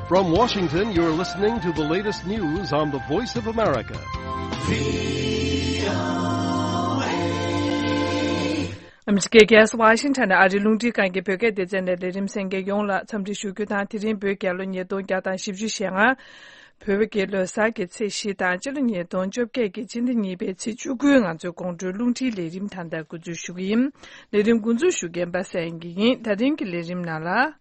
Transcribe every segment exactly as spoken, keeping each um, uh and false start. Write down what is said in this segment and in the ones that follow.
From Washington, you're listening to the latest news on the Voice of America. ཨ་མི་རི་ཀའི་རྒྱལ་ས་ཝ་ཤིང་ཊོན་ནས་ཨ་རིའི་རླུང་འཕྲིན་ཁང་གི་བོད་སྐད་སྡེ་ཚན་ནས་ལས་རིམ་གསན་མཁན་ཡོངས་ལ་འཚམས་འདྲི་ཞུ་རྒྱུ་དང་། དེ་རིང་བོད་རྒྱལ་ལོ་ཉིས་སྟོང་བརྒྱ་དང་བཞི་བཅུ་ཞེ་ལྔ། བོད་རྒྱལ་ལོའི་གཟའ་གི་ཚེས་བཞི་དང་། སྤྱི་ལོ་ཉིས་སྟོང་བཅོ་བརྒྱད་ཀྱི་སྤྱི་ཟླ་གཉིས་པའི་ཚེས་བཅུ་དགུའི་ང་ཚོའི་དགོང་དྲོའི་རླུང་འཕྲིན་ལས་རིམ་ད་ལྟ་འགོ་འཛུགས་ཞུ་གི་ཡིན། ལས་རིམ་འགོ་འཛུགས་ཞུ་མཁན་པ་སངས་སྐྱིད་ཡིན། ད་རིང་གི་ལས་རིམ་ནང་ལ།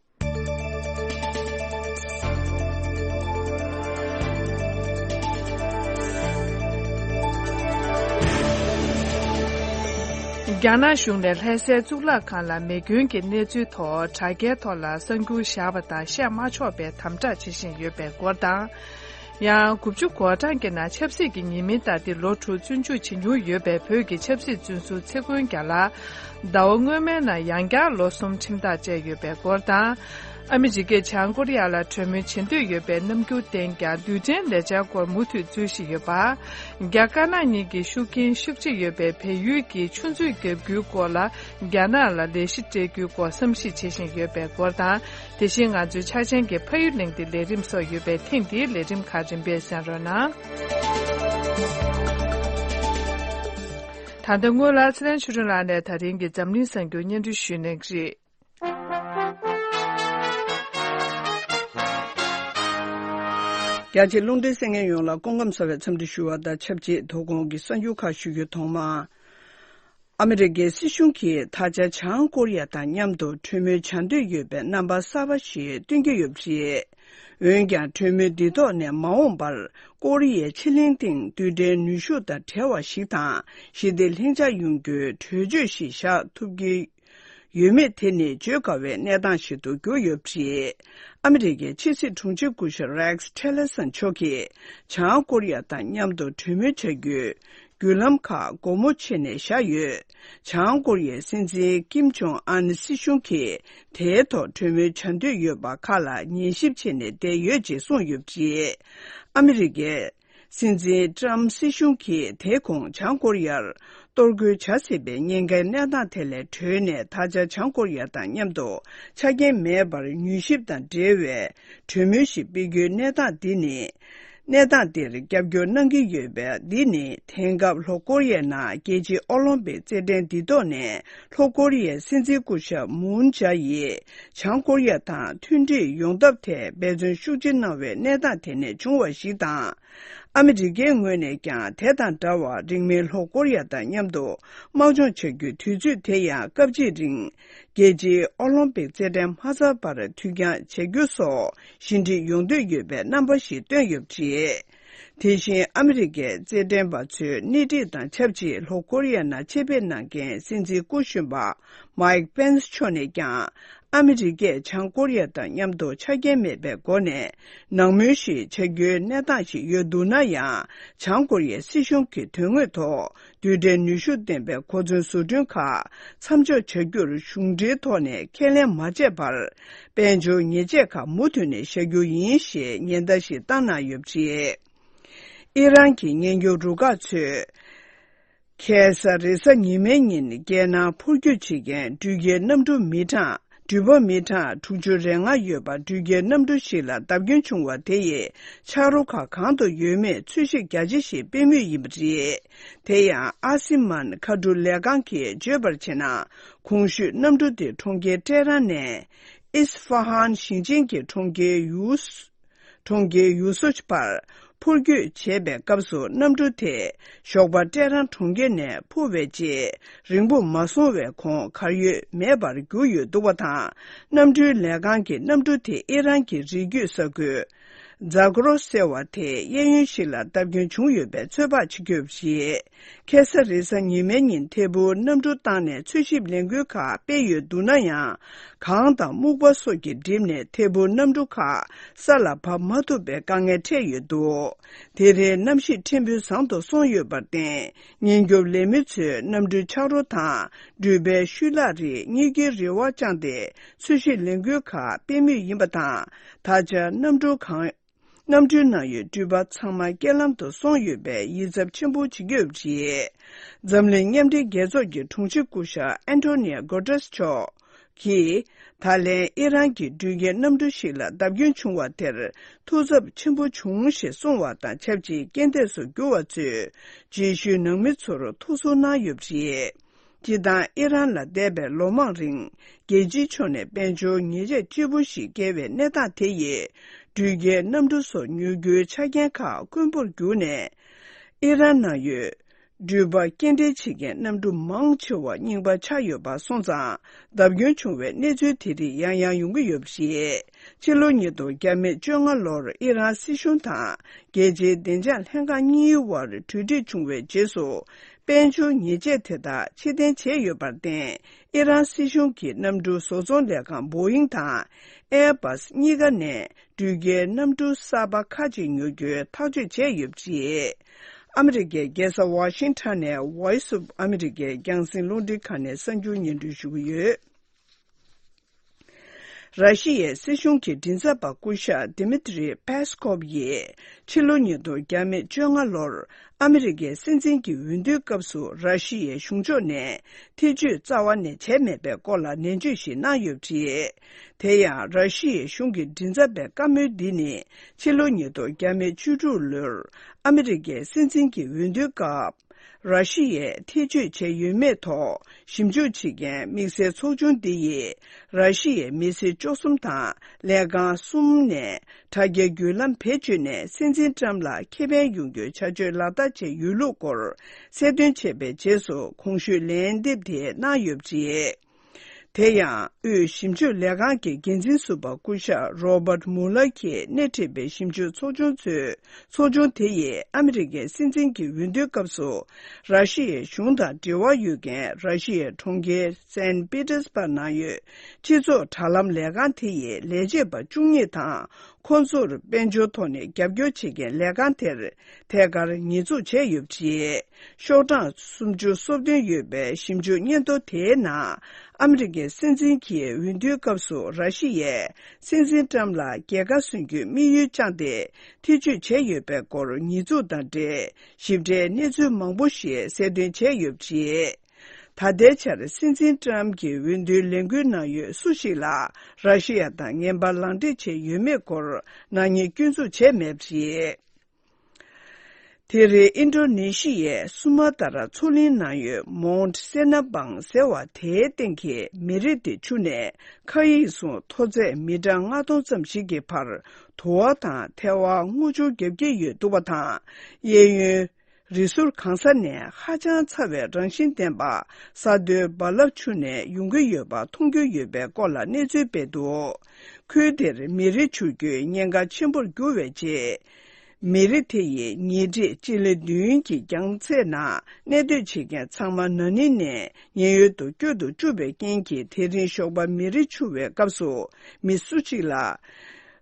རྒྱ་ནག་གཞུང་ནས་ལྷ་སའི་གཙུག་ལག་ཁང་ལ་མེ་སྐྱོན་གྱི་གནས་ཚུལ་ཐོག་དྲ་རྒྱའི་ཐོག་ལ་གསར་འགྱུར་བཞག་པ་དང་བཤད་མ་ཆོག་པའི་དམ་དྲག་བྱེད་བཞིན་ཡོད་པའི་སྐོར་དང་། ཡང་དགུ་བཅུ་གོ་གྲངས་ཀྱི་ནང་ཆབ་སྲིད་ཀྱི་ཉེས་མིང་བཏགས་ཏེ་ལོ་དྲུག་བཙོན་འཇུག་བྱེད་མྱོང་ཡོད་པའི་བོད་ཀྱི་ཆབ་སྲིད་བཙོན་ཟུར་ཚེ་མགོན་རྒྱལ་ལགས། ཟླ་བ་སྔོན་མའི་ནང་ཡང་བསྐྱར་ལོ་གསུམ་ཁྲིམས་ཐག་བཅད་ཡོད་པའི་སྐོར་དང་། ཨ་མི་རི་ཀས་བྱང་ཀོ་རི་ཡ་ལ་གྲོས་མོལ་བྱེད་འདོད་ཡོད་པའི་རྣམ་འགྱུར་བསྟན་ཀྱང་། རྡུལ་ཕྲན་ལས་འཆར་སྐོར་མུ་མཐུད་རྩོད་གཞི་ཡོད་པ། རྒྱ་དཀར་ནག་གཉིས་ཀྱི་ཤུགས་རྐྱེན་ཤུགས་ཆེ་ཡོད་པའི་བལ་ཡུལ་གྱི་ཆུ་མཛོད་བརྒྱབ་རྒྱུའི་སྐོར་ལ་རྒྱ་ནག་ལ་ལས་གཞི་སྤྲད་རྒྱུའི་སྐོར་བསམ་གཞིག་བྱེད་བཞིན་ཡོད་པའི་སྐོར་དང་། དེ་བཞིན་ང་ཚོའི་འཆར་ཅན་གྱི་ཕ་ཡུལ་གླེང་སྟེགས་ལས་རིམ་སོགས་ཡོད་པས། ཐེངས་འདིའི་ལས་རིམ་ཁག་རིམ་པས་གསན་རོགས་གནང་། ད་ལྟ་སྔོན་ལ་ཚེ་བརྟན་ཆོས་སྒྲོན་ལགས་ནས་ད་རིང་གི་འཛམ་གླིང་གསར་འགྱུར་སྙན་སྒྲོན་ཞུ་གནང་གི་རེད། རྒྱ་ཆེ་རླུང་འཕྲིན་གསན་མཁན་ཡོངས་ལ་སྐུ་ཁམས་བཟང་བའི་འཚམས་འདྲི་ཞུ་བ་དང་ཆབས་ཅིག་དོ་དགོང་གི་གསར་འགྱུར་ཁག་ཞུ་རྒྱུ། ཐོག་མར། ཨ་མི་རི་ཀའི་སྲིད་གཞུང་གིས་ད་ཆ་བྱང་ཀོ་རི་ཡ་དང་མཉམ་དུ་གྲོས་མོལ་བྱ་འདོད་ཡོད་པའི་རྣམ་པ་གསར་པ་ཞིག་སྟོན་གྱི་ཡོད་པ་རེད། འོན་ཀྱང་། གྲོས་མོལ་འདི་ཐོག་ནས་མ་འོངས་པར་ཀོ་རི་ཡའི་ཕྱེད་གླིང་སྟེང་རྡུལ་ཕྲན་ནུས་ཤུགས་དང་བྲལ་བ་ཞིག་དང་། ཞི་བདེ་ལྷིང་འཇགས་ཡོང་རྒྱུའི་གྲོས་ཆོད་ཞིག་བཞག་ཐུབ་ཀྱི་ཡོད་མེད་དེ་ནི་བརྗོད་དཀའ་བའི་གནས་སྟངས་ཤིག་ཏུ་གྱུར་ཡོད་པ་རེད། ཨ་མི་རི་ཀའི་ཕྱི་སྲིད་དྲུང་ཆེ་སྐུ་ཞབས་རེག་ཊི་ལར་སན་མཆོག་གིས་བྱང་ཀོ་རི་ཡ་དང་མཉམ་དུ་གྲོས་མོལ་བྱ་རྒྱུའི་བརྒྱུད་ལམ་ཁག་སྒོ་མོ་ཕྱེ་ནས་བཞག་ཡོད། བྱང་ཀོ་རི་ཡའི་སྲིད་འཛིན་ཀིམ་ཇོང་ཨན་སྲིད་གཞུང་གིས་དེའི་ཐོག་གྲོས་མོལ་བྱ་འདོད་ཡོད་པ་ཁག་ལ་ཉན་ཞིབ་བྱས་ནས་བསྡད་ཡོད་ཅེས་གསུངས་ཡོད་པ་རེད། ཨ་མི་རི་ཀའི་སྲིད་འཛིན་ཀྲམ་སྲིད་གཞུང་གིས་དེ་གོང་བྱང་ཀོ་རི་ཡར་གཏོར་རྒོལ་བྱ་སྲིད་པའི་ཉེན་ཁའི་གནས་སྟངས་དེ་ལས་གྲོལ་ནས། ད་ཆ་བྱང་ཀོ་རི་ཡ་དང་མཉམ་དུ་ཆ་རྐྱེན་མེད་པར་མྱུལ་ཞིབ་དང་འབྲེལ་བའི་གྲོས་མོལ་ཞིག་སྤེལ་རྒྱུའི་གནས་སྟངས་འདི་ནི། གནས་སྟངས་འདིར་རྒྱབ་སྐྱོར་གནང་གི་ཡོད་པ་འདི་ནི། དེང་སྐབས་ལྷོ་ཀོ་རི་ཡའི་ནང་རྒྱལ་སྤྱིའི་ཨོ་ལིམ་པིག་རྩེད་འགྲན་འདི་ཐོག་ནས་ལྷོ་ཀོ་རི་ཡའི་སྲིད་འཛིན་སྐུ་ཞབས་མུན་ཇཱ་ཡིས་བྱང་ཀོ་རི་ཡ་དང་མཐུན་འགྲིག་ཡོང་ཐབས་ཐད་འབད་བརྩོན་ཤུགས་ཆེ་གནང་བའི་གནས་སྟངས་དེ་ནས་བྱུང་བ་ཞིག་དང་། ཨ་མི་རི་ཀའི་ངོས་ནས་ཀྱང་དེ་དང་འདྲ་བར་རིང་མིན་ལྷོ་ཀོ་རི་ཡ་དང་མཉམ་དུ་དམག་སྦྱོང་བྱ་རྒྱུའི་དུས་ཚོད་དེ་ཡང་སྐབས་གཅིག་རིང་རྒྱལ་སྤྱིའི་ཨོ་ལིམ་པིག་རྩེད་འགྲན་མ་ཚར་བར་འཐུས་འགྱངས་བྱ་རྒྱུ་སོགས་ཞི་འགྲིག་ཡོང་འདོད་ཡོད་པའི་རྣམ་པ་ཞིག་བཏོན་ཡོད་པ་རེད། དེ་བཞིན་ཨ་མི་རི་ཀའི་རྩེད་འགྲན་པ་ཚོའི་སྣེ་ཁྲིད་དང་ཆབས་ཅིག་ལྷོ་ཀོ་རི་ཡ་ནང་ཆེད་ཕེབས་གནང་མཁན་སྲིད་འཛིན་སྐུ་གཞོན་པ་མའིག་པེན་སི་མཆོག་ནས་ཀྱང་། ཨ་མི་རི་ཀས་བྱང་ཀོ་རི་ཡ་དང་མཉམ་དུ་ཆ་རྐྱེན་མེད་པའི་སྒོ་ནས་ནང་མོལ་ཞིག་བྱ་རྒྱུའི་གནས་སྟངས་ཤིག་ཡོད་འདུག་ན་ཡང་། བྱང་ཀོ་རི་ཡའི་སྲིད་གཞུང་གི་དོན་དངོས་ཐོག་རྡུལ་ཕྲན་ནུས་ཤུགས་ལྡན་པའི་གོ་མཚོན་བཟོ་སྐྲུན་ཁག་མཚམས་འཇོག་བྱ་རྒྱུར་གཞུང་འབྲེལ་ཐོག་ནས་ཁས་ལེན་མ་བྱས་བར། དཔལ་འབྱོར་ཉེས་ཆད་ཁག་མུ་མཐུད་ནས་བཞག་རྒྱུ་ཡིན་ཞེས་ཉེན་བརྡ་ཞིག་བཏང་གནང་ཡོད་པ་རེད། ཨི་རན་གྱི་ཉེན་སྐྱོབ་རུ་ཁག་ཚོས། ཁ་སང་རེས་གཟའ་ཉི་མའི་ཉིན་རྒྱལ་ནང་འཕུར་སྐྱོད་བྱེད་མཁན་འགྲུལ་སྐྱེལ་གནམ་གྲུ་མི་གྲངས། འགྲུལ་པ་མི་གྲངས་དྲུག་ཅུ་རེ་ལྔ་ཡོད་པ་འགྲུལ་སྐྱེལ་གནམ་གྲུ་ཞིག་ལ་བརྡབ་སྐྱོན་བྱུང་བ་དེ་ཡིས་ཆག་རོ་ཁག་གང་དུ་ཡོད་མེད་འཚོལ་ཞིབ་རྒྱ་ཆེ་ཞིག་སྤེལ་མུས་ཡིན་པ་རེད། དེ་ཡང་ཨ་སི་མན་མཁའ་འགྲུལ་ལས་ཁང་གིས་བརྗོད་པར་བྱས་ན། གོང་ཞུས་གནམ་གྲུ་དེ་གྲོང་ཁྱེར་ཏེ་ཧྲན་ནས་ཨིས་ཧྥ་ཧན་ཞིང་ཆེན་གྱི་གྲོང་ཁྱེར་ཡུ། གྲོང་ཁྱེར་ཡུ་སུ་བར་འཕུར་སྐྱོད་བྱེད་པའི་སྐབས་སུ་གནམ་གྲུ་དེ་ཞོགས་པ་ཏེ་ཧྲན་གྲོང་ཁྱེར་ནས་འཕུར་བའི་རྗེས་རིང་པོ་མ་སོང་བའི་གོང་གར་ཡོད་མེད་པར་གྱུར་ཡོད་འདུག་པ་དང་། གནམ་གྲུའི་ལས་ཁང་གིས་གནམ་གྲུ་དེ་ཨི་རན་གྱི་རི་རྒྱུད་ས་ཁུལ་ཛ་ག་རོ་ཟེར་བ་དེའི་གཡས་གཡོན་ཞིག་ལ་བརྡབ་སྐྱོན་བྱུང་ཡོད་པའི་ཚོད་དཔག་བྱེད་ཀྱི་ཡོད་པ་རེད། ཁ་སང་རེས་གཟའ་ཉི་མའི་ཉིན་ཐད་འཕུར་གནམ་གྲུ་བཏང་ནས་འཚོལ་ཞིབ་ལས་འགུལ་ཁག་སྤེལ་ཡོད་འདུག་ན་ཡང་། གངས་དང་སྨུག་པ་སོགས་ཀྱིས་བསྒྲིབས་ནས་ཐད་འཕུར་གནམ་གྲུ་ཁག་ས་ལ་བབས་མ་ཐུབ་པའི་དཀའ་ངལ་འཕྲད་ཡོད་འདུག་དེ་རིང་གནམ་གཤིས་ཕྲན་བུ་བཟང་དུ་སོང་ཡོད་པར་བརྟེན། ཉེན་སྐྱོབ་ལས་མི་ཚོས་གནམ་གྲུའི་ཆག་རོ་དང་འགྲུལ་པའི་ཤུལ་ལྷག་རིགས་རྙེད་རྒྱུའི་རེ་བ་བཅངས་ཏེ་འཚོལ་ཞིབ་ལས་འགུལ་ཁག་སྤེལ་མུས་ཡིན་པ་དང་། ད་ཆ་གནམ་གྲུ་གང་། གནམ་གྲུའི་ནང་ཡོད་འགྲུལ་པ་ཚང་མ་རྐྱེན་ལམ་དུ་སོང་ཡོད་པས་ཡིད་གཟབ་ཆེན་པོ་བྱེད་ཀྱི་ཡོད་པ་རེད། འཛམ་གླིང་མཉམ་འབྲེལ་རྒྱལ་ཚོགས་ཀྱི་དྲུང་ཆེ་སྐུ་ཞབས་ཨན་ཐོ་ནི་ཡ་གོ་ཏྲེས་མཆོག་གིས། ད་ལན་ཨི་རན་གྱི་འགྲུལ་སྐྱེལ་གནམ་གྲུ་ཞིག་ལ་བརྡབ་སྐྱོན་བྱུང་བ་དེར་ཐུགས་འཚབ་ཆེན་པོ་བྱུང་ཞེས་གསུངས་བ་དང་ཆབས་ཅིག་རྐྱེན་འདས་སུ་གྱུར་བ་ཚོའི་རྗེས་ཤུལ་ནང་མི་ཚོར་ཐུགས་གསོ་གནང་ཡོད་པ་རེད། སྤྱིར་བཏང་ཨི་རན་ལ་འདས་པའི་ལོ་མང་རིང་རྒྱལ་སྤྱིའི་ཕྱོགས་ནས་དཔལ་འབྱོར་ཉེས་ཆད་ལྕི་པོ་ཞིག་བཀལ་བའི་གནས་སྟངས་དེ་ཡིས་འགྲུལ་སྐྱེལ་གནམ་གྲུ་སོགས་ཉོ་རྒྱུའི་ཆ་རྐྱེན་ཁག་དཀོན་པོར་གྱུར་ནས། ཨི་རན་ནང་ཡོད། འགྲུལ་པ་སྐྱེལ་འདྲེན་བྱེད་མཁན་གནམ་གྲུ་མང་ཆེ་བ་རྙིང་པ་ཆགས་ཡོད་པ་སོང་ཙང་། བརྡབ་སྐྱོན་བྱུང་བའི་གནས་ཚུལ་དེ་རིགས་ཡང་ཡང་ཡོང་གི་ཡོད་པ་རེད། ཕྱི་ལོ་ཉིས་སྟོང་བརྒྱ་མེད་བཅོ་ལྔ་ལོར་ཨི་རན་སྲིད་གཞུང་དང་རྒྱལ་སྤྱིའི་བདེ་འཇགས་ལྷན་ཁང་གཉིས་བར་གྲོས་འགྲིག་བྱུང་བའི་རྗེས་སུ། དཔལ་འབྱོར་ཉེས་ཆད་དེ་དག་ཕྱིར་འཐེན་བྱས་ཡོད་པར་བརྟེན། ཨི་རན་སྲིད་གཞུང་གིས་གནམ་གྲུ་བཟོ་ཚོང་ལས་ཁང་བོ་ཡིང་དང་ཨེར་བྷ་སི་གཉིས་ཀ་ནས། འགྲུལ་སྐྱེལ་གནམ་གྲུ་གསར་པ་ཁག་ཅིག་ཉོ་རྒྱུའི་ཐག་གཅོད་བྱས་ཡོད་པ་རེད། ཨ་མི་རི་ཀའི་རྒྱལ་ས་ཝ་ཤིང་ཊོན་ནས་Voice of America རྒྱང་སྲིང་རླུང་འཕྲིན་ཁང་ནས་གསར་འགྱུར་སྙན་སྒྲོན་ཞུ་གི་ཡོད། ར་ཤི་ཡའི་སྲིད་གཞུང་གི་མགྲིན་ཚབ་པ་སྐུ་ཞབས་Dmitry Peskov ཡིས་ཕྱི་ལོ་ཉིས་སྟོང་བརྒྱ་མེད་བཅོ་ལྔ་ལོར་ཨ་མི་རི་ཀའི་སྲིད་འཛིན་གྱི་འོས་བསྡུའི་སྐབས་སུ་ར་ཤི་ཡའི་གཞུང་ཕྱོགས་ནས་ཐེ་བྱུས་རྩ་བ་ནས་བྱས་མེད་པའི་སྐོར་ལ་ནན་བརྗོད་ཞིག་གནང་ཡོད་པ་རེད། དེ་ཡང་། ར་ཤི་ཡའི་གཞུང་གི་མགྲིན་ཚབ་པའི་བཀའ་མོལ་འདི་ནི། ཕྱི་ལོ་ཉིས་སྟོང་བརྒྱ་མེད་བཅུ་དྲུག་ལོར་ཨ་མི་རི་ཀའི་སྲིད་འཛིན་གྱི་འོས་བསྡུའི་སྐབས། ར་ཤི་ཡས་ཐེ་བྱུས་བྱས་ཡོད་མེད་ཐོག་ཞིབ་འཇུག་བྱེད་མཁན་དམིགས་བསལ་ཚོགས་ཆུང་འདི་ཡིས། ར་ཤི་ཡའི་མི་སེར་བཅུ་གསུམ་དང་ལས་ཁང་གསུམ་ནས་དྲ་རྒྱའི་བརྒྱུད་ལམ་བེད་སྤྱོད་ནས་སྲིད་འཛིན་ཏྲམ་ལ་ཁེ་ཕན་ཡོང་རྒྱུའི་བྱ་སྤྱོད་ལག་བསྟར་བྱས་ཡོད་ལུགས་སྐོར་གསལ་སྟོན་བྱས་པའི་རྗེས་སུ་གོང་ཞུས་ལན་འདེབས་དེ་གནང་ཡོད་པ་རེད། དེ་ཡང་། དབུས་ཞིབ་འཇུག་ལས་ཁང་གི་འགན་འཛིན་ཟུར་པ་སྐུ་ཞབས་Robert Mueller གྱིས་སྣེ་ཁྲིད་པའི་ཞིབ་འཇུག་ཚོགས་ཆུང་ཚོས། ཚོགས་ཆུང་དེ་ཡིས་ཨ་མི་རི་ཀའི་སྲིད་འཛིན་གྱི་འོས་བསྡུའི་སྐབས་སུ། ར་ཤི་ཡའི་གཞུང་དང་འབྲེལ་བ་ཡོད་མཁན་ར་ཤི་ཡའི་གྲོང་ཁྱེར་སན་པི་ཏེར་སྦར་ནང་ཡོད། སྤྱི་ཚོགས་དྲ་ལམ་ལས་ཁང་དེ་ཡི་ལས་བྱེད་པ་བཅུ་གཉིས་དང་། ཁོང་ཚོར་དཔལ་འབྱོར་ཐོག་ནས་རྒྱབ་སྐྱོར་བྱེད་མཁན་ལས་ཁང་དེར་ཐད་ཀར་ཉེས་འཛུགས་བྱས་ཡོད་པ་རེད། ཤོག་གྲངས་སུམ་ཅུ་སོ་བདུན་ཡོད་པའི་ཞིབ་འཇུག་སྙན་ཐོ་དེའི་ནང་། ཨ་མི་རི་ཀའི་སྲིད་འཛིན་གྱི་འོས་བསྡུའི་སྐབས་སུ་ར་ཤི་ཡས་སྲིད་འཛིན་ཏྲམ་ལ་རྒྱལ་ཁ་སོན་རྒྱུའི་དམིགས་ཡུལ་བཅངས་ཏེ་ཐེ་བྱུས་བྱས་ཡོད་པའི་སྐོར་ཉེས་འཛུགས་དང་འབྲེལ་ཞིབ་ཕྲའི་གནས་ཚུལ་མང་པོ་ཞིག་གསལ་སྟོན་བྱས་ཡོད་པ་རེད། ད་ལྟའི་ཆར་སྲིད་འཛིན་ཏྲམ་གྱི་འོས་བསྡུའི་ལས་འགུལ་ནང་ཡོད་སུ་ཞིག་ལ་ར་ཤི་ཡ་དང་ངན་པ་ལག་འབྲེལ་བྱས་ཡོད་མེད་སྐོར་ནག་ཉེས་སྐྱོན་འཛུགས་བྱས་མེད་པ་རེད། དེ་རིང་ཨིན་ཌོ་ནེ་ཤི་ཡའི་སུ་མ་ཏ་ར་མཚོ་གླིང་ནང་ཡོད་མོན་ཊི་སེ་ན་འབངས་ཟེར་བ་དེའི་སྟེང་གི་མེ་རི་དེ་འཕྱུར་ནས་མཁའ་དབྱིངས་སུ་མཐོ་ཚད་མི་ཊར་ལྔ་སྟོང་ཙམ་ཞིག་གི་བར་དུ་བ་དང་ཐལ་བ་སྔོ་ཆུང་བརྒྱབ་ཀྱི་ཡོད་འདུག་པ་དང་། གཡས་གཡོན། རི་ཟུར་གང་ས་ནས་ཧ་ཅང་ཚ་བའི་རང་བཞིན་ལྡན་པ་ས་རྡོའི་རྦ་རླབས་འཕྱུར་ནས་ཡོང་གི་ཡོད་པ་མཐོང་རྒྱུ་ཡོད་པའི་སྐོར་ལ་གནས་ཚུལ་སྤེལ་འདུག་ཁུལ་དེར་མེ་རི་འཕྱུར་རྒྱུའི་ཉེན་ཁ་ཆེན་པོར་གྱུར་བའི་རྗེས། མེ་རི་དེ་ཡིས་ཉིས་ཁྲི་སྤྱི་ལེ་བདུན་གྱི་རྒྱང་ཚད་ནང་གནས་སྡོད་བྱེད་མཁན་ཚང་མ་ན་ནིང་ནས་ཉེན་གཡོལ་དུ་བསྐྱོད་དུ་བཅུག་པའི་རྐྱེན་གྱིས། དེ་རིང་ཞོགས་པ་མེ་རི་འཕྱུར་བའི་སྐབས་སུ་མི་སུ་གཅིག་ལ་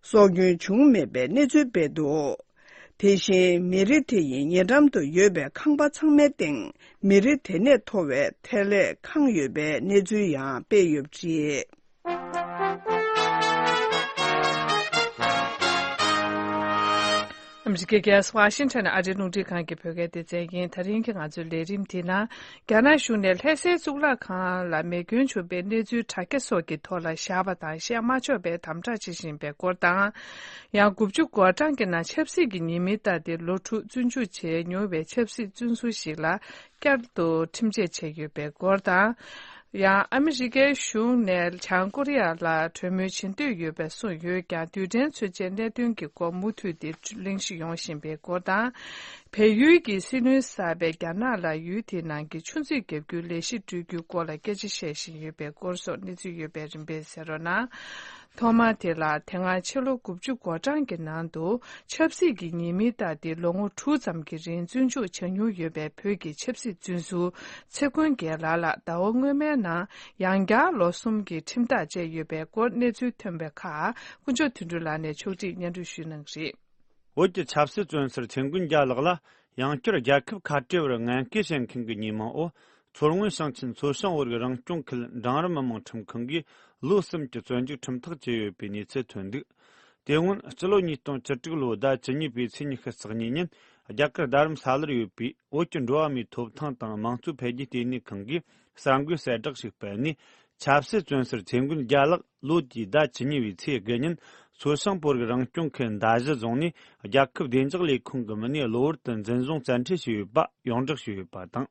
སྲོག་སྐྱོན་བྱུང་མེད་པའི་གནས་ཚུལ་སྤེལ་འདུག་དེ་བཞིན་མེ་རི་དེ་ཡི་ཉེ་འགྲམ་དུ་ཡོད་པའི་ཁང་པ་ཚང་མའི་སྟེང་མེ་རི་དེ་ནས་མཐོ་བའི་ཐལ་ལེ་ཁེངས་ཡོད་པའི་གནས་ཚུལ་ཡང་སྤེལ་ཡོད་པ་རེད། ཨ་མི་རི་ཀའི་རྒྱལ་ས་ཝ་ཤིང་ཊོན་ནས་ཨ་རིའི་རླུང་འཕྲིན་ཁང་གི་བོད་སྐད་སྡེ་ཚན་ཡིན། དེ་རིང་གི་ང་ཚོའི་ལས་རིམ་དེའི་ནང་། རྒྱ་ནག་གཞུང་ནས་ལྷ་སའི་གཙུག་ལག་ཁང་ལ་མེ་སྐྱོན་བྱུང་བའི་གནས་ཚུལ་དྲ་རྒྱ་སོགས་ཀྱི་ཐོག་ལ་བཞག་པ་དང་བཤད་མ་ཆོག་པའི་དམ་དྲག་བྱེད་བཞིན་པའི་སྐོར་དང་། ཡང་དགུ་བཅུ་གོ་གྲངས་ཀྱི་ནང་ཆབ་སྲིད་ཀྱི་ཉེས་མིང་བཏགས་ཏེ་ལོ་དྲུག་བཙོན་འཇུག་བྱས་མྱོང་བའི་ཆབ་སྲིད་བཙོན་ཟུར་ཞིག་ལ་བསྐྱར་དུ་ཁྲིམས་ཆད་བཅད་ཡོད་པའི་སྐོར་དང་། ཡང་ཨ་མི་རི་ཀའི་གཞུང་ནས་བྱང་ཀོ་རི་ཡ་ལ་གྲོས་མོལ་བྱེད་འདོད་ཡོད་པའི་གསུངས་ཡོད་ཀྱང་། རྡུལ་ཕྲན་མཚོན་ཆའི་གནད་དོན་གྱི་སྐོར་མུ་མཐུད་དེ་གླེང་གཞི་ཡོང་བཞིན་པའི་སྐོར་དང་། བལ་ཡུལ་གྱི་སྲིད་བློན་གསར་པས་རྒྱ་ནག་ལ་ཡུལ་དེའི་ནང་གི་ཆུ་མཛོད་བརྒྱབ་རྒྱུའི་ལས་གཞི་སྤྲོད་རྒྱུའི་སྐོར་ལ་སྐད་ཆ་བཤད་བཞིན་ཡོད་པའི་སྐོར་སོགས་གནས་ཚུལ་ཡོད་པའི་རིམ་པས་གསན་རོགས་གནང་། ཐོག་མར་དེ་ལ། དེ་སྔ་ཕྱི་ལོ་དགུ་བཅུ་གོ་གྲངས་ཀྱི་ནང་དུ་ཆབ་སྲིད་ཀྱི་ཉེས་མིང་བཏགས་ཏེ་ལོ་ངོ་དྲུག་ཙམ་གྱི་རིང་བཙོན་འཇུག་བྱ་མྱོང་ཡོད་པའི་བོད་ཀྱི་ཆབ་སྲིད་བཙོན་ཟུར་ཚེ་མགོན་རྒྱལ་ལགས་ལ་ཟླ་བ་སྔོན་མའི་ནང་ཡང་བསྐྱར་ལོ་གསུམ་གྱི་ཁྲིམས་ཐག་བཅད་ཡོད་པའི་སྐོར་གནས་ཚུལ་ཐོན་པའི་ཁར། དཀོན་མཆོག་དོན་གྲུབ་ལགས་ནས་ཕྱོགས་སྒྲིག་སྙན་སྒྲོན་ཞུས་གནང་གི་རེད། བོད་ཀྱི་ཆབ་སྲིད་བཙོན་ཟུར་ཚེ་མགོན་རྒྱལ་ལགས་ལ་ཡང་བསྐྱར་རྒྱལ་ཁབ་ཁ་བྲལ་བར་ངན་སྐུལ་བྱེད་མཁན་གྱི་ཉེས་མིང་འོག་མཚོ་སྔོན་ཞིང་ཆེན་མཚོ་བྱང་བོད་རིགས་རང་སྐྱོང་ཁུལ་འབྲིང་རིམ་མི་དམངས་ཁྲིམས་ཁང་གིས་ལོ་གསུམ་གྱི་བཙོན་འཇུག་ཁྲིམས་ཐག་བཅད་ཡོད་པའི་གནས་ཚུལ་ཐོན་འདུག་དེ་སྔོན་སྤྱི་ལོ་ཉིས་སྟོང་བཅུ་དྲུག་ལོའི་ཟླ་བཅུ་གཉིས་པའི་ཚེས་ཉི་ཤུ་རྩ་གཉིས་ཉིན། རྒྱ་གར་རྡ་རམ་ས་ལར་ཡོད་པའི་བོད་ཀྱི་འགྲོ་བ་མིའི་ཐོབ་ཐང་དང་དམངས་གཙོ་འཕེལ་རྒྱས་ལྟེ་གནས་ཁང་གིས་གསར་འགོད་གསལ་བསྒྲགས་ཤིག་སྤེལ་ནས། ཆབ་སྲིད་བཙོན་ཟུར་ཚེ་མགོན་རྒྱལ་ལགས་ལོ་དེའི་ཟླ་བཅུ་གཉིས་པའི་ཚེས་དགུ་ཉིན་མཚོ་བྱང་བོད་རིགས་རང་སྐྱོང་ཁུལ་མདའ་བཞི་རྫོང་ནས་རྒྱལ་ཁབ་བདེ་འཇགས་ལས་ཁུངས་ཀྱི་མི་སྣས་གློ་བུར་དུ་འཛིན་བཟུང་བཙན་ཁྲིད་བྱས་ཡོད་པ་ཡོངས་བསྒྲགས་བྱས་ཡོད་པ་དང་།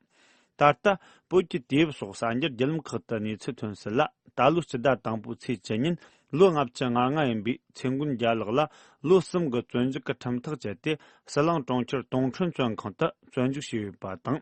ད་ལྟ་བོད་ཀྱི་དུས་བབ་སོགས་གསར་འགྱུར་བརྒྱུད་ལམ་ཁག་ཏུ་གནས་ཚུལ་ཐོན་སྲིད་ལ། ད་ལོའི་སྤྱི་ཟླ་དང་པོའི་ཚེས་བཅུ་ཉིན་ལོ་ལྔ་བཅུ་ང་ལྔ་ཡིན་པའི་ཚེ་མགོན་རྒྱལ་ལགས་ལ་ལོ་གསུམ་གྱི་བཙོན་འཇུག་གི་ཁྲིམས་ཐག་བཅད་དེ། ཟི་ལིང་གྲོང་ཁྱེར་ཏུང་ཁྲོན་བཙོན་ཁང་དུ་བཙོན་འཇུག་བྱས་ཡོད་པ་དང་།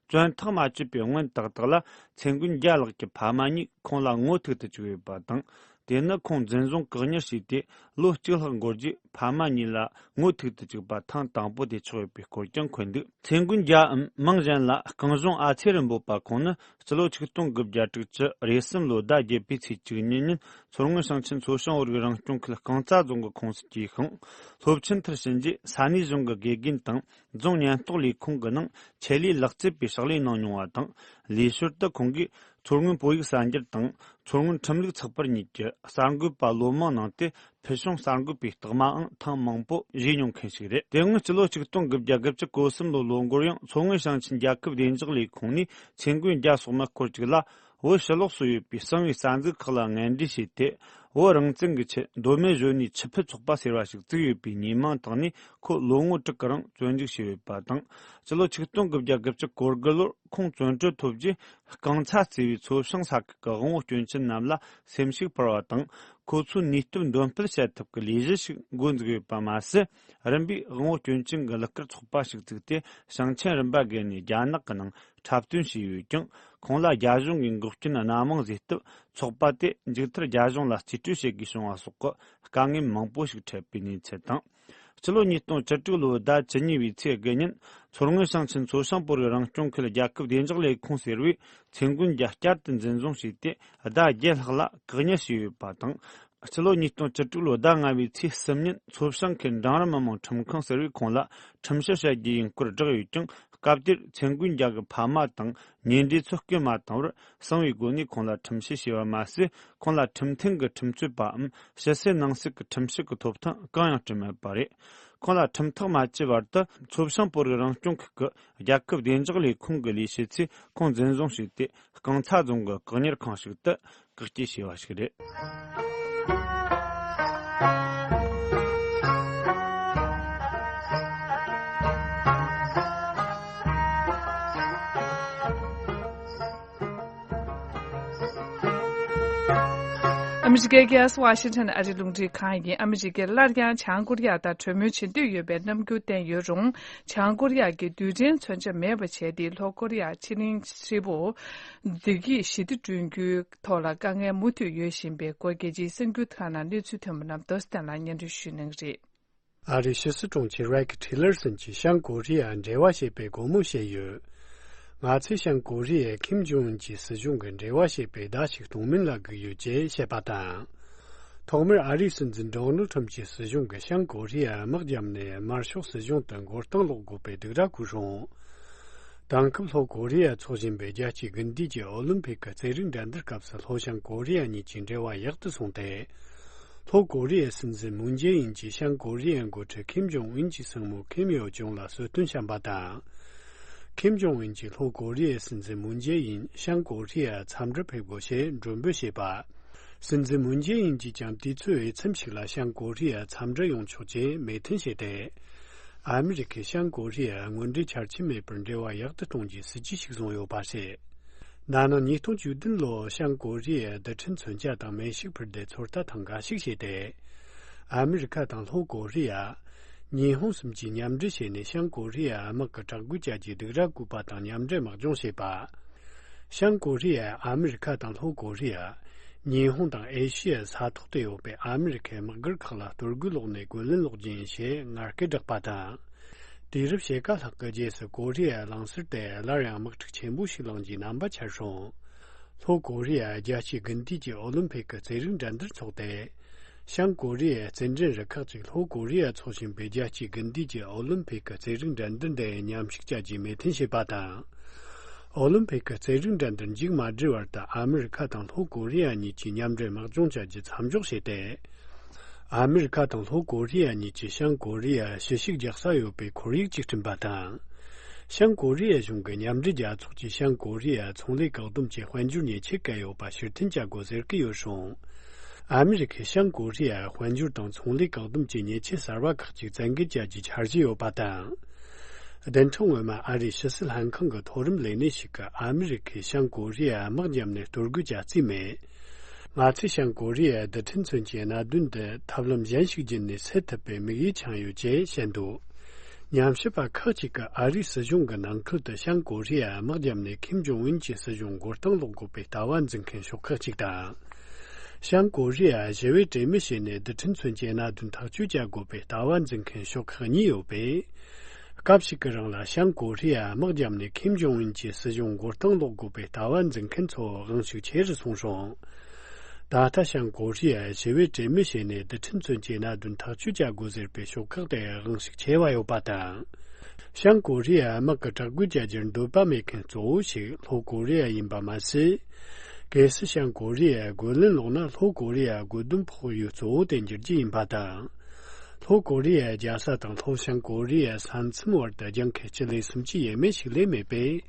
བཙོན་ཐག་མ་བཅད་པའི་སྔོན་ཏག་ཏག་ལ་ཚེ་མགོན་རྒྱལ་ལགས་ཀྱི་ཕ་མ་གཉིས་ཁོང་ལ་ངོ་ཐུག་ཏུ་བཅུག་ཡོད་པ་དང་། དེ་ནི་ཁོང་འཛིན་བཟུང་བཀག་ཉར་བྱས་ཏེ་ལོ་གཅིག་ལྷག་འགོར་རྗེས་ཕ་མ་གཉིས་ལ་ངོ་ཐུག་ཏུ་བཅུག་པ་ཐེངས་དང་པོ་དེ་ཆགས་ཡོད་པའི་སྐོར་ཀྱང་འཁོད་འདུག་ཚེ་མགོན་རྒྱལ་འམ་མིང་གཞན་ལ་སྐལ་བཟང་ཨ་ཚེ་རིན་པོ་པ་ཁོང་ནི་སྤྱི་ལོ་ཆིག་སྟོང་དགུ་བརྒྱ་དྲུག་ཅུ་རེ་གསུམ་ལོའི་ཟླ་བརྒྱད་པའི་ཚེས་བཅུ་གཉིས་ཉིན་མཚོ་སྔོན་ཞིང་ཆེན་མཚོ་བྱང་བོད་རིགས་རང་སྐྱོང་ཁུལ་རྐང་ཚ་རྫོང་གི་ཁོངས་སུ་སྐྱེས་ཤིང་། སློབ་ཆེན་མཐར་ཕྱིན་རྗེས་ས་གནས་གཞུང་གི་དགེ་རྒན་དང་རྫོང་ཉེན་རྟོག་ལས་ཁུངས་ཀྱི་ནང་ཆེད་ལས་ལག་རྩལ་པའི་ཕྱག་ལས་གནང་མྱོང་བ་དང་། ལས་ཞོར་དུ་ཁོང་གིས་མཚོ་སྔོན་བོད་ཡིག་གསར་འགྱུར་དང་མཚོ་སྔོན་ཁྲིམས་ལུགས་ཚགས་པར་གཉིས་ཀྱི་གསར་འགོད་པ་ལོ་མང་གནང་སྟེ། ཕུལ་བྱུང་གསར་འགོད་པའི་རྟགས་མའང་ཐེངས་མང་པོ་བཞེས་མྱོང་མཁན་ཞིག་རེད། དེ་སྔོན་སྤྱི་ལོ་ཆིག་སྟོང་དགུ་བརྒྱ་དགུ་བཅུ་གོ་གསུམ་ལོའི་ལོ་འགོར་ཡང་མཚོ་སྔོན་ཞིང་ཆེན་རྒྱལ་ཁབ་བདེ་འཇགས་ལས་ཁུངས་ནས་ཚེ་མགོན་རྒྱལ་སོགས་མི་སྐོར་གཅིག་ལ་བོད་ཕྱི་ལོགས་སུ་ཡོད་པའི་གསང་བའི་རྩ་འཛུགས་ཁག་ལ་ངན་འབྲེལ་བྱས་ཏེ། བོད་རང་བཙན་གྱི་ཆེད་མདོ་སྨད་གཞོན་ནུའི་ཆུ་ཕུད་ཚོགས་པ་ཟེར་བ་ཞིག་བཙུགས་ཡོད་པའི་ཉེས་མིང་བཏགས་ནས་ཁོ་ལོ་ངོ་དྲུག་གི་རིང་བཙོན་འཇུག་བྱས་ཡོད་པ་དང་། སྤྱི་ལོ་ཆིག་སྟོང་དགུ་བརྒྱ་དགུ་བཅུ་གོ་དགུ་ལོར་ཁོང་བཙོན་གྲོལ་ཐོབ་རྗེས། རྐང་ཚ་བརྩེ་བའི་མཚོ་བྱང་ས་ཁུལ་གྱི་དབང་བོ་སྐྱོན་ཅན་རྣམས་ལ་སེམས་ཤུགས་འཕར་བ་དང་། ཁོ་ཚོའི་ནུས་སྟོབས་འདོན་སྤེལ་བྱ་ཐབས་ཀྱི་ལས་གཞི་ཞིག་འགོ་འཛུགས་ཡོད་པ་མ་ཟད། རིམ་པས་དབང་བོ་སྐྱོན་ཅན་གྱི་གླུ་གར་ཚོགས་པ་ཞིག་བཙུགས་ཏེ། ཞིང་ཆེན་རིམ་པ་བརྒལ་ནས་རྒྱ་ནག་གི་ནང་འཁྲབ་སྟོན་བྱས་ཡོད་ཀྱང་། ཁོང་ལ་རྒྱ་གཞུང་གིས་འགོག་རྐྱེན་སྣ་མང་བཟོས་སྟབས། ཚོགས་པ་དེ་མཇུག་མཐར་རྒྱ་གཞུང་ལ་རྩིས་སྤྲོད་བྱེད་དགོས་བྱུང་བ་སོགས་ཀྱི་དཀའ་ངལ་མང་པོ་ཞིག་འཕྲད་པའི་གནས་ཚུལ་དང་། སྤྱི་ལོ་ཉིས་སྟོང་བཅུ་དྲུག་ལོའི་ཟླ་བཅུ་གཉིས་པའི་ཚེས་དགུ་ཉིན། མཚོ་སྔོན་ཞིང་ཆེན་མཚོ་བྱང་བོད་རིགས་རང་སྐྱོང་ཁུལ་རྒྱལ་ཁབ་བདེ་འཇགས་ལས་ཁུངས་ཟེར་བས། ཚེ་མགོན་རྒྱལ་བསྐྱར་དུ་འཛིན་བཟུང་བྱས་ཏེ། ཟླ་བརྒྱད་ལྷག་ལ་བཀག་ཉར་བྱས་ཡོད་པ་དང་། སྤྱི་ལོ་ཉིས་སྟོང་བཅུ་དྲུག་ལོའི་ཟླ་ལྔ་པའི་ཚེས་གསུམ་ཉིན། མཚོ་བྱང་ཁུལ་འབྲིང་རིམ་མི་དམངས་ཁྲིམས་ཁང་ཟེར་བས་ཁོང་ལ་ཁྲིམས་བཤེར་བྱ་རྒྱུ་ཡིན་སྐོར་བསྒྲགས་ཡོད་ཀྱང་། སྐབས་དེར་ཚེ་མགོན་རྒྱལ་གྱི་ཕ་མ་དང་ཉེ་འབྲེལ་ཚོས་སྐུལ་མ་བཏང་བར། གསང་བའི་སྒོ་ནས་ཁོང་ལ་ཁྲིམས་བཤེར་བྱས་པ་མ་ཟད། ཁོང་ལ་ཁྲིམས་མཐུན་གྱི་ཁྲིམས་རྩོད་པའམ་ཕྱི་གསལ་ནང་གསལ་གྱི་ཁྲིམས་ཞིབ་ཀྱི་ཐོབ་ཐང་གང་ཡང་སྤྲད་མེད་པ་རེད། ཁོང་ལ་ཁྲིམས་ཐག་མ་བཅད་བར་དུ། མཚོ་བྱང་བོད་རིགས་རང་སྐྱོང་ཁུལ་གྱི་རྒྱལ་ཁབ་བདེ་འཇགས་ལས་ཁུངས་ཀྱི་ལས་བྱེད་ཚོས་ཁོང་འཛིན་བཟུང་བྱས་ཏེ། རྐང་ཚ་རྫོང་གི་བཀག་ཉར་ཁང་ཞིག་ཏུ་བཀག་སྐྱིལ་བྱས་པ་ཞིག་རེད། ཨ་མི་རི་ཀའི་རྒྱལ་ས་ཝ་ཤིང་ཊོན་ཨ་རིའི་རླུང་འཕྲིན་ཁང་ཡིན། ཨ་མི་རི་ཀས་སླར་ཡང་བྱང་ཀོ་རི་ཡ་དང་གྲོས་མོལ་བྱེད་འདོད་ཡོད་པའི་རྣམ་འགྱུར་བསྟན་ཡོད་རུང་། བྱང་ཀོ་རི་ཡ་གིས་རྡུལ་ཕྲན་མཚོན་ཆ་མེད་པ་བྱས་ཏེ། ལྷོ་ཀོ་རི་ཡ་ཕྱི་གླིང་ཧྲིལ་པོ་བདེ་སྐྱིད་ཞི་བདེ་བསྐྲུན་རྒྱུའི་ཐོག་ལ་དཀའ་ངལ་མུ་མཐུད་ཡོད་བཞིན་པའི་སྐོར། རྒྱལ་སྤྱིའི་གསར་འགྱུར་ཁག་ནང་གནས་ཚུལ་ཐོན་པ་རྣམས་རྡོ་རྗེ་གདན་ལགས་སྙན་སྒྲོན་ཞུ་གནང་གི་རེད། ཨ་རིའི་ཕྱི་སྲིད་དྲུང་ཆེ་རེག་ཊི་ལར་སན་གྱིས་བྱང་ཀོ་རི་ཡ་འབྲེལ་བ་བྱེད་པའི་སྒོ་མོ་ཕྱེས་ཡོད། ང་ཚོས་བྱང་ཀོ་རི་ཡས་ཁིམ་ཇོང་ཨུན་གྱི་སྲིད་གཞུང་གི་འབྲེལ་བ་བྱེད་པའི་བརྡ་ཞིག་གཏོང་མིན་ལ་སྒུག་ཡོད་ཅེས་བཤད་པ་དང་། ཐོག་མར་ཨ་རིའི་སྲིད་འཛིན་ཌོ་ནལ་ཁྲམ་གྱི་སྲིད་གཞུང་གིས་བྱང་ཀོ་རི་ཡར་དམག་བརྒྱབ་ནས་དམར་ཤོག་སྲིད་གཞུང་དུ་མགོ་རྟིང་སློག་དགོས་པའི་སྡིགས་ར་བསྐུལ་རུང་། དེང་སྐབས་ལྷོ་ཀོ་རི་ཡ་འཚོགས་བཞིན་པའི་རྒྱལ་སྤྱིའི་དགུན་དུས་ཀྱི་ཨོ་ལིམ་ཕིག་གི་རྩེད་རིགས་འགྲན་བསྡུར་སྐབས་སུ་ལྷོ་བྱང་ཀོ་རི་ཡ་གཉིས་ཀྱི་འབྲེལ་བ་ཡག་ཏུ་སོང་སྟེ། ལྷོ་ཀོ་རི་ཡའི་སྲིད་འཛིན་མུན་ཇེ་ཨིན་གྱིས་བྱང་ཀོ་རི་ཡའི་འགོ་ཁྲིད་ཁིམ་ཇོང་ཨུན་གྱི་སྲིང་མོ་ཁིམ་ཡོ་ཇོང་ལ་གསོལ་སྟོན་བཤམས་པ་དང་། ཁིམ་ཇོང་ཨུན་གྱིས་ལྷོ་ཀོ་རི་ཡའི་སྲིད་འཛིན་མུན་ཇེ་ཨིན་བྱང་ཀོ་རི་ཡར་འཚམས་འདྲིར་ཕེབས་དགོས་ཞེས་མགྲོན་འབོད་བྱས་པ། སྲིད་འཛིན་མུན་ཇེ་ཨིན་གྱིས་ཀྱང་དུས་ཚོད་འོས་འཚམ་ཞིག་ལ་བྱང་ཀོ་རི་ཡར་འཚམས་འདྲིར་ཡོང་ཆོག་ཅེས་མོས་མཐུན་བྱས་ཏེ། ཨ་མི་རི་ཀས་བྱང་ཀོ་རི་ཡར་དངོས་འབྲེལ་འཆར་ཅན་མེད་པར་འབྲེལ་བ་ཡག་ཏུ་གཏོང་རྒྱུའི་སྲིད་ཇུས་ཤིག་བཟུང་ཡོད་པ་རེད། ན་ནིང་ཉིས་སྟོང་བཅུ་བདུན་ལོར་བྱང་ཀོ་རི་ཡས་རྡུལ་ཕྲན་མཚོན་ཆ་དང་མེ་ཤུགས་འཕུར་མདེལ་ཚོད་ལྟ་ཐེངས་འགའ་ཞིག་བྱས་ཏེ། ཨ་མི་རི་ཁ་དང་ལྷོ་ཀོ་རི་ཡ། ཉི་ཧོང་གསུམ་གྱིས་མཉམ་འབྲེལ་བྱས་ནས་བྱང་ཀོ་རི་ཡར་དམག་གི་དྲག་རྒོལ་བྱ་རྒྱུའི་སྡིགས་ར་བསྐུལ་པ་དང་མཉམ་འབྲེལ་དམག་སྦྱོང་བྱས་པ། བྱང་ཀོ་རི་ཡས་ཨ་མི་རི་ཁ་དང་ལྷོ་ཀོ་རི་ཡ། ཉི་ཧོང་དང་ཨེ་ཤི་ཡའི་ས་ཐོག་ཏུ་ཡོད་པའི་ཨ་མི་རི་ཁའི་དམག་སྒར་ཁག་ལ་གཏོར་རྒོལ་སློག་ནས་རྒོལ་ལན་སློག་རྒྱུ་ཡིན་ཞེས་ངར་སྐད་བསྒྲགས་པ་དང་། དུས་རབས་ཕྱེད་ཀ་ལྷག་གི་རྗེས་སུ་ཀོ་རི་ཡ་གླིང་ཟུར་དེ་སླར་ཡང་དམག་འཁྲུག་ཆེན་པོ་ཞིག་ལངས་རྒྱུའི་རྣམ་པ་འཆར་བྱུང་། ལྷོ་ཀོ་རི་ཡ་རྒྱལ་སྤྱིའི་དགུན་དུས་ཀྱི་ཨོ་ལིམ་ཕིག་གི་རྩེད་རིགས་འགྲན་བསྡུར་འཚོགས་ཏེ། བྱང་ཀོ་རི་ཡའི་རྩེད་འགྲན་རུ་ཁག་ཅིག་ལྷོ་ཀོ་རི་ཡ་འཚོགས་བཞིན་པའི་རྒྱལ་སྤྱིའི་དགུན་དུས་ཀྱི་ཨོ་ལིམ་ཕིག་གི་རྩེད་རིགས་འགྲན་བསྡུར་འདི་མཉམ་ཞུགས་བྱ་རྒྱུའི་མོས་མཐུན་བྱས་པ་དང་། ཨོ་ལིམ་ཕིག་གི་རྩེད་རིགས་འགྲན་བསྡུར་མཇུག་མ་སྒྲིལ་བར་དུ་ཨ་མི་རི་ཁ་དང་ལྷོ་ཀོ་རི་ཡ་གཉིས་ཀྱིས་མཉམ་འབྲེལ་དམག་སྦྱོང་བྱ་རྒྱུ་མཚམས་འཇོག་བྱས་ཏེ། ཨ་མི་རི་ཁ་དང་ལྷོ་ཀོ་རི་ཡ་གཉིས་ཀྱིས་བྱང་ཀོ་རི་ཡར་ཕྱི་བཤིག་རྒྱག་ས་ཡོད་པའི་ཁོར་ཡུག་ཅིག་བསྐྲུན་པ་དང་། བྱང་ཀོ་རི་ཡ་གཞུང་གི་མཉམ་འབྲེལ་རྒྱལ་ཚོགས་ཀྱིས་བྱང་ཀོ་རི་ཡ་ཚོང་ལས་བཀག་སྡོམ་གྱི་དཔལ་འབྱོར་ཉེས་ཆད་བཀལ་ཡོད་པ་ཕྱིར་འཐེན་བྱ་དགོས་ཟེར་གྱི་ཡོད་རུང་། ཨ་མི་རི་ཁས་བྱང་ཀོ་རི་ཡ་དཔལ་འབྱོར་དང་ཚོང་ལས་བཀག་སྡོམ་གྱི་ཉེས་ཆད་གསར་བ་ཁག་ཅིག་བཙན་འགེལ་བྱ་རྒྱུའི་འཆར་གཞི་ཡོད་པ་དང་། བདུན་ཕྲག་སྔོན་མ་ཨ་རིའི་ཕྱི་སྲིད་ལྷན་ཁང་གི་མཐོ་རིམ་ལས་སྣེ་ཞིག་གིས་ཨ་མི་རི་ཁས་བྱང་ཀོ་རི་ཡ་དམག་བརྒྱབ་ནས་གཏོར་རྒོལ་བྱ་རྩིས་མེད། ང་ཚོས་བྱང་ཀོ་རི་ཡའི་རྡུལ་ཕྲན་མཚོན་ཆའི་གནད་དོན་འདི་ཐབས་ལམ་གཞན་ཞིག་བརྒྱུད་ནས་སེལ་ཐུབ་པའི་དམིགས་ཡུལ་འཆང་ཡོད་ཅེས་བཤད་འདུག། ཉམས་ཞིབ་པ་ཁག་ཅིག་གིས་ཨ་རིའི་སྲིད་གཞུང་གི་ནང་ཁུལ་དུ་བྱང་ཀོ་རི་ཡར་དམག་བརྒྱབ་ནས་ཁིམ་ཇོང་ཨུན་གྱི་སྲིད་གཞུང་མགོ་རྟིང་སློག་དགོས་པའི་ལྟ་བ་འཛིན་མཁན་ཤོག་ཁག་ཅིག་དང་། བྱང་ཀོ་རི་ཡར་ཞི་བའི་གྲོས་མོལ་བྱས་ནས་རྡུལ་ཕྲན་མཚོན་ཆའི་གནད་དོན་ཐག་གཅོད་བྱ་དགོས་པའི་ལྟ་བ་འཛིན་མཁན་ཤོག་ཁག་གཉིས་ཡོད་པས། སྐབས་ཤིག་གི་རིང་ལ་བྱང་ཀོ་རི་ཡར་དམག་བརྒྱབ་ནས་ཁིམ་ཇོང་ཨུན་གྱི་སྲིད་གཞུང་མགོ་རྟིང་སློག་དགོས་པའི་ལྟ་བ་འཛིན་མཁན་ཚོ་དབང་ཤུགས་ཆེ་རུ་སོང་རུང་། ད་ལྟ་བྱང་ཀོ་རི་ཡར་ཞི་བའི་གྲོས་མོལ་བྱས་ནས་རྡུལ་ཕྲན་མཚོན་ཆའི་གནད་དོན་ཐག་གཅོད་བྱ་དགོས་ཟེར་བའི་ཤོག་ཁག་དེ་དབང་ཤུགས་ཆེ་བ་ཡོད་པ་དང་། བྱང་ཀོ་རི་ཡར་དམག་གི་དྲག་རྒོལ་བྱ་རྒྱུར་འདོད་པ་མེད་མཁན་གཙོ་བོ་ཞིག་ལྷོ་ཀོ་རི་ཡ་ཡིན་པ་མ་ཟད། གལ་སྲིད་བྱང་ཀོ་རི་ཡར་རྒོལ་ལན་སློག་ན་ལྷོ་ཀོ་རི་ཡར་རྒོལ་རྡུང་ཕོག་ཡུལ་གཙོ་བོ་དེ་འགྱུར་རྒྱུ་ཡིན་པ་དང་། ལྷོ་ཀོ་རི་ཡའི་རྒྱལ་ས་དང་ལྷོ་བྱང་ཀོ་རི་ཡའི་ས་མཚམས་བར་དུ་རྒྱང་ཁེལ་སྤྱི་ལེ་སུམ་ཅུ་ཡས་མས་ཤིག་ལས་མེད་པས།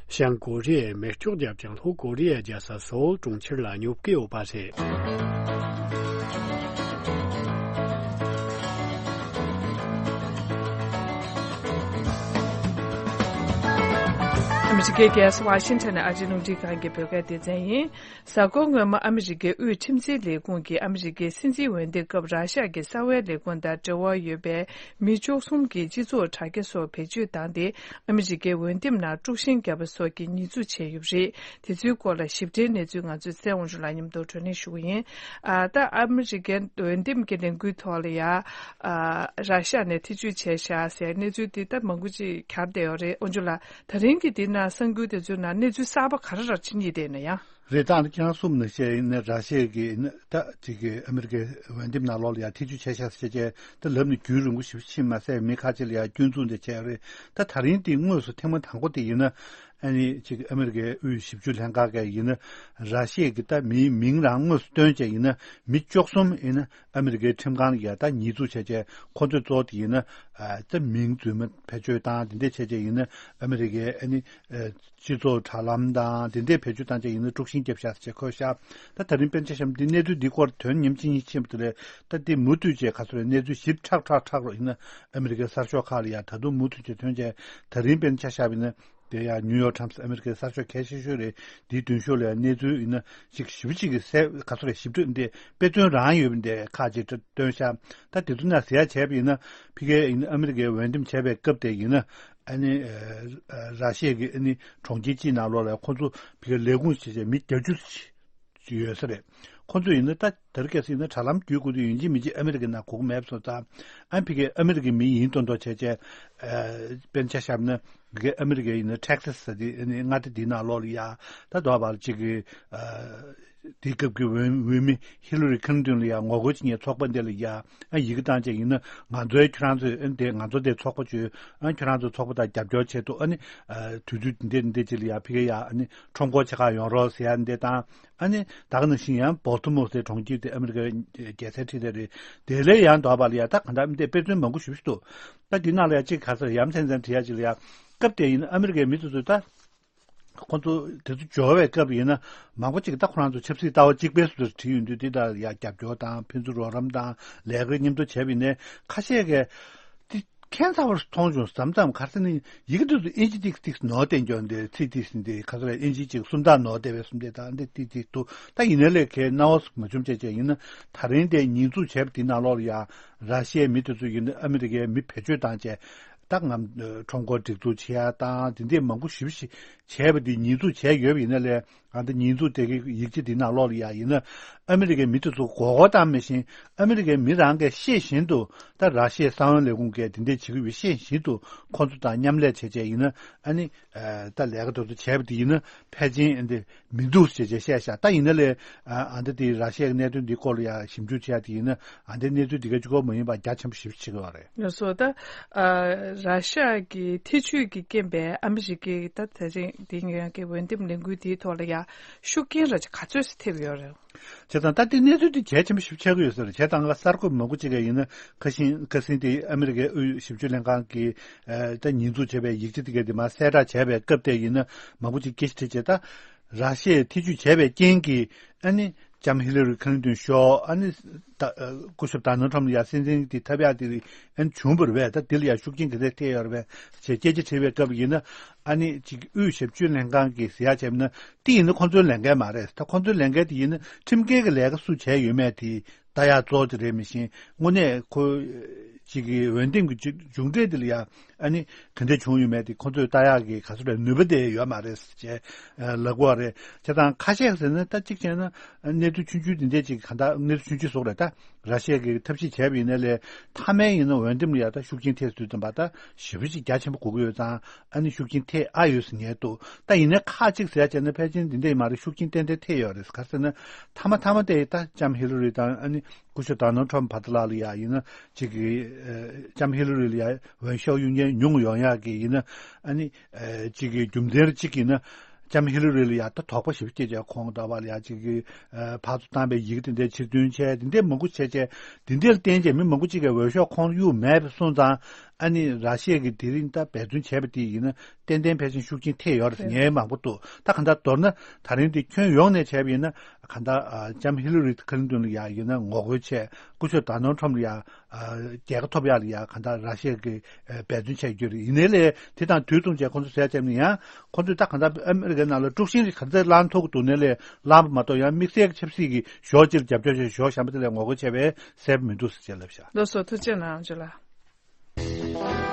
བྱང་ཀོ་རི་ཡས་མེ་སྒྱོགས་བརྒྱབ་ཀྱང་ལྷོ་ཀོ་རི་ཡའི་རྒྱལ་ས་སོལ་གྲོང་ཁྱེར་ལ་སྙོབ་ཀྱི་ཡོད་པ་རེད། ཨ་མི་རི་ཀའི་རྒྱལ་ས་ཝ་ཤིང་ཊོན་ནས་ཨ་རིའི་རླུང་འཕྲིན་ཁང་གི་བོད་སྐད་སྡེ་ཚན་ཡིན། གཟའ་འཁོར་སྔོན་མ་ཨ་མི་རི་ཀའི་དབུས་ཁྲིམས་འཛིན་ལས་ཁུངས་ཀྱིས་ཨ་མི་རི་ཀའི་སྲིད་འཛིན་འོས་འདེམས་སྐབས་ར་ཤ་གྱི་གསང་བའི་ལས་ཁུངས་དང་འབྲེལ་བ་ཡོད་པའི་མི་བཅུ་གསུམ་གྱི་སྤྱི་ཚོགས་དྲ་རྒྱ་སོགས་བེད་སྤྱོད་བཏང་སྟེ་ཨ་མི་རི་ཀའི་འོས་འདེམས་ནང་དཀྲུག་ཤིང་བརྒྱབ་པ་སོགས་ཀྱི་ཉེས་འཛུགས་བྱས་ཡོད་པ་རེད། དེ་ཚོའི་སྐོར་ལ་ཞིབ་ཕྲའི་གནས་ཚུལ་ང་ཚོའི་གསན་དབང་ཞུ་ལ་མཉམ་དུ་བགྲོ་གླེང་ཞུ་གི་ཡིན། ཨ་ད་ཨ་མི་རི་ཀའི་འོས་འདེམས་ཀྱི་ལས་འགུལ་ཐོག་ལ་ཡ་ཨ་ར་ཤ་ནས་ཐེ་བྱུས་བྱས་ཤག་ཟེར་གནས་ཚུལ་འདི་ད་མང་པོ་ཅིག་གྱར་བསྡད་ཡོད་རེད། དབང་ཕྱུག་ལགས། ད་རིང་གི་འདི་ན་གསར་འགྱུར་དེ་ཚོའི་ནང་གནས་ཚུལ་གསར་པ་ག་རེ་ར་ཕྱིན་ཡོད་དེ་ན་ཡང་། རེད། ད་ཁྱེད་རང་གསུངས་ནང་བཞིན་ཡིན་ན་ར་ཤི་ཡ་གི་ཡིན་ན་ད་ཅིག་གི་ཨ་མི་རི་ཀའི་འོས་འདེམས་ནང་ལོགས་ལ་ཡང་ཐེ་བྱུས་བྱས་ཤག་ཟེར་བྱས་ད་ལབ་ནས་རྒྱུན་རིང་པོ་ཞིག་ཕྱིན་མ་ཟད་མི་ཁ་ཅིག་ལ་ཡང་སྐྱོན་འཛུགས་འདི་བྱས་རེད། ད་ད་རིང་འདི་དངོས་སུ་ཐེངས་མ་དང་པོ་དེ་ཡིན་ན་ཨ་ནི་ཅིག་ཨ་མི་རི་ཀའི་དབུས་ཞིབ་འཇུག་ལྷན་ཁང་གིས་ཡིན་ན་ར་ཤི་ཡ་གི་ད་མིའི་མིང་རང་དངོས་སུ་བཏོན་བྱས་ཡིན་ན་མི་བཅུ་གསུམ་ཡིན་ན་ཨ་མི་རི་ཀའི་ཁྲིམས་ཁང་ལ་ཡང་ད་ཉེས་འཛུགས་བྱས་བྱས་ཁོ་ཚོས་གཙོ་བོ་དེ་ཡིན་ན་ད་མིང་རྫུན་མ་བེད་སྤྱོད་བཏང་དེ་འདྲས་བྱས་བྱས་ཡིན་ན་ཨ་མི་རི་ཀའི་ཨ་ནི། སྤྱི་ཚོགས་དྲ་ལམ་དང་དེ་འདྲའི་བེད་སྤྱོད་བཏང་བྱས་ཡིན་ན་དཀྲུག་ཤིང་བརྒྱབ་ཤག་ཟེར་བྱས་འཁོད་ཤག་ད་ད་རིང་དཔེར་ན་ཆ་བཞག་ན་འདི་གནས་ཚུལ་འདི་སྐོར་དོན་ཉམས་ཅིག་གཉིས་ཕྱིན་པ་དེ་ལས་ད་འདི་མུ་མཐུད་བྱས་ག་ཚོད་རེད་གནས་ཚུལ་ཞིབ་ཕྲ་ཕྲ་ཕྲ་རུ་ཡིན་ན་ཨ་མི་རི་ཀའི་གསར་ཤོག་ཁག་ལ་ཡང་ད་དུང་མུ་མཐུད་བྱས་ཐོན་བྱས་ད་རིང་དཔེར་ན་ཆ་བཞག་པ་ཡིན་ན་དེ་ཡང་ནིའུ་ཡོག་ཊའིམ་སི་ཨ་མི་རི་ཀའི་གསར་ཤོག་གལ་ཆེ་ཤོས་རེད། འདིའི་མདུན་ཤོག་ལ་ཡང་གནས་ཚུལ་ཡིན་ན་ཅིག་ཞིབ་ཅིག་གི་གསལ་ག་ཚོད་རེད་ཞིབ་ཕྲ་འདི་དཔེ་མཚོན་རང་ཡོད་པ་འདི་ཁག་ཅིག་བཏོན་ཤག་ད་དེ་ཚོ་ན་ཟེར་ཡ་བྱས་པ་ཡིན་ན་ཕ་གིའི་ཡིན་ན་ཨ་མི་རི་ཀའི་འོས་འདེམས་བྱས་པའི་སྐབས་དེ་ཡིན་ན། ཨ་ནི། ར་ཤི་ཡ་གི་ཨ་ནི་གྲོང་ཁྱེར་གཅིག་ནང་ལོགས་ལ་ཁོ་ཚོ་བི་ག་ལས་ཁུངས་བྱས་བྱས་མི་བརྒྱད་ཅུ་ཅིག་ཡོད་ས་རེད། ཁོ་ཚོ་ཡིན་ན་ད་དེ་རིང་ཁ་སང་ཡིན་ན་དྲ་ལམ་བརྒྱུད་དགོས་དུས་ཡིན་གཅིག་མིན་གཅིག་ཨ་མི་རི་ཀའི་ནང་གོ་གི་མེད་པ་སོང་ཙང་ཨ་ནི་བི་གའི་ཨ་མི་རི་ཀའི་མི་ཡིན་མདོག་མདོག་བྱས་བྱས། དཔེར་ན་ཆ་བཞག་ན་བི་གའི་ཨ་མི་རི་ཀའི་ཡིན་ན་ཊེག་སཱ་ཟེར་དེ་ཨ་ནི་མངའ་སྡེ་འདིའི་ནང་ལོགས་ལ་ཡ་ད་དོ་བར་གཅིག་གི་དེའི་སྐབས་ཀྱི་འོས་འོས་མི་ཧི་ལ་རི་ཁིན་ཏོན་ལ་ཡང་ངོ་རྒོལ་བྱེད་མཁན་ཚོགས་པ་འདི་ལ་ཡང་ཨ་ཡི་གེ་བཏང་བྱས་ཡིན་ན་ང་ཚོའི་ཁྱོད་རང་ཚོའི་ཨ་འདི་ང་ཚོ་འདི་ཚོགས་པ་བཅོས་ཨ་ཁྱོད་རང་ཚོའི་ཚོགས་པ་དང་རྒྱབ་སྐྱོར་བྱེད་དུ་ཨ་ནི་དུས་ཚོད་འདི་འདི་ཅིག་ལ་ཡང་ཕ་གི་ཡང་ཨ་ནི་ཁྲོམ་སྐོར་ཆེ་ཁག་ཡོང་རོགས་ཟེར་ཡ་འདི་དང་ཨ་ནི་ད་ག་ནང་བཞིན་ཡང་བོལ་ཏི་མོར་ཟེར་གྲོང་ཁྱེར་དེ་ཨ་མི་རི་ཀའི་རྒྱལ་སའི་འཕྲེད་དེ་རེད། དེ་ལས་ཡང་དོག་པ་ལ་ཡང་ད་ག་འདྲ་འདི་དཔེ་མཚོན་མང་པོ་ཞིག་འདུག་ད་འདི་ནང་ལ་ཡང་གཅིག་ག་ཚོད་ཡ་མཚན་མཚན་བྲིས་ཡ་ཅིག་ལ་ཡང་སྐབས་དེ་ཡིན་ཨ་མི་རི་ཀའི་མི་དེ་ཚོས་ད། ཁོང་ཚོ་དེ་ཚོ་འབྱོར་བའི་སྐབས་ཡིན་ན་མང་པོ་ཅིག་ད་ཁོ་རང་ཚོ་ཆབ་སྲིད་ལྟ་བ་གཅིག་པའི་སུ་བྲིས་ཡོང་དུས་དེ་དག་ཡ་རྒྱབ་སྐྱོར་དང་ཕན་ཚུན་རོགས་རམ་དང་ལས་ཀ་མཉམ་དུ་བྱས་པ་ཡིན་ནའི་ཁ་ཤས་ཀྱིས་དེ་ཁྱད་མཚར་བར་མཐོང་བྱུང་། མཚམས་མཚམས་ག་རེ་ཟེར་ན་ཡི་གེ་དེ་ཚོ་ཨིན་ཇི་ཏིག་ཏིག་ནོར་བསྡད་འགྱོ་འདི་ཚིག་ཏིག་ཟིན་ཏེ་ག་ཚོད་ཨིན་ཇི་ཅིག་སུམ་རྟགས་ནོར་བསྡད་པའི་སུམ་བསྡད་དང་འདི་ཏིག་ཏིག་འདུག་ད་ཡིན་ནའི་ལས་ཁའི་སྣང་བ་མ་བྱུང་བྱས་བྱས་ཡིན་ན་ད་རིང་དེ་ཉེས་འཛུགས་བྱས་པ་དེ་ནང་ལོགས་ལ་ཡ་ར་ཤི་ཡའི་མི་དེ་ཚོ་ཡིན་ན་ཨ་མི་རི་ཀའི་མི་བེད་སྤྱོད་བཏང་བྱས། ད་ང་ཁྲོམ་སྐོར་སྒྲིག་འཛུགས་བྱེད་ཡ་དང་དེ་འདྲས་མང་པོ་ཞེ་པོ་ཞིག་བྱས་པ་དེ་ཉེས་འཛུགས་བྱས་ཡོད་པ་ཡིན་ན་ལས་ང་ད་ཉེས་འཛུགས་དེ་གི་ཡིག་ཆ་དེ་ནང་ལོགས་ལ་ཡ་ཡིན་ན་ཨ་མི་རི་ཀའི་མི་དེ་ཚོ་མགོ་སྐོར་བཏང་མེད་བཞིན་ཨ་མི་རི་ཀའི་མི་རང་གིས་ཤེས་བཞིན་དུ་ད་ར་ཤི་ཡའི་གསང་བའི་ལས་ཁུངས་ཀྱིས་དེ་འདྲས་བྱེད་ཀྱི་ཡོད་ཤེས་བཞིན་དུ་ཁོང་ཚོ་དང་མཉམ་ལས་བྱས་བྱས་ཡིན་ན་ཨ་ནི་ད་ལས་ཀ་དེ་ཚོ་བྱས་པ་དེ་ཡིན་ན་ཕལ་ཆེར་འདི། མི་འདུག་ཅེས་བཤད་ཤག་ད་ཡིན་ན་ལས་ཨ་འདི་དེ་ར་ཤི་ཡའི་གནད་དོན་འདི་སྐོར་ལ་ཡང་ཞིབ་འཇུག་བྱས་དེ་ཡིན་ན་ཨ་འདི་གནས་ཚུལ་འདི་ག་གཅིག་པོ་མ་ཡིན་པར་རྒྱ་ཆེན་པོ་ཞིབ་བྱེད་ཀྱི་ཡོད་རེད། ལགས་སོ། ད་ཨ་ར་ཤི་ཡ་གི་ཐེ་བྱུས་ཀྱི་རྐྱེན་པས་ཨ་མི་རི་ཀའི་ད་དེ་རིང་འདི་ཉོ་ཡག་གི་འོས་འདེམས་ལས་འགུལ་དེའི་ཐོག་ལ་ཡ་ ཤུགས་རྐྱེན་ར་ག་ཚོད་ཅིག་ཐེབས་ཡོད་རེད། བྱས་ཙང་ད་ལྟའི་གནས་ཚུལ་འདི་གལ་ཆེན་པོ་ཞིག་ཆགས་ཀྱི་ཡོད་ས་རེད། བྱས་ཙང་ང་གསར་འགོད་མང་པོ་ཅིག་གིས་ཡིན་ན་ཁ་ཤས་ཁ་སང་དེ་ཨ་མི་རི་ཀའི་དབུས་ཞིབ་དཔྱོད་ལྷན་ཁང་གི་ཨ་ད་ཉེས་འཛུགས་བྱས་པའི་ཡིག་ཆ་དེ་ག་དེ་མར་གསལ་བསྒྲགས་བྱས་པའི་སྐབས་དེ་ཡིན་ན་མང་པོ་ཅིག་སྐད་ཆ་དྲིས་བྱས། ད་ར་ཤི་ཡས་ཐེ་ཇུས་བྱས་པའི་རྐྱེན་གྱིས་ཨ་ནི་ལྕམ་ཧི་ལ་རི་ཁ་ལིན་ཏོན་ཤོག་ཨ་ནི་ད་སྐུ་ཞབས་ཌོ་ནལ་ཊམ་ལ་ཡ་སྲིད་འཛིན་དེ་ཐོབ་ཡག་དེ་ཨ་ནི་བྱུང་བ་རེད་པས། ད་དེ་ལ་ཡ་ཤུགས་རྐྱེན་ག་ཚད་ཐེབས་ཡོད་རེད་པས་ཞེས་སྐད་ཆ་དྲིས་པའི་སྐབས་ཡིན་ན་ཨ་ནི་ཅིག་དབུས་ཞིབ་དཔྱོད་ལྷན་ཁང་གིས་ཟེར་ཡག་བྱས་ན། དེ་ཡིན་ན་ཁོང་ཚོའི་ལས་འགན་མ་རེད། ད་ཁོང་ཚོའི་ལས་འགན་དེ་ཡིན་ན་ཁྲིམས་འགལ་གྱི་ལས་ཀ་སུ་བྱས་ཡོད་མེད་དེ་ལྟ་ཡག་གཙོ་བོ་དེ་རེད། མི་ཤེས་དངོས་གནས་ཁོ་ཅིག་གི་འོས་འདེམས་ཀྱི་མཇུག་འབྲས་དེ་ལ་ཡ་ཨ་ནི་ག་འདྲ་བྱུང་ཡོད་མེད་དེ་ཁོང་ཚོས་ལྟ་ཡག་གི་ག་ཚོད་རེད་ནུས་པ་དེ་ཡོད་མ་རེད་ཅེས་ལབ་དགོས་རེད། བྱས་ཙང་ཁ་ཤས་ཟེར་ན་ད་གཅིག་བྱས་ན་གནས་ཚུལ་ཆུང་ཆུང་དེ་འདྲས་ཅིག་གང་ལྟར་གནས་ཚུལ་ཆུང་ཆུང་བཟོ་རེད། ད་ར་ཤི་ཡ་གིས་ཐབས་ཤེས་བྱས་པ་ཡིན་ན་ལས་མཐའ་མའི་ཡིན་ན་འོས་འདེམས་ལ་ཡ་ད་ཤུགས་རྐྱེན་ཐེབས་སྲིད་དུས་ཙམ་པ་ད་ཞེ་པོ་ཅིག་རྒྱ་ཆེན་པོ་དགོས་ཀྱི་ཡོད་ཙང་། ཨ་ནི་ཤུགས་རྐྱེན་ཐེབས་ཨ་ཡོད་ཟེར་ཉན་འདུག་ད་ཡིན་ནའི་ཁག་ཅིག་ཟེར་ཡ་བྱས་ན་ཕལ་ཆེར་འདི་འདྲ་ཡིན་མ་རེད། ཤུགས་རྐྱེན་ཏན་ཏན་ཐེབས་ཡོད་རེད། ག་རེ་ཟེར་ན་མཐའ་མ་མཐའ་མ་དེ་ད་ལྕམ་ཧི་ལ་རི་དང་ཨ་ནི་སྐུ་ཞབས་ཌོ་ནལ་ཊམ་བར་དུ་ལ་ལ་ཡ་ཡིན་ན་ཅིག་གི་ཨ་ལྕམ་ཧི་ལ་རི་ལ་ཡ་འོས་ཤོག་གཡུག་མཁན་ཉུང་ཡོང་ཡག་གི་ཡིན་ན་ཨ་ནི་ཨ་ཅིག་གི་རྒྱུ་མཚན་གཅིག་ཡིན་ན་ལྕམ་ཧི་ལ་རི་ལ་ཡ་ད་དོགས་པ་ཞེ་པོ་སྐྱེས་བྱས་ཁོང་ད་བར་ལ་ཡ་ཅིག་གི་ཨ་ཕར་ཚུར་བཏང་བའི་ཡིག་དེ་འདྲ་ཕྱིར་འདོན་བྱས་དེ་འདྲ་མང་པོ་བྱས་བྱས་དེ་འདྲ་ལ་བརྟེན་བྱས་མི་མང་པོ་ཅིག་གིས་འོས་ཤོག་ཁོང་གཡུག་མེད་པ་སོང་ཙང་། ཨ་ནི་ར་ཤི་ཡ་གིས་དེ་རིང་ད་འབད་བརྩོན་བྱས་པ་དེ་ཡིན་ན་ཏན་ཏན་ཕལ་ཆེར་ཤུགས་རྐྱེན་ཐེབས་ཡོད་རེད་ཟེར་ཉན་མང་པོ་འདུག་ད་གང་ལྟར་མདོར་ན་ད་རིང་དེ་ཁྱོན་ཡོངས་ནས་བྱས་པ་ཡིན་ན་གང་ལྟར་ཨ་ལྕམ་ཧི་ལ་རི་ཁ་ལིན་ཏོན་ལ་ཡ་ཡིན་ན་ངོ་རྒོལ་བྱས། སྐུ་ཞབས་ཌོ་ནལ་ཊམ་ལ་ཡ་ཨ་རྒྱལ་ཁ་ཐོབ་ཡག་ལ་ཡ་གང་ལྟར་ར་ཤི་ཡ་གིས་ཨ་འབད་བརྩོན་བྱས་རྒྱུ་རེད། ཡིན་ནའི་ལས་དེ་དང་དུས་མཚུངས་བྱས་ཁོང་ཚོ་ཟེར་བྱས་ནས་ཡང་ཁོང་ཚོས་ད་གང་ལྟར་ཨ་མི་རི་ཀའི་ནང་ལ་དཀྲུག་ཤིང་རིགས་ག་ཚད་བསླང་ཐུབ་ཀྱི་འདུག་ནའི་ལས་བསླངས་པ་མ་གཏོགས་ཡང་དམིགས་བསལ་གྱི་ཆབ་སྲིད་ཀྱི་ཕྱོགས་གཅིག་ལ་རྒྱབ་སྐྱོར་བྱས་ཕྱོགས་གཞན་པ་དེ་ལ་ངོ་རྒོལ་བྱས་པས་གསལ་པོ་མི་འདུག་ཟེར་བྱས་ལབ་ཤག་ལགས་སོ། ཐུགས་རྗེ་གནང་ཇོ་ལགས། ཨ་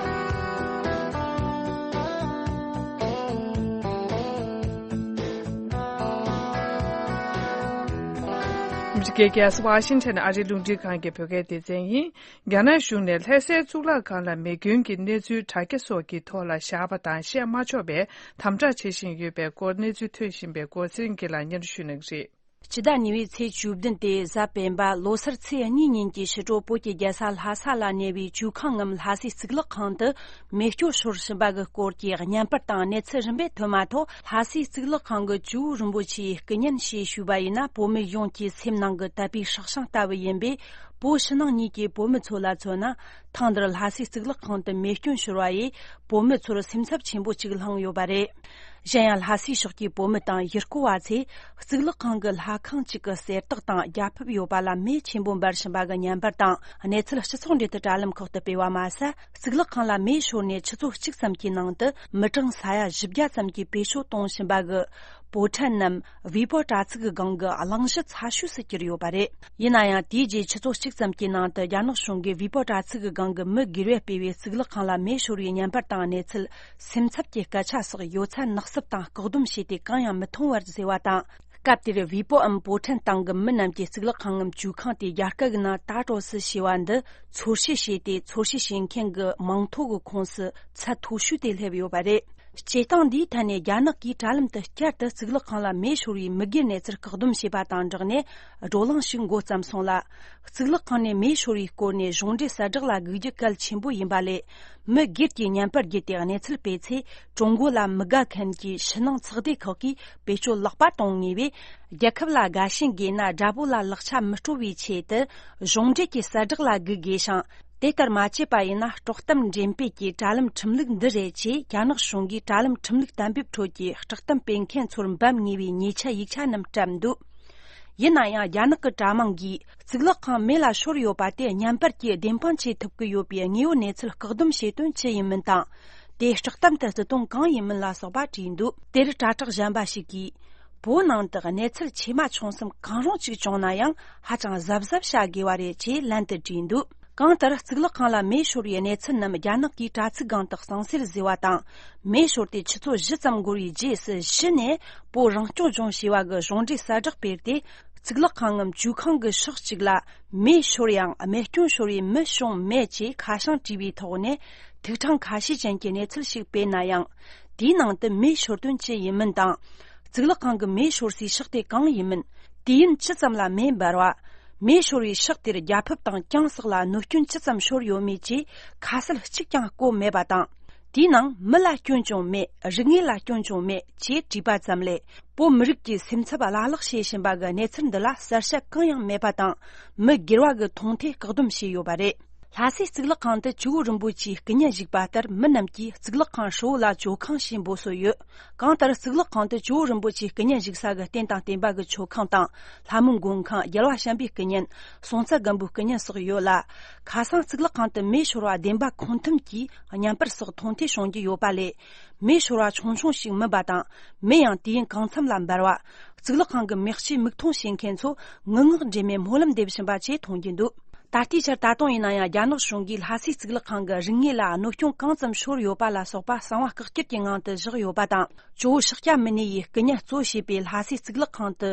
མི་རི་ཀའི་རྒྱལ་ས་ཝ་ཤིང་ཊོན་ཨ་རིའི་རླུང་འཕྲིན་ཁང་གི་བོད་སྐད་སྡེ་ཚན་ཡིན། རྒྱ་ནག་གཞུང་ནས་ལྷ་སའི་གཙུག་ལག་ཁང་ལ་མེ་སྐྱོན་གྱི་གནས་ཚུལ་དྲ་རྒྱ་སོགས་ཀྱི་ཐོག་ལ་བཞག་པ་དང་བཤད་མ་ཆོག་པའི་དམ་དྲག་བྱེད་བཞིན་ཡོད་པའི་སྐོར་གནས་ཚུལ་ཐོན་བཞིན་པའི་སྐོར་ཚེ་རིང་སྐྱིད་ལགས་སྙན་སྒྲོན་ཞུ་གནང་གི་རེད། སྤྱི་ཟླ་གཉིས་པའི་ཚེས་བཅུ་བདུན་སྟེ་གཟའ་སྤེན་པ་ལོ་སར་ཚེས་གཉིས་ཉིན་གྱི་ཕྱི་དྲོ་བོད་ཀྱི་རྒྱལ་ས་ལྷ་ས་ལ་གནས་པའི་ཇོ་ཁང་ངམ་ལྷ་སའི་གཙུག་ལག་ཁང་དུ་མེ་སྐྱོན་ཤོར་བཞིན་པ་གི་སྐོར་གྱི་བརྙན་པར་དང་གནས་ཚུལ་རིམ་པས་ཐོན་མ་ཐག་ལྷ་སའི་གཙུག་ལག་ཁང་གི་ཇོ་བོ་རིན་པོ་ཆེས་སྐུ་ཉན་ཞེས་ཞུས་པ་ཡིན་ན། བོད་མི་ཡོངས་ཀྱི་སེམས་ནང་གི་དད་པའི་སྲོག་ཤིང་ལྟ་བུ་ཡིན་པས། བོད་ཕྱི་ནང་གཉིས་ཀྱི་བོད་མི་ཚོ་ལ་མཚོན་ན། ཐེངས་འདིར་ལྷ་སའི་གཙུག་ལག་ཁང་དུ་མེ་སྐྱོན་ཤོར་བ་ཡིས་བོད་མི་ཚོར་སེམས་འཚབ་ཆེན་པོ་ཅིག་བསླངས་ཡོད་པ་རེད། གཞན་ཡང་ལྷ་སའི་ཕྱོགས་ཀྱི་བོད་མི་དང་ཡུལ་སྐོར་བ་ཚོས་གཙུག་ལག་ཁང་གི་ལྷ་ཁང་གཅིག་གི་གསེར་ཏོག་དང་རྒྱ་ཕིབས་ཡོད་པ་ལ་མེ་ཆེན་པོ་འབར་བཞིན་པ་གི་བརྙན་པར་དང་གནས་ཚུལ་སྤྱི་ཚོགས་འབྲེལ་མཐུད་དྲ་ལམ་ཁག་ཏུ་སྤེལ་བ་མ་ཟད། གཙུག་ལག་ཁང་ལ་མེ་ཤོར་ནས་ཆུ་ཚོད་གཅིག་ཙམ་གྱི་ནང་དུ་མི་གྲངས་ས་ཡ་བཞི་བརྒྱ་ཙམ་གྱིས་བེད་སྤྱོད་གཏོང་བཞིན་པ་གི་པོ་ཁྲན་ནམ་བི་པོ་དྲ་ཚིགས་ཀྱི་སྒང་གི་གླེང་གཞི་ཚ་ཤོས་སུ་གྱུར་ཡོད་པ་རེད། ཡིན་ན་ཡང་དེའི་རྗེས་ཆུ་ཚོད་གཅིག་ཙམ་གྱི་ནང་དུ་རྒྱ་ནག་གཞུང་གིས་བི་པོ་དྲ་ཚིགས་ཀྱི་སྒང་གི་མི་སྒེར་བས་སྤེལ་བའི་གཙུག་ལག་ཁང་ལ་མེ་ཤོར་བའི་བརྙན་པར་དང་གནས་ཚུལ། སེམས་འཚབ་ཀྱི་སྐད་ཆ་སོགས་ཡོད་ཚད་ནག་བསུབ་དང་བཀག་སྡོམ་བྱས་ཏེ་གང་ཡང་མི་མཐོང་བར་བཟོས་པ་དང་། སྐབས་དེར་བི་པོ་འམ་པོ་ཁྲན་ཏང་གི་མི་རྣམས་ཀྱིས་གཙུག་ལག་ཁང་ངམ་ཇོ་ཁང་དེ་རྒྱ་སྐད་ཀྱི་ནང་ད་དྲོ་སི་ཞེས་པ་འདི་ཚོར་ཤེས་བྱས་ཏེ། ཚོར་ཤེས་བྱེད་མཁན་གྱི་མིང་ཐོ་གི་ཁོངས་སུ་ཚད་མཐོ་ཤོས་དེ་སླེབས་ཡོད་པ་རེད། སྤྱིར་བཏང་འདིའི་ཐད་ནས་རྒྱ་ནག་གིས་དྲ་ལམ་དུ་བསྐྱར་དུ་གཙུག་ལག་ཁང་ལ་མེ་ཤོར་བའི་མི་སྒེར་གནས་ཚུལ་བཀག་སྡོམ་བྱས་པ་དང་སྦྲགས་ནས། བགྲོ་གླེང་ཞིག་འགོ་བརྩམས་སོང་ལ། གཙུག་ལག་ཁང་ནས་མེ་ཤོར་བའི་སྐོར་ནས་གཞུང་འབྲེལ་གསལ་བསྒྲགས་ལ་དགོས་རྒྱུ་གལ་ཆེན་པོ་ཡིན་པ་ལས། མི་སྒེར་གྱིས་བརྙན་པར་བརྒྱུད་དེ་གནས་ཚུལ་སྤེལ་ཚེ། ཀྲུང་གོ་ལ་མི་དགའ་མཁན་གྱི་ཕྱི་ནང་ཚོགས་སྡེ་ཁག་གིས་བེད་སྤྱོད་ལོག་པ་གཏོང་ངེས་པས། རྒྱལ་ཁབ་ལ་དགའ་ཞེན་དགོས་ན་དགྲ་བོ་ལ་ལག་ཆ་མི་སྤྲོད་པའི་ཆེད་དུ། གཞུང་འབྲེལ་གྱི་གསལ་བསྒྲགས་ལ་དགོས་དགོས་ཤིང་། དེ་ལྟར་མ་བྱས་པ་ཡིན་ན། དཀྲོག་གཏམ་འགྲེམས་སྤེལ་གྱི་དྲ་ལམ་ཁྲིམས་ལུགས་འདི་རེད་ཅེས། རྒྱ་ནག་གཞུང་གིས་དྲ་ལམ་ཁྲིམས་ལུགས་གཏན་འབེབས་ཁྲོད་ཀྱི་དཀྲོག་གཏམ་སྤེལ་མཁན་ཚོར་འབབ་ངེས་པའི་ཉེས་ཆད་ཡིག་ཆ་རྣམས་བཀྲམ་འདུག་ཡིན་ན་ཡང་། རྒྱ་ནག་གི་དྲ་དམངས་ཀྱིས། གཙུག་ལག་ཁང་མེ་ལ་ཤོར་ཡོད་པ་དེ་བརྙན་པར་གྱིས་བདེན་དཔང་བྱེད་ཐུབ་ཀྱི་ཡོད་པའི་དངོས་ཡོད་གནས་ཚུལ་བཀག་སྡོམ་བྱེད་དོན་ཅི་ཡིན་མིན་དང་། དེ་དཀྲོག་གཏམ་དུ་བརྩི་དོན་གང་ཡིན་མིན་ལ་སོགས་པ་དྲིས་འདུག་དེར་དྲ་གྲགས་གཞན་པ་ཞིག་གིས། བོད་ནང་དུ་གནས་ཚུལ་ཆེ་མ་ཆུང་གསུམ་གང་རུང་གཅིག་བྱུང་ན་ཡང་། ཧ་ཅང་གཟབ་གཟབ་བྱ་དགོས་པ་རེད་ཅེས་ལན་དུ་དྲིས་འདུག་གང་ལྟར། གཙུག་ལག་ཁང་ལ་མེ་ཤོར་བའི་གནས་ཚུལ་རྣམས་རྒྱ་ནག་གིས་དྲ་ཚིགས་སྒང་དུ་གཙང་སེལ་བཟོས་པ་དང་། མེ་ཤོར་ཏེ་ཆུ་ཚོད་བཞི་ཙམ་འགོར་བའི་རྗེས་སུ། གཞི་ནས་བོད་རང་སྐྱོང་ལྗོངས་ཞེས་པ་གི་གཞུང་འབྲེལ་གསལ་བསྒྲགས་སྤེལ་ཏེ། གཙུག་ལག་ཁང་ངམ་ཇོ་ཁང་གི་ཕྱོགས་གཅིག་ལ་མེ་ཤོར་ཡང་། རྨས་སྐྱོན་ཤོར་བའི་མི་བྱུང་མེད་ཅེས་ཁ་བྱང་བྲིས་པའི་ཐོག་ནས། ཐིག་ཕྲེང་ཁ་ཤས་ཅན་གྱི་གནས་ཚུལ་ཞིག་སྤེལ་ན་ཡང་། དེའི་ནང་དུ་མེ་ཤོར་དོན་ཅི་ཡིན་མིན་དང་། གཙུག་ལག་ཁང་གི་མེ་ཤོར་སའི་ཕྱོགས་དེ་གང་ཡིན་མིན། དུས་ཡུན་ཇི་ཙམ་ལ་མེ་འབར་བ། མེ་ཤོར་བའི་ཕྱོགས་དེར་རྒྱ་ཕིབས་དང་གྱང་སོགས་ལ་གནོད་སྐྱོན་ཇི་ཙམ་ཤོར་ཡོད་མེད་བཅས་ཁ་གསལ་གཅིག་ཀྱང་བཀོད་མེད་པ་དང་། དེའི་ནང་མི་ལ་སྐྱོན་ཅང་མེད། རིག་གནས་ལ་སྐྱོན་ཅང་མེད་ཅེས་བྲིས་པ་ཙམ་ལས། བོད་མི་རིགས་ཀྱི་སེམས་འཚབ་བླ་ལྷག་བྱེད་བཞིན་པ་གི་གནས་ཚུལ་འདི་ལ་གསལ་བཤད་གང་ཡང་མེད་པ་དང་། མི་སྒེར་བ་གི་མཐོང་ཐོས་བཀག་སྡོམ་བྱས་ཡོད་པ་རེད། ལྷ་སའི་གཙུག་ལག་ཁང་དུ་ཇོ་བོ་རིན་པོ་ཆེའི་སྐུ་བརྙན་བཞུགས་པ་ལྟར། མི་རྣམས་ཀྱིས་གཙུག་ལག་ཁང་ཧྲིལ་བོ་ལ་ཇོ་ཁང་ཞེས་འབོད་སྲོལ་ཡོད། གང་ལྟར་གཙུག་ལག་ཁང་དུ་ཇོ་བོ་རིན་པོ་ཆེའི་སྐུ་བརྙན་བཞུགས་ས་གི་རྟེན་དང་བརྟེན་པ་གི་མཆོད་ཁང་དང་། ལྷ་མོའི་མགོན་ཁང་། རྒྱལ་བ་བྱམས་པའི་སྐུ་བརྙན། སྲོང་བཙན་སྒམ་པོའི་སྐུ་བརྙན་སོགས་ཡོད་ལ། ཁ་སང་གཙུག་ལག་ཁང་དུ་མེ་ཤོར་བ་བདེན་པ་ཁུངས་ཐུབ་ཀྱིས་བརྙན་པར་སོགས་མཐོང་ཐོས་བྱུང་རྒྱུ་ཡོད་པ་ལས། མེ་ཤོར་བ་ཆུང་ཆུང་ཞིག་མིན་པ་དང་། མེ་ཡང་དུས་ཡུན་གང་འཚམ་ལ་འབར་བ། གཙུག་ལག་ཁང་གི་མེ་ལྕེ་མིག་མཐོང་བྱེད་མཁན་ཚོ་ངུ་ངག་འདྲེས་མའི་སྨོན་ལམ་འདེབས་བཞིན་པ་བཅས་མཐོང་རྒྱུ་འདུག་ད་ལྟའི་ཆར་ད་དུང་ཡིན་ན་ཡང་རྒྱ་ནག་གཞུང་གིས་ལྷ་སའི་གཙུག་ལག་ཁང་གི་རིག་གནས་ལ་གནོད་སྐྱོན་གང་ཙམ་ཤོར་ཡོད་པ་ལ་སོགས་པ་གསང་བ་བཀག་སྐྱིལ་གྱི་ངང་དུ་བཞག་ཡོད་པ་དང་། ཇོ་བོ་ཤཱཀྱ་མུ་ནེ་ཡིས་སྐུ་བརྙན་གཙོ་བྱས་པའི་ལྷ་སའི་གཙུག་ལག་ཁང་དུ་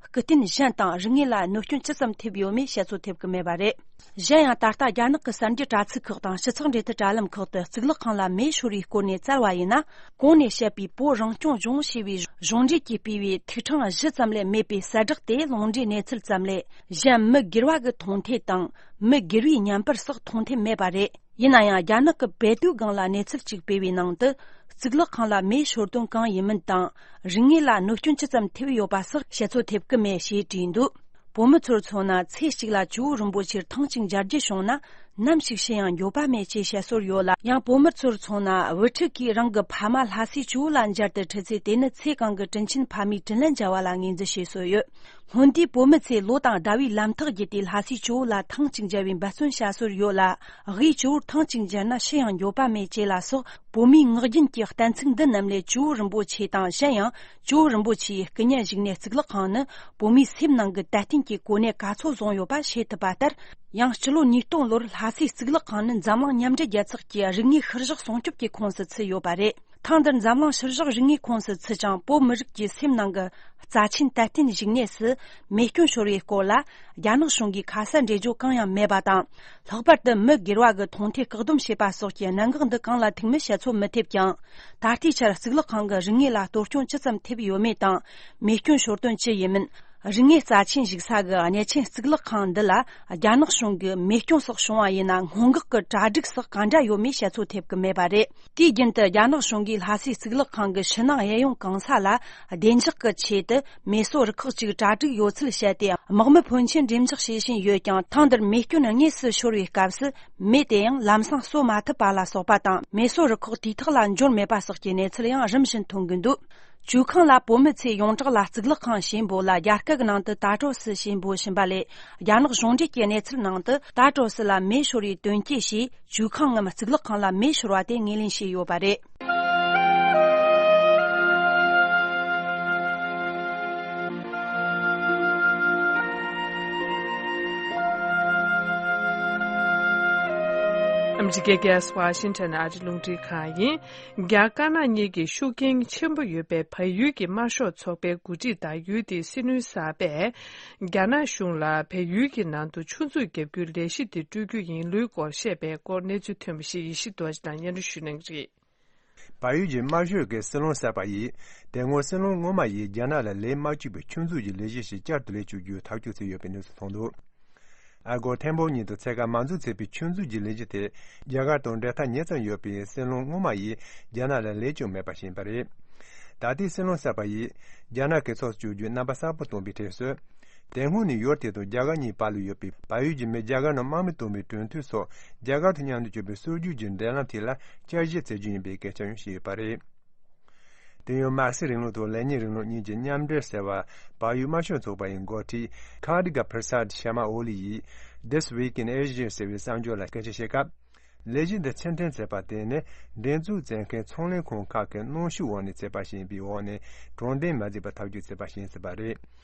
སྐུ་རྟེན་གཞན་དང་རིག་གནས་ལ་གནོད་སྐྱོན་ཅི་ཙམ་ཐེབས་ཡོད་མེད་བཤད་ཚོད་ཐེབས་ཀྱི་མེད་པ་རེད། གཞན་ཡང་ད་ལྟ་རྒྱ་ནག་གི་གསར་འགྱུར་དྲ་ཚིགས་ཁག་དང་སྤྱི་ཚོགས་འབྲེལ་མཐུད་དྲ་ལམ་ཁག་ཏུ་གཙུག་ལག་ཁང་ལ་མེ་ཤོར་བའི་སྐོར་ནས་བཙལ་བ་ཡིན་ན། གོང་ནས་བཤད་པའི་བོད་རང་སྐྱོང་ལྗོངས་ཞེས་པའི་གཞུང་འབྲེལ་གྱིས་སྤེལ་བའི་ཐིག་ཕྲེང་བཞི་ཙམ་ལས་མེད་པའི་གསལ་བསྒྲགས་དེ་ལུང་འདྲེན་གནས་ཚུལ་ཙམ་ལས། གཞན་མི་སྒེར་བ་གི་མཐོང་ཐོས་དང་། མི་སྒེར་བའི་བརྙན་པར་སོགས་མཐོང་ཐོས་མེད་པ་རེད། ཡིན་ན་ཡང་། རྒྱ་ནག་གི་བེ་ཏུའུ་སྒང་ལ་གནས་ཚུལ་གཅིག་སྤེལ་བའི་ནང་དུ། གཙུག་ལག་ཁང་ལ་མེ་ཤོར་དོན་གང་ཡིན་མིན་དང་། རིག་གནས་ལ་གནོད་སྐྱོན་ཅི་ཙམ་ཐེབས་ཡོད་པ་སོགས་བཤད་ཚོད་ཐེབས་ཀྱི་མེད་ཞེས་བྲིས་འདུག་བོད་མི་ཚོར་མཚོན་ན། ཚེ་གཅིག་ལ་ཇོ་བོ་རིན་པོ་ཆེར་ཐེངས་གཅིག་མཇལ་རྒྱུ་བྱུང་ན། ནམ་ཞིག་ཤི་ཡང་འགྱོད་པ་མེད་ཅེས་བཤད་སྲོལ་ཡོད་ལ། ཡང་བོད་མི་ཚོར་མཚོན་ན། བུ་ཕྲུག་གིས་རང་གི་ཕ་མ་ལྷ་སའི་ཇོ་བོ་ལ་མཇལ་དུ་ཁྲིད་ཚེ། དེ་ནི་ཚེ་གང་གི་དྲིན་ཆེན་ཕ་མའི་དྲིན་ལན་འཇལ་བ་ལ་ངོས་འཛིན་བྱེད་སྲོལ་ཡོད། སྔོན་དུས་བོད་མི་ཚོས་ལོ་དང་ཟླ་བའི་ལམ་ཐག་བརྒྱུད་དེ་ལྷ་སའི་ཇོ་བོ་ལ་ཐེངས་གཅིག་མཇལ་བའི་འབད་བརྩོན་བྱ་སྲོལ་ཡོད་ལ། དབུས་ཇོ་བོར་ཐེངས་གཅིག་མཇལ་ན་ཤི་ཡང་འགྱོད་པ་མེད་ཅེས་ལ་སོགས། བོད་མིའི་ངག་རྒྱུན་གྱི་གཏན་ཚིགས་འདི་རྣམས་ལས་ཇོ་བོ་རིན་པོ་ཆེ་དང་། གཞན་ཡང་ཇོ་བོ་རིན་པོ་ཆེའི་སྐུ་བརྙན་བཞུགས་གནས་གཙུག་ལག་ཁང་ནི། བོད་མིའི་སེམས་ནང་གི་དད་རྟེན་གྱི་གོ་གནས་ག་ཚོད་བཟུང་ཡོད་པ་ཤེས་ཐུབ་པ་ལྟར། ཡང་། སྤྱི་ལོ་ཉིས་སྟོང་ལོར་ལྷ་སའི་གཙུག་ལག་ཁང་ནི་འཛམ་གླིང་མཉམ་འབྲེལ་རྒྱལ་ཚོགས་ཀྱི་རིག་གནས་ཤུལ་བཞག་སྲུང་སྐྱོབ་ཀྱི་ཁོངས་སུ་ཚུད་ཡོད་པ་རེད། ཐེངས་འདིར་འཛམ་གླིང་ཤུལ་བཞག་རིག་གནས་ཁོངས་སུ་ཚུད་ཅིང་། བོད་མི་རིགས་ཀྱི་སེམས་ནང་གི་རྩ་ཆེན་དད་རྟེན་བཞུགས་གནས་སུ་མེ་སྐྱོན་ཤོར་བའི་སྐོར་ལ། རྒྱ་ནག་གཞུང་གིས་ཁ་གསལ་འགྲེལ་བརྗོད་གང་ཡང་མེད་པ་དང་། ལྷག་པར་དུ་མི་སྒེར་བ་གི་མཐོང་ཐོས་བཀག་སྡོམ་བྱས་པ་སོགས་ཀྱི་གནད་འགག་འདི་གང་ལ་ཐུག་མིན་བཤད་ཚོད་མི་ཐེབས་ཀྱང་། ད་ལྟའི་ཆར་གཙུག་ལག་ཁང་གི་རིག་གནས་ལ་གཏོར་སྐྱོན་ཅི་ཙམ་ཐེབས་ཡོད་མེད་དང་། མེ་སྐྱོན་ཤོར་དོན་ཅི་ཡིན་མིན། རིག་གནས་རྩ་ཆེན་བཞུགས་ས་གི་གནས་ཆེན་གཙུག་ལག་ཁང་འདི་ལ་རྒྱ་ནག་གཞུང་གིས་མེ་སྐྱོན་སོགས་བྱུང་བ་ཡིན་ན། སྔོན་འགོག་གི་གྲ་སྒྲིག་སོགས་གང་འདྲ་ཡོད་མེད་བཤད་ཚོད་ཐེབས་ཀྱི་མེད་པ་རེད། དུས་རྒྱུན་དུ་རྒྱ་ནག་གཞུང་གིས་ལྷ་སའི་གཙུག་ལག་ཁང་གི་ཕྱི་ནང་གཡས་གཡོན་གང་ས་ལ་བདེ་འཇགས་ཀྱི་ཆེད་དུ་མེ་གསོད་རུ་ཁག་ཅིག་གྲ་སྒྲིག་ཡོད་ཚུལ་བཤད་དེ། དམག་མི་ཕོན་ཆེན་འགྲེམས་འཇོག་བྱེད་བཞིན་ཡོད་ཀྱང་། ཐེངས་འདིར་མེ་སྐྱོན་དངོས་སུ་ཤོར་བའི་སྐབས་སུ། མེ་དེ་ཡང་ལམ་སང་གསོད་མ་ཐུབ་པ་ལ་སོགས་པ་དང་། མེ་གསོད་རུ་ཁག་དུས་ཐོག་ལ་འབྱོར་མེད་པ་སོགས་ཀྱི་གནས་ཚུལ་ཡང་རིམ་བཞིན་ཐོན་གྱི་འདུག་ཇོ་ཁང་ལ་བོད་མི་ཚོས་ཡོངས་གྲགས་ལ་གཙུག་ལག་ཁང་ཞེས་འབོད་ལ། རྒྱ་སྐད་ཀྱི་ནང་དུ་ད་ཀྲོ་སི་ཞེས་འབོད་བཞིན་པ་ལས། རྒྱ་ནག་གཞུང་འབྲེལ་གྱི་གནས་ཚུལ་ནང་དུ་ད་ཀྲོ་སི་ལ་མེ་ཤོར་བའི་དོན་རྐྱེན་ཞེས། ཇོ་ཁང་ངམ་གཙུག་ལག་ཁང་ལ་མེ་ཤོར་བ་དེ་ངོས་ལེན་བྱས་ཡོད་པ་རེད། ཨ་མི་རི་ཀའི་རྒྱལ་ས་ཝ་ཤིང་ཊོན་ཨ་རིའི་རླུང་འཕྲིན་ཁང་ཡིན། རྒྱ་དཀར་ནག་གཉིས་ཀྱི་ཤུགས་རྐྱེན་ཆེན་པོ་ཡོད་པའི་བལ་ཡུལ་གྱི་དམར་ཤོག་ཚོགས་པའི་འགོ་ཁྲིད་དང་ཡུལ་དེའི་སྲིད་བློན་གསར་པས། རྒྱ་ནག་གཞུང་ལ་བལ་ཡུལ་གྱི་ནང་དུ་ཆུ་མཛོད་བརྒྱབ་རྒྱུའི་ལས་གཞི་དེ་སྤྲོད་རྒྱུ་ཡིན་ལུགས་སྐོར་བཤད་པའི་སྐོར་གནས་ཚུལ་ཐོན་པ་ཞིག་ཡེ་ཤེས་རྡོ་རྗེ་དང་སྙན་སྒྲོན་ཞུ་གནང་གི་རེད། བལ་ཡུལ་གྱི་དམར་ཤོག་གི་སྲིད་བློན་གསར་པ་ཡིས། དེ་སྔོན་སྲིད་བློན་སྔོན་མ་ཡིས་རྒྱ་ནག་ལ་ལས་མ་བཅུག་པའི་ཆུ་མཛོད་ཀྱི་ལས་གཞི་ཞིག་བསྐྱར་དུ་ལས་བཅུག་རྒྱུའི་ཐག་གཅོད་བྱས་ཡོད་པའི་གནས་ཚུལ་ཐོན་འདུག་ཨ་སྒོར་ཐེར་འབུམ་ཉིས་དང་ཕྱེད་ཀ་མ་འཛུགས་ཚེས་པའི་ཆུ་མཛོད་ཀྱི་ལས་གཞི་དེ་རྒྱ་གར་དང་འབྲེལ་ཐག་ཉེ་ཙམ་ཡོད་པའི་སྲིད་བློན་སྔོན་མ་ཡིས་རྒྱ་ནག་ལ་ལས་བཅུག་མེད་པ་ཞིག་ཡིན་པ་རེད། ད་ལྟའི་སྲིད་བློན་གསར་པ་ཡིས་རྒྱ་ནག་གི་ཚོགས་སུ་བཅུག་རྒྱུའི་རྣམ་པ་གསར་པ་བཏོན་པའི་གྲས་སུ། དེ་སྔོན་ནས་ཡུལ་དེ་དང་རྒྱ་གར་གཉིས་བར་ལ་ཡོད་པའི་བལ་ཡུལ་གྱི་མི་རྒྱ་གར་ནང་དམག་མི་གཏོང་བའི་གྲོས་མཐུན་སོགས་རྒྱ་གར་དང་མཉམ་དུ་བྱུང་བའི་སྲོལ་རྒྱུན་གྱི་འབྲེལ་ལམ་དེ་ལ་བསྐྱར་ཞིབ་བྱེད་རྒྱུ་ཡིན་པའི་སྐད་ཆ་ཡང་བཤད་ཡོད་པ་རེད། དེ་ཡང་མར་ཁེ་སི་རིང་ལུགས་དང་ལེ་ཉིན་རིང་ལུགས་གཉིས་ཀྱི་མཉམ་འབྲེལ་ཟེར་བ། བལ་ཡུལ་དམར་ཤོག་ཚོགས་པ་ཡི་འགོ་ཁྲིད་Khadga Prasad Sharma Oli ཡིས་This Week in Asia ཟེར་བའི་གསར་འགྱུར་ལ་སྐད་ཆ་བཤད་སྐབས། ལས་གཞི་འདི་ཕྱིར་འཐེན་བྱས་པ་དེ་ནི་འགྲན་བཙུགས་བྱེད་མཁན་ཚོང་ལས་ཁང་ཁག་གི་གནོན་ཤུགས་འོག་ནས་བྱས་པ་ཞིག་ཡིན་པའི་འོག་ནས་དྲང་བདེན་མ་བརྩིས་པར་ཐག་གཅོད་བྱས་པ་ཞིག་ཡིན་སྲིད་པ་རེད།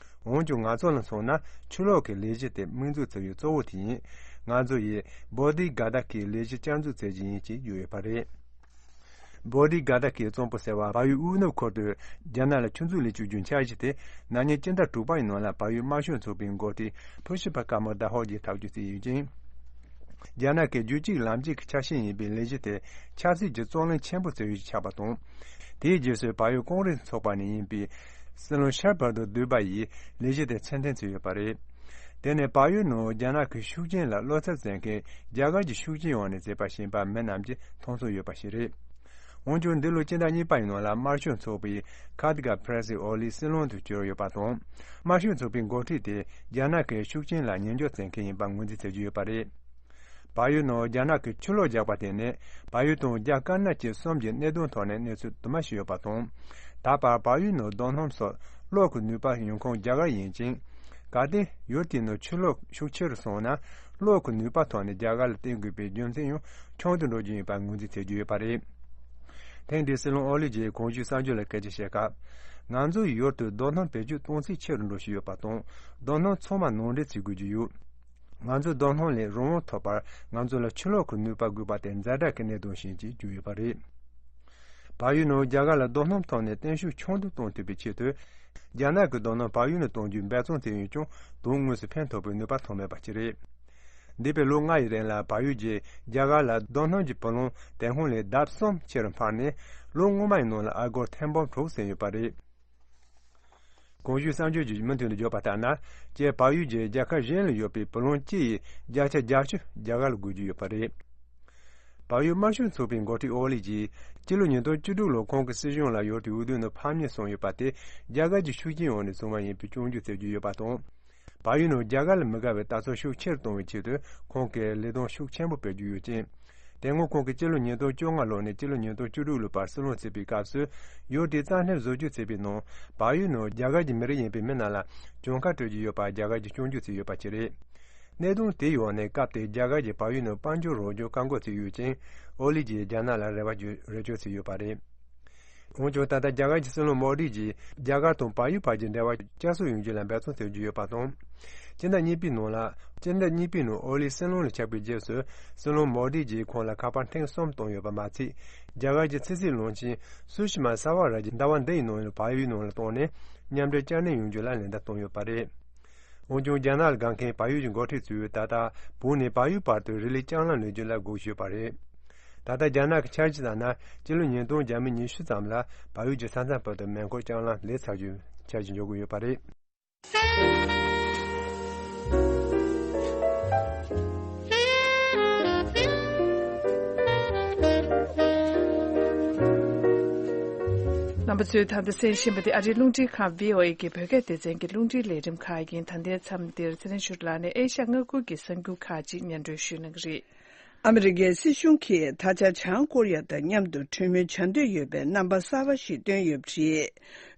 འོན་ཀྱང་ང་ཚོ་ལ་མཚོན་ན་ཆུ་ལོག་གི་ལས་གཞི་དེ་དམིགས་འཛུགས་བྱས་པའི་གཙོ་བོ་དེ་ཡིན། ང་ཚོ་ཡིས་Bodhi Gata གི་ལས་གཞི་བསྐྱར་འཛུགས་བྱེད་ཀྱི་ཡིན་ཅེས་བརྗོད་ཡོད་པ་རེད། Bodhi Gata གི་གཙང་པོ་ཟེར་བ་བལ་ཡུལ་དབུས་ནུབ་ཁུལ་དུ་རྒྱ་ནག་ལ་ཆུ་མཛོད་ལས་བཅུག་རྒྱུའི་འཆར་གཞི་དེ་ན་ནིང་སྤྱི་ཟླ་དྲུག་པ་ཡི་ནང་ལ་བལ་ཡུལ་དམར་ཤོག་ཚོགས་པའི་འགོ་ཁྲིད་Pushpa Kamal Dahal གྱིས་ཐག་གཅོད་བྱས་ཡོད་ཅིང་། རྒྱ་ནག་གི་རྒྱུད་གཅིག་ལམ་གཅིག་གི་ཆ་ཤས་ཡིན་པའི་ལས་གཞི་དེ་ཆབ་སྲིད་ཀྱི་རྩོད་གླེང་ཆེན་པོ་བྱེད་ཡུལ་ཞིག་ཆགས་པ་དང་། དེའི་རྗེས་སུ་བལ་ཡུལ་ཀོང་རེས་ཚོགས་པ་ནས་ཡིན་པའི་སྲིད་བློན་ཤར་བར་དུ་བསྡུས་པ་ཡིས་ལས་གཞི་དེ་ཕྱིར་འཐེན་བྱས་ཡོད་པ་རེད། དེ་ནི་བལ་ཡུལ་ནང་རྒྱ་ནག་གི་ཤུགས་རྐྱེན་ལ་བློ་འཚབ་བྱེད་མཁན་རྒྱ་གར་གྱི་ཤུགས་རྐྱེན་འོག་ནས་བྱས་པ་ཞིག་ཡིན་པ་མི་རྣམས་ཀྱིས་མཐོང་ཚོར་ཡོད་པ་ཞིག་རེད། འོན་ཀྱང་འདི་ལོའི་སྤྱི་ཟླ་གཉིས་པ་ཡི་ནང་ལ་དམར་ཤོག་ཚོགས་པའི་ཁ་ཏི་ག་ཕེ་རེ་སི་ཨོ་ལིས་སྲིད་བློན་དུ་གྱུར་ཡོད་པ་དང་། དམར་ཤོག་ཚོགས་པའི་འགོ་ཁྲིད་དེ་རྒྱ་ནག་གི་ཤུགས་རྐྱེན་ལ་ཉེས་འགྱུར་བྱེད་མཁན་ཡིན་པ་ངོས་འཛིན་བྱེད་ཀྱི་ཡོད་པ་རེད། བལ་ཡུལ་ནང་རྒྱ་ནག་གིས་ཆུ་ལོག་བརྒྱབ་པ་དེ་ནི་བལ་ཡུལ་དང་རྒྱ་དཀར་ནག་བཅས་གསུམ་གྱི་གནད་དོན་ཐོག་ནས་གནས་ཚུལ་དུ་མ་ཞིག་ཡོད་པ་དང་། ད་བར་བལ་ཡུལ་ནང་རྡོ་སྣུམ་སོགས་གློག་གི་ནུས་པ་ཡོང་ཁུངས་རྒྱ་གར་ཡིན་ཅིང་། གལ་ཏེ་ཡུལ་དེའི་ནང་ཆུ་ལོག་ཤུགས་ཆེ་རུ་སོང་ན། གློག་གི་ནུས་པ་ཐོག་ནས་རྒྱ་གར་ལ་བརྟེན་དགོས་པའི་རྒྱུ་མཚན་ཡང་ཆུང་དུ་འགྲོ་རྒྱུ་ཡིན་པ་ངོས་འཛིན་བྱེད་རྒྱུ་ཡོད་པ་རེད། ཐེངས་འདིའི་སྲིད་བློན་ཨོ་ལི་ཇིས་གོང་ཞུས་གསར་འགྱུར་ལ་སྐད་ཆ་བཤད་སྐབས། ང་ཚོའི་ཡུལ་དུ་རྡོ་སྣུམ་བེད་སྤྱོད་གཏོང་ཚད་ཆེ་རུ་འགྲོ་བཞིན་ཡོད་པ་དང་། རྡོ་སྣུམ་ཚང་མ་ནང་འདྲེན་བྱེད་དགོས་ཀྱི་ཡོད། ང་ཚོས་རྡོ་སྣུམ་ལས་རང་དབང་ཐོབ་པར་ང་ཚོ་ལ་ཆུ་ལོག་གི་ནུས་པ་དགོས་པ་དེ་ཛ་དྲག་གི་གནད་དོན་ཞིག་ཅེས་བརྗོད་ཡོད་པ་རེད། བལ་ཡུལ་ནང་རྒྱ་གར་ལ་རྡོ་སྣུམ་ཐོག་ནས་བརྟན་ཤུགས་ཆུང་དུ་གཏོང་ཐུབ་པའི་ཆེད་དུ། རྒྱ་ནག་གི་རྡོ་སྣུམ་བལ་ཡུལ་ནས་གཏོང་རྒྱུའི་འབད་བརྩོན་དེ་ཡིན་ཀྱང་དོན་དངོས་སུ་ཕན་ཐོགས་པའི་ནུས་པ་ཐོན་མེད་པ་ཅིག་རེད། འདས་པའི་ལོ་ལྔ་ཡི་རིང་ལ་བལ་ཡུལ་གྱིས་རྒྱ་གར་ལ་རྡོ་སྣུམ་གྱི་བུ་ལོན་དེ་སྔོན་ལས་ལྡབ་གསུམ་ཆེ་རུ་འཕར་ནས་ལོ་སྔོན་མ་ཡི་ནང་ལ་ཨ་སྒོར་ཐེར་འབུམ་དྲུག་ཟིན་ཡོད་པ་རེད། གོང་ཞུས་གསར་འགྱུར་གྱིས་མུ་མཐུད་དུ་བརྗོད་པ་ལྟར་ན། སྤྱིར་བལ་ཡུལ་གྱིས་རྒྱལ་ཁབ་གཞན་ལ་ཡོད་པའི་བུ་ལོན་སྤྱི་ཡི་བརྒྱ་ཆ་བརྒྱད་ཅུ་རྒྱ་གར་ལ་དགོས་ཀྱི་ཡོད་པ་རེད། བལ་ཡུལ་དམར་ཤོག་ཚོགས་པའི་འགོ་ཁྲིད་ཨོ་ལི་ཇིས་སྤྱི་ལོ་ཉིས་སྟོང་བཅུ་དྲུག་ལོར་ཁོང་གི་སྲིད་གཞུང་ལ་ཡུལ་དེའི་འོས་བསྡུ་ནང་ཕམ་ཉེས་སོང་ཡོད་པ་དེ་རྒྱ་གར་གྱི་ཤུགས་རྐྱེན་འོག་ནས་བྱུང་བ་ཡིན་པའི་སྐྱོན་བརྗོད་བྱེད་ཀྱི་ཡོད་པ་དང་། བལ་ཡུལ་ནང་རྒྱ་གར་ལ་མི་དགའ་བའི་ལྟ་ཚུལ་ཤུགས་ཆེ་རུ་གཏོང་བའི་ཆེད་དུ་ཁོང་གིས་ལས་དོན་ཤུགས་ཆེན་པོ་སྤེལ་རྒྱུ་ཡོད་ཅིང་། དེ་སྔོན་ཁོང་གིས་སྤྱི་ལོ་ཉིས་སྟོང་བཅོ་ལྔ་ལོ་ནས་སྤྱི་ལོ་ཉིས་སྟོང་བཅུ་དྲུག་ལོའི་བར་སྲིད་བློན་བྱེད་པའི་སྐབས་སུ། ཡུལ་དེའི་རྩ་ཁྲིམས་བཟོ་བཅོས་བྱས་པའི་ནང་། བལ་ཡུལ་ནང་རྒྱ་གར་གྱི་མི་རིགས་ཡིན་པའི་མི་རྣམས་ལ་གྱོང་ཁ་སྤྲོད་ཀྱི་ཡོད་པ་རྒྱ་གར་གྱིས་སྐྱོན་བརྗོད་བྱས་ཡོད་པ་ཅིག་རེད། གནད་དོན་དེའི་འོག་ནས་སྐབས་དེར་རྒྱ་གར་གྱིས་བལ་ཡུལ་ནང་དཔལ་འབྱོར་རོགས་སྐྱོར་བཀག་འགོག་བྱས་ཡོད་ཅིང་། ཨོ་ལི་ཇིས་རྒྱ་ནག་ལ་རེ་བ་བརྗོད་རེ་བཅོལ་བྱས་ཡོད་པ་རེད། འོན་ཀྱང་ད་ལྟ་རྒྱ་གར་གྱི་སྲིད་བློན་མོ་དི་ཇིས་རྒྱ་གར་དང་བལ་ཡུལ་བར་གྱི་འབྲེལ་བ་བསྐྱར་གསོ་ཡོང་རྒྱུ་ལ་འབད་བརྩོན་བྱེད་ཀྱི་ཡོད་པ་དང་། སྤྱི་ཟླ་གཉིས་པའི་ནང་ལ། སྤྱི་ཟླ་གཉིས་པའི་ནང་ཨོ་ལི་སྲིད་བློན་ལ་ཆགས་པའི་རྗེས་སུ། སྲིད་བློན་མོ་དི་ཇིས་ཁོང་ལ་ཁ་པར་ཐེངས་གསུམ་བཏང་ཡོད་པ་མ་ཚད། རྒྱ་གར་གྱི་ཕྱི་སྲིད་བློན་ཆེན་སུ་ཤི་མ་ས་ཝ་ར་ཇི་ཟླ་བ་འདི་ཡི་ནང་ལ་བལ་ཡུལ་ནང་ལ་བཏང་ནས་མཉམ་འབྲེལ་བསྐྱར་གནས་ཡོང་རྒྱུ་ལ་ལན་བརྡ་བཏང་ཡོད་པ་རེད། འོན་ཀྱང་རྒྱ་ནག་ལ་དགའ་མཁན་བལ་ཡུལ་གྱི་འགོ་ཁྲིད་ཚོས་ད་ལྟ་བོད་ནས་བལ་ཡུལ་བར་དུ་རི་ལི་ལྕང་ལམ་ལས་རྒྱུ་ལ་སྒུག་བཞིན་ཡོད་པ་རེད། ད་ལྟ་རྒྱ་ནག་གི་འཆར་གཞི་ལྟར་ན་སྤྱི་ལོ་ཉིས་སྟོང་བརྒྱ་མེད་ཉི་ཤུ་ཙམ་ལ་བལ་ཡུལ་གྱི་ས་མཚམས་བར་དུ་མེ་འཁོར་ལྕང་ལམ་ལས་ཚར་རྒྱུའི་འཆར་གཞི་འཇོག་གི་ཡོད་པ་རེད། རྣམ་པ་ཚོས་ད་ལྟ་གསན་བཞིན་པ་དེ་ཨ་རིའི་རླུང་འཕྲིན་ཁང་བྷི་ཨོ་ཨེ་གི་བོད་སྐད་སྡེ་ཚན་གྱི་རླུང་འཕྲིན་ལས་རིམ་ཁག་ཡིན། ད་ལྟའི་མཚམས་འདིར་ཚེ་རིང་ཆོས་གྲུབ་ལགས་ནས་ཨེ་ཤ་ཡ་མངའ་ཁུལ་གྱི་གསར་འགྱུར་ཁག་ཅིག་སྙན་སྒྲོན་ཞུ་གནང་གི་རེད། ཨ་མི་རི་ཀའི་སྲིད་གཞུང་གིས་ད་ཆ་བྱང་ཀོ་རི་ཡ་དང་མཉམ་དུ་གྲོས་མོལ་བྱ་འདོད་ཡོད་པའི་རྣམ་པ་གསར་པ་ཞིག་བཏོན་ཡོད་པ་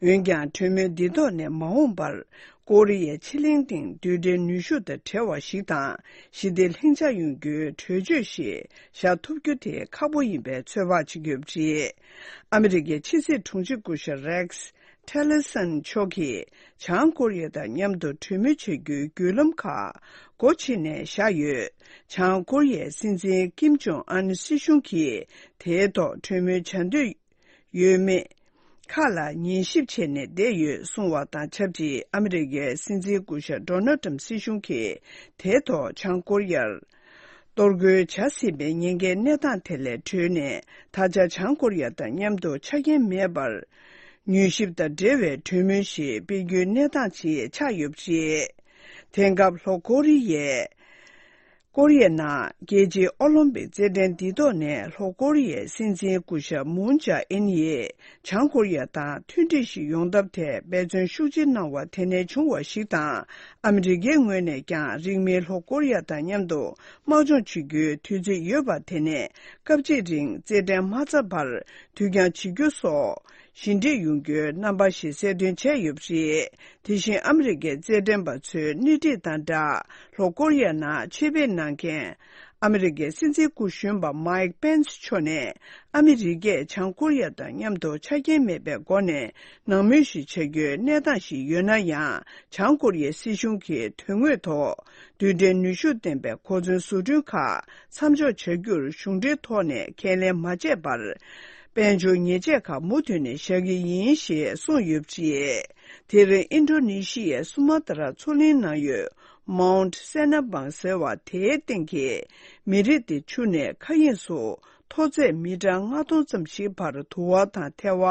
རེད། འོན་ཀྱང་གྲོས་མོལ་འདི་ཐོག་ནས་མ་འོངས་པར་ཀོ་རི་ཡའི་ཕྱེད་གླིང་སྟེང་རྡུལ་ཕྲན་ནུས་ཤུགས་དང་བྲལ་བ་ཞིག་དང་ཞི་བདེ་ལྷིང་འཇགས་ཡོང་རྒྱུའི་གྲོས་ཆོད་ཞིག་བཞག་ཐུབ་རྒྱུ་དེ་ཁག་པོ་ཡིན་པའི་ཚོད་དཔག་བྱེད་ཀྱི་ཡོད་པ་རེད། ཨ་མི་རི་ཀའི་ཕྱི་སྲིད་དྲུང་ཆེ་སྐུ་ཞབས་རེགས་ཊི་ལར་སན་མཆོག་གིས་བྱང་ཀོ་རི་ཡ་དང་མཉམ་དུ་གྲོས་མོལ་བྱ་རྒྱུའི་བརྒྱུད་ལམ་ཁག་སྒོ་ཕྱེ་ནས་བཞག་ཡོད། བྱང་ཀོ་རི་ཡའི་སྲིད་འཛིན་ཀིམ་ཇོང་ཨན་སྲིད་གཞུང་གིས་དེའི་ཐོག་གྲོས་མོལ་བྱ་འདོད་ཡོད་མེད་ཁག་ལ་ཉན་ཞིབ་བྱས་ནས་བསྡད་ཡོད་གསུངས་བ་དང་ཆབས་ཅིག་ཨ་མི་རི་ཀའི་སྲིད་འཛིན་སྐུ་ཞབས་ཌོ་ནལ་ཊམ་སྲིད་གཞུང་གིས་དེའི་ཐོག་བྱང་ཀོ་རི་ཡར་གཏོར་རྒོལ་བྱ་སྲིད་པའི་ཉེན་ཁའི་གནས་སྟངས་དེ་ལས་གྲོལ་ནས་ད་ཆ་བྱང་ཀོ་རི་ཡ་དང་མཉམ་དུ་ཆ་རྐྱེན་མེད་པར་མྱུལ་ཞིབ་དང་འབྲེལ་བའི་གྲོས་མོལ་ཞིག་སྤེལ་རྒྱུའི་གནས་སྟངས་ཅིག་ཆགས་ཡོད་པ་རེད། དེང་སྐབས་ལྷོ་ཀོ་རི་ཡས། ཀོ་རི་ཡའི་ནང་རྒྱལ་སྤྱིའི་ཨོ་ལིམ་པིག་རྩེད་འགྲན་འདིའི་ཐོག་ནས་ལྷོ་ཀོ་རི་ཡའི་སྲིད་འཛིན་སྐུ་ཞབས་མུན་ཇཱ་ཨིན་ཡིས་བྱང་ཀོ་རི་ཡ་དང་མཐུན་འགྲིག་ཞིག་ཡོང་ཐབས་ཐད་འབད་བརྩོན་ཤུགས་ཆེ་གནང་བ་དེ་ནས་བྱུང་བ་ཞིག་དང་། ཨ་མི་རི་ཀའི་ངོས་ནས་ཀྱང་རིང་མིན་ལྷོ་ཀོ་རི་ཡ་དང་མཉམ་དུ་དམག་སྦྱོང་བྱེད་རྒྱུའི་དུས་ཚོད་ཡོད་པ་དེ་ནས་སྐབས་གཅིག་རིང་རྩེད་འགྲན་མ་ཚར་བར་དུས་འགྱངས་བྱེད་རྒྱུ་སོགས་ཞི་འགྲིག་ཡོང་རྒྱུའི་རྣམ་པ་ཞིག་གསལ་སྟོན་བྱས་ཡོད་པ་རེད། དེ་བཞིན་ཨ་མི་རི་ཀའི་རྩེད་འགྲན་པ་ཚོའི་སྣེ་ཁྲིད་དང་སྦྲགས་ལྷོ་ཀོ་རི་ཡ་ནང་ཆེད་ཕེབས་གནང་མཁན་ཨ་མི་རི་ཀའི་སྲིད་འཛིན་སྐུ་གཞོན་པ་མའིག་པེན་སི་མཆོག་ནས་ཨ་མི་རི་ཀས་བྱང་ཀོ་རི་ཡ་དང་མཉམ་དུ་ཆ་རྐྱེན་མེད་པའི་སྒོ་ནས་ནང་མོལ་ཞིག་བྱ་རྒྱུའི་གནས་སྟངས་ཤིག་ཡོད་ན་ཡང་། བྱང་ཀོ་རི་ཡའི་སྲིད་གཞུང་གིས་དོན་དངོས་ཐོག་རྡུལ་ཕྲན་ནུས་ཤུགས་ལྡན་པའི་གོ་མཚོན་བཟོ་སྐྲུན་ཁག་མཚམས་འཇོག་བྱ་རྒྱུར་གཞུང་འབྲེལ་ཐོག་ནས་ཁས་ལེན་མ་བྱས་པར། དཔལ་འབྱོར་ཉེས་ཆད་ཁག་མུ་མཐུད་ནས་བཞག་གི་ཡིན་ཞེས་གསུངས་ཡོད་པ་རེད། དེ་རིང་ཨིན་ཌོ་ནེ་ཤི་ཡའི་སུ་མ་ཏྲ་མཚོ་གླིང་ནང་ཡོད་མའུན་ཊི་སེ་ན་བང་ཟེར་བ་དེའི་སྟེང་གི་མི་རིགས་དེ་ཆུ་ནས་མཁའ་དབྱིངས་སུ་མཐོ་ཚད་མི་ཊར་ལྔ་སྟོང་ཙམ་ཞིག་བར་དུ་བ་དང་ཐལ་བ་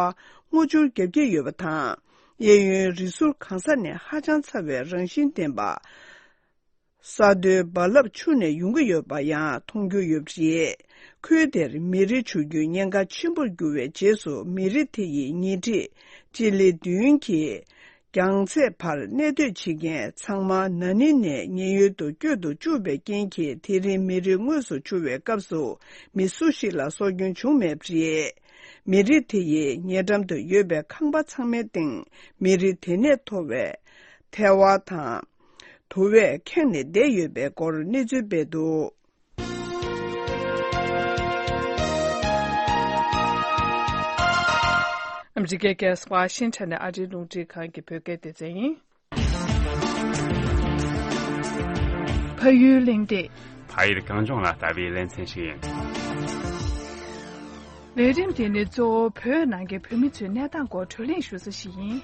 སྔོ་ཆུར་བརྒྱབ་ཀྱི་ཡོད་པ་དང་། གཡས་གཡོན་རི་ཟུར་གང་ས་ནས་ཧ་ཅང་ཚ་བའི་རང་བཞིན་ལྡན་པ། ས་རྡོའི་རྦ་རླབས་ཆུ་ནས་ཡོང་གི་ཡོད་པ་ཡང་མཐོང་རྒྱུ་ཡོད་པ་རེད། ཁུལ་དེར་མེ་རི་བྱུག་རྒྱུའི་ཉེན་ཁ་ཆེན་པོར་གྱུར་བའི་རྗེས་སུ། མེ་རི་དེ་ཡི་ཉེ་འཁྲིས་ཅི་ལི་བདུན་གྱི་རྒྱང་ཚད་བར་གནས་སྡོད་བྱེད་མཁན་ཚང་མ་ན་ནིང་ནས་ཉེན་གཡོལ་དུ་བསྐྱོད་དུ་བཅུག་པའི་རྐྱེན་གྱིས། དེ་རིང་མེ་རི་དངོས་སུ་འཕྱུར་བའི་སྐབས་སུ་མི་སུ་ཞིག་ལ་སྲོག་སྐྱོན་བྱུང་མེད་པ་རེད། མེ་རི་དེ་ཡི་ཉེ་འགྲམ་དུ་ཡོད་པའི་ཁང་པ་ཚང་མའི་སྟེང་མེ་རི་དེ་ནས་ཐོན་པའི་ཐལ་བ་དང་དུ་བས་ཁེངས་ནས་བསྡད་ཡོད་པའི་སྐོར་གནས་ཚུལ་སྤེལ་འདུག། ཨ་མི་རི་ཀའི་རྒྱལ་ས་ཝ་ཤིང་ཊོན་ནས་ཨ་རིའི་རླུང་འཕྲིན་ཁང་གི་བོད་སྐད་སྡེ་ཚན་ཡིན། ཕ་ཡུལ་གླེང་སྟེགས། ཕ་ཡུལ་གངས་ལྗོངས་ལ་ལྟ་བའི་ལེ་ཚན་ཞིག་ཡིན། ལས་རིམ་དེ་ནི་གཙོ་བོ་བོད་ནང་གི་བོད་མི་ཚོའི་གནས་སྟངས་སྐོར་བགྲོ་གླེང་ཞུ་ས་ཞིག་ཡིན།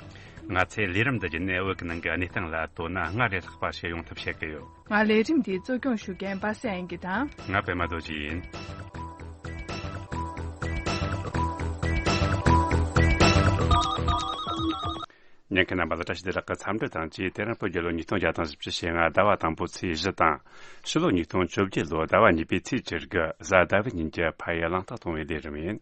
ང་ཚོས་ལས་རིམ་འདི་བརྒྱུད་ནས་བོད་ཀྱི་ནང་གི་གནས་སྟངས་ལ་དོ་སྣང་སྔར་ལས་ལྷག་པ་བྱེད་ཡོང་ཐབས་བྱེད་ཀྱི་ཡོད། ང་ལས་རིམ་འདིའི་གཙོ་སྐྱོང་ཞུ་མཁན་པ་སངས་དབྱངས་སྐྱིད་དང་། ང་པད་མ་རྡོ་རྗེ་ཡིན། ཉན་མཁན་རྣམ་པ་ལ་བཀྲ་ཤིས་བདེ་ལེགས་ཀྱི་འཚམས་འདྲི་དང་བཅས། དེ་རིང་བོད་རྒྱལ་ལོ་ཉིས་སྟོང་བརྒྱ་དང་བཞི་བཅུ་ཞེ་ལྔ་ཟླ་བ་དང་པོའི་ཚེས་བཞི་དང་། ཕྱི་ལོ་ཉིས་སྟོང་བཅོ་བརྒྱད་ལོའི་ཟླ་བ་གཉིས་པའི་ཚེས་བཅུ་དགུ་གཟའ་ཟླ་བའི་ཉིན་གྱི་ཕ་ཡུལ་གླེང་སྟེགས་གཏོང་བའི་ལས་རིམ་ཡིན།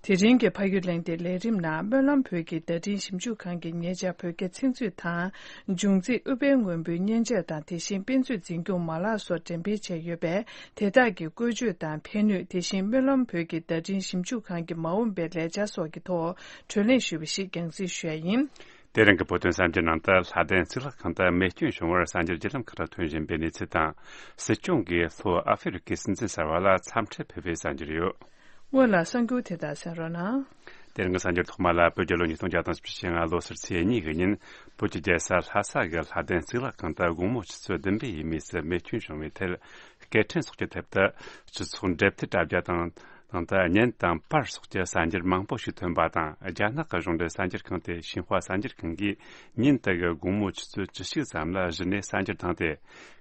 དེ་རིང་གི་ཕ་ཡུལ་གླེང་སྟེགས་ལས་རིམ་ནང་སྨོན་ལམ་བོད་ཀྱི་བརྡ་འཕྲིན་ཞིབ་འཇུག་ཁང་གིས་ཉེ་ཆར་བོད་སྐད་ཚིག་མཛོད་དང་། འབྱུང་རྩིས་ཨུཏྤལ་སྔོན་པོའི་མཉེན་ཆས་དང་། དེ་བཞིན་དཔེ་མཛོད་འཛིན་སྐྱོང་མ་ལག་སོགས་འགྲེམས་སྤེལ་བྱས་ཡོད་པས། དེ་དག་གི་བཀོལ་སྤྱོད་དང་ཕན་ནུས། དེ་བཞིན་སྨོན་ལམ་བོད་ཀྱི་བརྡ་འཕྲིན་ཞིབ་འཇུག་ཁང་གི་མ་འོངས་པའི་ལས་འཆར་སོགས་ཀྱི་ཐོག་བགྲོ་གླེང་ཞུས་པ་ཞིག་རྒྱང་སྲིང་ཞུ་ཡ་ཡིན། དེ་རིང་གི་བོད་དོན་གསར་འགྱུར་ནང་དུ། ལྷ་ལྡན་གཙུག་ལག་ཁང་དུ་མེ་སྐྱོན་བྱུང་བར་གསར་འགྱུར་བརྒྱུད་ལམ་ཁག་ཏུ་ཐོན་བཞིན་པའི་གནས་ཚུལ་དང་། སྲིད་སྐྱོང་གིས་ལྷོ་ཨ་ཧྥེ་རི་ཁའི་སྲིད་འཛིན་གསར་པ་ལ་འཚམས་འདྲི་ཕུལ་བའི་གསར་འགྱུར་ཡོད། སྔོན་ལ་གསར་འགྱུར་དེ་དག་གསན་རོགས་གནང་། དེ་རིང་གི་གསར་འགྱུར་ཐོག་མ་ལ། བོད་རྒྱལ་ལོ་ཉིས་སྟོང་བརྒྱ་དང་བཞི་བཅུ་ཞེ་ལྔ་ལོ་སར་ཚེས་གཉིས་ཀྱི་ཉིན། བོད་ཀྱི་རྒྱལ་ས་ལྷ་ས་གི་ལྷ་ལྡན་གཙུག་ལག་ཁང་དུ་དགོང་མོ་ཆུ་ཚོད་བདུན་པའི་ཡས་མས་སུ་མེ་སྐྱོན་བྱུང་བའི་ཐད། སྐད་འཕྲིན་སོགས་ཀྱི་ཐད་དུ་སྤྱི་ཚོགས་འབྲེལ་མཐུད་དྲ་རྒྱ་དང་། ནང་དུ་བརྙན་དང་པར་སོགས་ཀྱི་གསར་འགྱུར་མང་པོ་ཞིག་ཐོན་པ་དང་། རྒྱ་ནག་གི་གཞུང་འབྲེལ་གསར་འགྱུར་ཁང་སྟེ་ཤིན་ཧྭ་གསར་འགྱུར་ཁང་གིས་ཉིན་དེ་གི་དགོང་མོ་ཆུ་ཚོད་བཅུ་གཅིག་ཙམ་ལ་གཞི་ནས་གསར་འགྱུར་བཏང་སྟེ།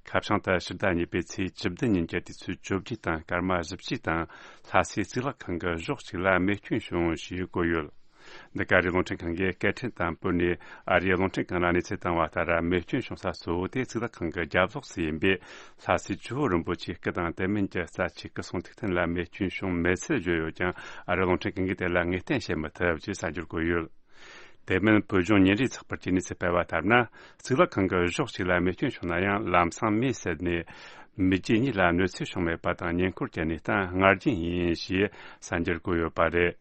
ཁ་བྱང་དུ་ཕྱི་ཟླ་གཉིས་པའི་ཚེས་བཅུ་བདུན་ཉིན་གྱི་དུས་ཚོད་བཅོ་བརྒྱད་དང་སྐར་མ་བཞི་བཅུ་དང་། ལྷ་སའི་གཙུག་ལག་ཁང་གི་གཞོགས་གཅིག་ལ་མེ་སྐྱོན་བྱུང་ཞེས་བཀོད་ཡོད། འདི་ག་ཨ་རིའི་རླུང་འཕྲིན་ཁང་གིས་སྐད་འཕྲིན་དང་པོ་ནས་ཨ་རིའི་རླུང་འཕྲིན་ཁང་ལ་གནས་ཚུལ་བཏང་བ་ལྟར། མེ་སྐྱོན་བྱུང་ས་གཙོ་བོ་དེ་གཙུག་ལག་ཁང་གི་རྒྱབ་ལོགས་སུ་ཡིན་པས། ལྷ་སའི་ཇོ་བོ་རིན་པོ་ཆེའི་སྐུ་དང་དེ་མིན་གྱི་རྩ་ཆེའི་སྐུ་གསུང་ཐུགས་རྟེན་ལ་མེ་སྐྱོན་བྱུང་མེད་ཚུལ་བརྗོད་ཡོད་ཀྱང་། ཨ་རིའི་རླུང་འཕྲིན་ཁང་གིས་དེ་ལ་ངེས་གཏན་བྱེད་མི་ཐུབ་ཅེས་གསར་འགྱུར་བཀོད་ཡོད། དེ་མིན་བོད་ལྗོངས་ཉིན་རེའི་ཚགས་པར་གྱིས་གནས་ཚུལ་སྤེལ་བ་ལྟར་ན། གཙུག་ལག་ཁང་གི་གཞོགས་གཅིག་ལ་མེ་སྐྱོན་བྱུང་ན་ཡང་། ལམ་སང་མེ་བསད་ནས་མི་རྒྱུ་གཉིས་ལ་གནོད་འཚེ་བྱུང་མེད་པ་དང་། ཉེ་འཁོར་གྱི་གནས་སྟངས་སྔར་བཞིན་ཡིན་ཞེས་གསར་འགྱུར་བཀོད་ཡོད་པ་རེད།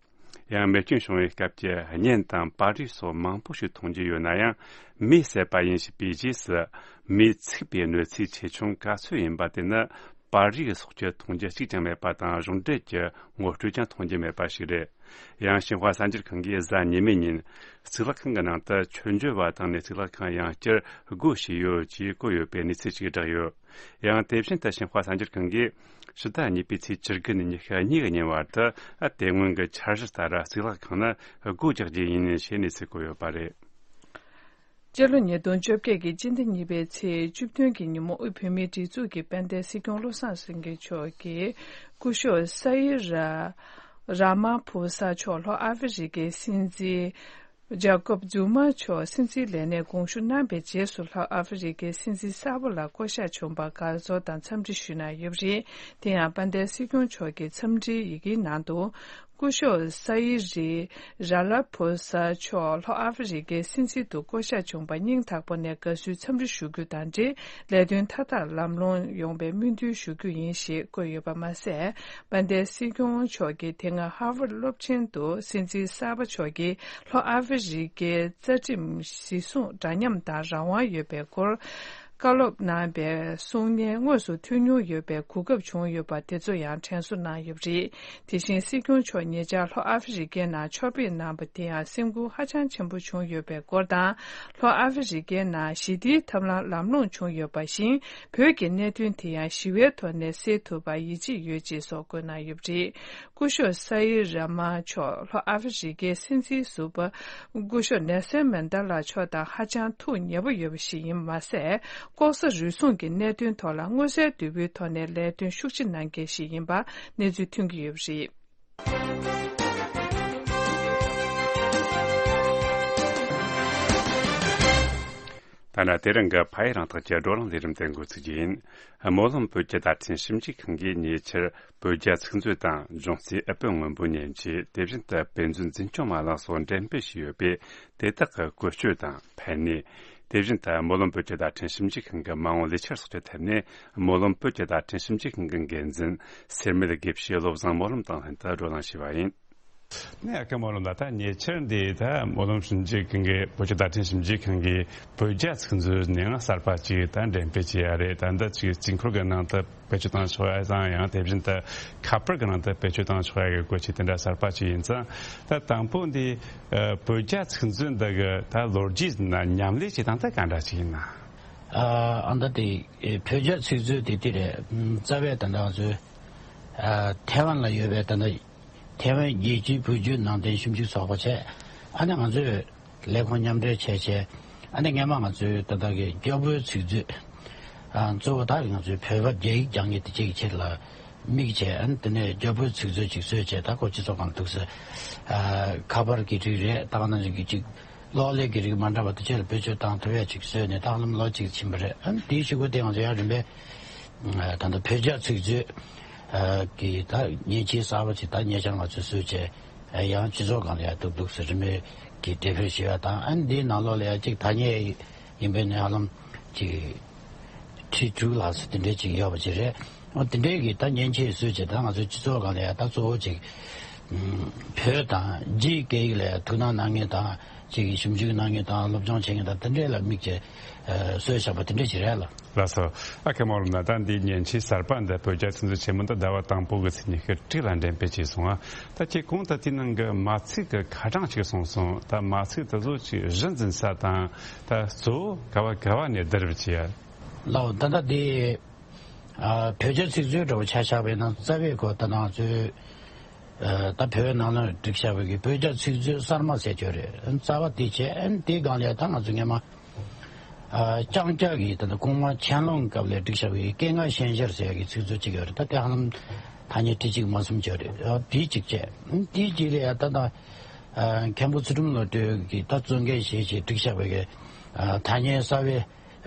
ཡང་མེ་སྐྱོན་བྱུང་བའི་སྐབས་ཀྱི་བརྙན་དང་པར་རིས་སོགས་མང་པོ་ཞིག་མཐོང་རྒྱུ་ཡོད་ན་ཡང་། མེ་བསད་པ་ཡིན་ཞེས་པའི་རྗེས་སུ་མེས་ཚིག་པའི་གནོད་འཚེ་ཆེ་ཆུང་ག་ཚོད་ཡིན་པ་དེ་ནི། པར་རིས་སོགས་ཀྱི་མཐོང་རྒྱུ་གཅིག་ཀྱང་མེད་པ་དང་། གཞུང་འབྲེལ་གྱི་ངོ་སྤྲོད་ཀྱང་མཐོང་རྒྱུ་མེད་པ་ཞིག་རེད། ཡང་ཤིན་ཧྭ་གསར་འགྱུར་ཁང་གིས་གཟའ་ཉི་མའི་ཉིན། གཙུག་ལག་ཁང་གི་ནང་དུ་མཆོད་འཇོ་བ་བཏང་ནས། གཙུག་ལག་ཁང་ཡང་བསྐྱར་སྒོ་ཕྱེ་ཡོད་ཅེས་བཀོད་ཡོད་པའི་གནས་ཚུལ་ཞིག་བསྒྲགས་ཡོད། ཡང་དེ་བཞིན་དུ་ཤིན་ཧྭ་གསར་འགྱུར་ཁང་གིས་ཕྱི་ཟླ་གཉིས་པའི་ཚེས་བཅུ་དགུ་ནས་ཉི་ཤུ་གཉིས་ཀྱི་ཉིན་བར་དུ། ཨ། དེ་སྔོན་གྱི་འཆར་གཞི་ལྟར་གཙུག་ལག་ཁང་ནི་སྒོ་རྒྱག་རྒྱུ་ཡིན་ཞེས་གནས་ཚུལ་བཀོད་ཡོད་པ་རེད། སྤྱི་ལོ་ཉིས་སྟོང་བཅོ་བརྒྱད་ཀྱི་སྤྱི་ཟླ་གཉིས་པའི་ཚེས་བཅུ་བདུན་གྱི་ཉིན་མོ། དབུས་བོད་མིའི་སྒྲིག་འཛུགས་ཀྱི་དཔལ་ལྡན་སྲིད་སྐྱོང་བློ་བཟང་སེང་གེ་མཆོག་གིས་སྐུ་ཞབས་ས་ཡི་ར་ར་མ་ཕུ་ས་མཆོག་ལྷོ་ཨ་ཧྥེ་རི་ཁའི་སྲིད་འཛིན་ཇ་ཀོབ་ཛུ་མ་མཆོག་སྲིད་འཛིན་ལས་གནས་དགོངས་ཞུ་གནང་བའི་རྗེས་སུ། ལྷོ་ཨ་ཧྥེ་རི་ཁའི་སྲིད་འཛིན་གསར་པ་ལ་བསྐོ་གཞག་བྱུང་བར་དགའ་ཚོར་དང་འཚམས་འདྲི་ཞུས་གནང་ཡོད་པ་རེད། དེ་ཡང་དཔལ་ལྡན་སྲིད་སྐྱོང་མཆོག་གི་འཚམས་འདྲིའི་ཡི་གེའི་ནང་དུ། སྐུ་ཞབས་ས་ཡི་རི་ར་ལ་ཕུ་ས་མཆོག་ལྷོ་ཨ་ཧྥེ་རི་ཁའི་སྲིད་འཛིན་དུ་བསྐོ་གཞག་བྱུང་བར་སྙིང་ཐག་པ་ནས་དགའ་བསུའི་འཚམས་འདྲི་ཞུ་རྒྱུ་དང་འབྲེལ། ལས་དོན་མཐའ་དག་ལམ་ལྷོང་ཡོང་བའི་སྨོན་འདུན་ཞུ་རྒྱུ་ཡིན་ཞེས་བཀོད་ཡོད་པ་མ་ཟད། དཔལ་ལྡན་སྲིད་སྐྱོང་མཆོག་གིས་དེ་སྔ་ཧར་ཝརཌ་སློབ་ཆེན་དུ་སྲིད་འཛིན་གསར་པ་མཆོག་གིས་ལྷོ་ཨ་ཧྥེ་རི་ཁའི་རྩ་ཁྲིམས་གཞིར་བཟུང་འདྲ་མཉམ་དང་རང་དབང་ཡོད་པའི་སྐོར། བཀའ་སློབ་གནང་བའི་གསུང་སྙན་དངོས་སུ་ཐོས་མྱོང་ཡོད་པའི་གོ་སྐབས་བྱུང་ཡོད་པ་དེ་ཚོ་ཡང་དྲན་གསོ་གནང་ཡོད་པ་རེད། དེ་བཞིན་སྲིད་སྐྱོང་མཆོག་ཉེ་ཆར་ལྷོ་ཨ་ཧྥེ་རི་ཁའི་ནང་ཕྱོགས་ཕེབས་གནང་བ་དེ་ཡང་སེམས་འགུལ་ཧ་ཅང་ཆེན་པོ་བྱུང་ཡོད་པའི་སྐོར་དང་། ལྷོ་ཨ་ཧྥེ་རི་ཁའི་ནང་ཞི་བདེའི་ཐབས་ལམ་ལམ་ལྷོང་བྱུང་ཡོད་པ་བཞིན། བོད་ཀྱི་གནད་དོན་དེ་ཡང་ཞི་བའི་ཐོག་ནས་སེལ་ཐུབ་པར་ཡིད་ཆེས་ཡོད་ཅེས་སོགས་བཀོད་གནང་ཡོད་པ་རེད། སྐུ་ཞབས་ས་ཡི་ར་མ་མཆོག་ལྷོ་ཨ་ཧྥེ་རི་ཁའི་སྲིད་འཛིན་ཟུར་པ་སྐུ་ཞབས་ནེལ་སན་མན་ཌེ་ལ་མཆོག་དང་ཧ་ཅང་ཐུགས་ཉེ་པོ་ཡོད་པ་ཞིག་ཡིན་པ་མ་ཟད། ལྐོག་ཟ་རུལ་སུངས་ཀྱི་གནད་དོན་ཐོག་ལ་མངོན་གསལ་དོད་པོའི་ཐོག་ནས་ལས་དོན་ཤུགས་ཆེ་གནང་མཁན་ཞིག་ཡིན་པ་གནས་ཚུལ་ཐོན་གྱི་ཡོད་པ་རེད། ད་ ཐ་ན་དེ་རིང་གི་ཕ་ཡུལ་རང་ཐག་གི་བགྲོ་གླེང་ལས་རིམ་དེ་འགོ་ཚུགས་རྒྱུ་ཡིན། སྨོན་ལམ་བོད་ཀྱི་བརྡ་འཕྲིན་ཞིབ་འཇུག་ཁང་གིས་ཉེ་ཆར་བོད་རྒྱ་ཚིག་མཛོད་དང་གཞུང་རྩིས་ཨུ་པུའུ་སྔོན་པོ་མཉེན་ཆས། དེ་བཞིན་དུ་དཔེ་མཛོད་འཛིན་སྐྱོང་མ་ལག་སོགས་འགྲེམས་སྤེལ་བྱས་ཡོད་པས། དེ་དག་གི་བཀོལ་སྤྱོད་དང་ཕན་ནུས། དེ་བཞིན་དུ་སྨོན་ལམ་བོད་ཀྱི་བརྡ་འཕྲིན་ཞིབ་འཇུག་ཁང་གི་མ་འོངས་ལས་འཆར་སོགས་ཀྱི་ཐད་ནས། སྨོན་ལམ་བོད་ཀྱི་བརྡ་འཕྲིན་ཞིབ་འཇུག་ཁང་གི་འགན་འཛིན་སེར་སྨད་དགེ་བཤེས་བློ་བཟང་སྨོན་ལམ་དང་ལྷན་དུ་བགྲོ་གླེང་བྱས་པ་ཡིན། ནས་ཨ་ཁུ་སྨོན་ལམ་ལགས། ད་ཉེ་ཆར་འདི་ད་སྨོན་ལམ་ཞིབ་འཇུག་ཁང་གི་བོད་ཀྱི་བརྡ་འཕྲིན་ཞིབ་འཇུག་ཁང་གིས་བོད་རྒྱ་ཚིག་མཛོད་ནས་ཡང་གསར་པ་ཅིག་ད་འགྲེམས་སྤེལ་བྱས་ཡ་རེད། ད་འདི་ཅིག་དཀྱིལ་འཁོར་གྱི་ནང་དུ་བེད་སྤྱོད་བཏང་ཆོག་ཡ་དང་། ཡང་དེ་བཞིན་དུ་ཁ་པར་གྱི་ནང་དུ་བེད་སྤྱོད་བཏང་ཆོག་ཡ་གི་བཀོལ་ཆས་དེ་འདྲ་གསར་པ་ཅིག་ཡིན་ཙང་། ད་དང་པོ་འདི་ཨ་བོད་རྒྱ་ཚིག་མཛོད་འདི་གི་ད་ལོ་རྒྱུས་ན་མཉམ་ལས་བྱེད་སྟངས་དེ་ག་འདྲ་ཅིག་ཡིན་ན། ཨ་ཨ་ད་དེ་ཨེ་བོད་རྒྱ་ཚིག་མཛོད་དེ་དེ་རེད། ཨམ་རྩ་བའི་ད་ལྟ་ང་ཚོའི་ཨ་ཐའེ་ཝན་ལ་ཡོད་པའི་ད་ལྟ་ཐའེ་ཝན་རྒྱལ་སྤྱིའི་བོད་བརྒྱུད་ནང་བསྟན་ཞིབ་འཇུག་ཚོགས་པ་བྱས། ཨ་ནི་ང་ཚོས་ལས་ཁུངས་མཉམ་འབྲེལ་བྱས་བྱས། ཨ་ནི་སྔས་མ་ང་ཚོའི་ད་ལྟ་གི་རྒྱ་བོད་ཚིག་མཛོད། ཨ་གཙོ་བོ་ད་ང་ཚོའི་བོད་པ་རྒྱ་ཡིག་སྦྱང་མཁན་དེ་གཅིག་གི་ཆེད་ལ་དམིགས་བྱས། ཨ་ནི་དེ་ནས་རྒྱ་བོད་ཚིག་མཛོད་ཅིག་བཟོས་བྱས། ད་ཁོ་སྤྱི་ཚོགས་སྒང་འདུག་སེ་ཨ་ཁ་པར་གྱི་རིགས་རེད། ད་ག་ནང་བཞིན་གྱི་ཅིག་གློག་ཀླད་ཀྱི་རིགས་མ་འདྲ་བ་དེ་ཚོ་ལ་བེད་སྤྱོད་བཏང་ཐུབ་ཡ་ཅིག་བཟོས་ནས་ད་ལམ་ལོ་གཅིག་ཕྱིན་པ་རེད། ཨ་ནི་དེའི་གཞུག་གུ་དེ་ང་ཚོ་ཡང་རིམ་པས་ད་ལྟ་བོད་རྒྱ་ཚིག་མཛོད་ཀྱི་ད་མཉེན་ཆས་གསར་པ་ཅིག་ད་ཉེ་ཆར་ང་ཚོས་བཟོས་བྱས། ཡང་སྤྱི་ཚོགས་སྒང་ལ་ཡང་འདུག་འདུག་སེ་རིམ་པས་ཀྱི་འགྲེམས་སྤེལ་ཞུ་ཡ་དང་། ཨ་ནི་འདིའི་ནང་ལོགས་ལ་ཡང་ཅིག་ཐ་སྙད་ཡིན་པའི་ནས་ཧ་ལམ་ཅིག་ཁྲི་དྲུག་ལྷག་ཙམ་དེ་འདྲས་ཅིག་ཡོད་པ་ཅིག་རེད། འོ་དེ་འདྲས་ཀྱི་ད་མཉེན་ཆས་བཟོས་བྱས། ད་ང་ཚོའི་སྤྱི་ཚོགས་སྒང་ལ་ཡང་ད་གཙོ་བོ་ཅིག་ཨམ་བོད་དང་རྒྱའི་སྐད་ཡིག་ལ་ཡང་ཐུགས་སྣང་གནང་མཁན་དང་། ཅིག་ཞིབ་འཇུག་གནང་མཁན་དང་། སློབ་སྦྱོང་བྱེད་མཁན་དང་། དེ་འདྲས་ལ་དམིགས་བྱས་ཨ་བཟོས་བཞག་པ་དེ་འདྲས་ཅིག་རེད་ལ། ལགས་སོ། ཨ་ཁུ་སྨོན་ལམ་ལགས། ད་འདི་མཉེན་ཆས་གསར་པ་འདི་བོད་རྒྱ་ཚིག་མཛོད་ཆེན་མོ་འདི་ཟླ་བ་དང་པོ་གི་ཚེས་ཉི་ཤུ་དྲུག་ལ་འགྲེམས་སྤེལ་བྱས་སོང་ང་། ད་ཁྱེད་གོང་དུ་དེའི་ནང་གི་མ་ཚིག་གི་ཁ་གྲངས་ཅིག་གསུངས་སོང་། ད་མ་ཚིག་དེ་ཚོ་ཅིག་གཞི་འཛིན་ས་དང་། ད་གཙོ་བོ་ག་བ་ག་བ་ནས་བསྡུ་རུབ་བྱས་ཡ། ལགས། ད་ལྟ་འདི་ཨ་བོད་རྒྱ་ཚིག་མཛོད་འདྲ་བོ་ཆ་བཞག་པ་ཡིན་ན། རྩ་བའི་སྐོར་ད་ང་ཚོའི་ཨ་ད་བོད་ནང་ལ་བསྒྲིགས་བཞག་པའི་གི་བོད་རྒྱ་ཚིག་མཛོད་གསར་མ་ཟེར་གྱི་ཡོད་རེད། རྩ་བ་དེ་བྱས། ཨ་ནི་དེའི་སྒང་ལ་ད་ང་ཚོ་སྔས་མ་ཨ་ལྕང་སྐྱ་གི་ད་ལྟ་གོང་མ་ཆན་ལུང་སྐབས་ལ་བསྒྲིགས་བཞག་པའི་སྐད་ངག་ཞན་ཤར་ཟེར་ཡ་གི་ཚིག་མཛོད་ཅིག་ཡོད་རེད། ད་དེ་ཧ་ལམ་ཐ་སྙད་ཁྲི་གཅིག་མ་ཟིན་ཅིག་ཡོད་རེད། ཨ་དེ་གཅིག་བྱས། ཨ་ནི་དེའི་རྗེས་ལ་ཡ་ད་ད་ཨ་མཁན་པོ་ཚུལ་ཁྲིམས་བློ་གྲོས་ཀྱིས་ད་གཙོ་འགན་བཞེས་བྱས་བསྒྲིགས་བཞག་པའི་གི་ཨ་ཐ་སྙད་གསར་པའི་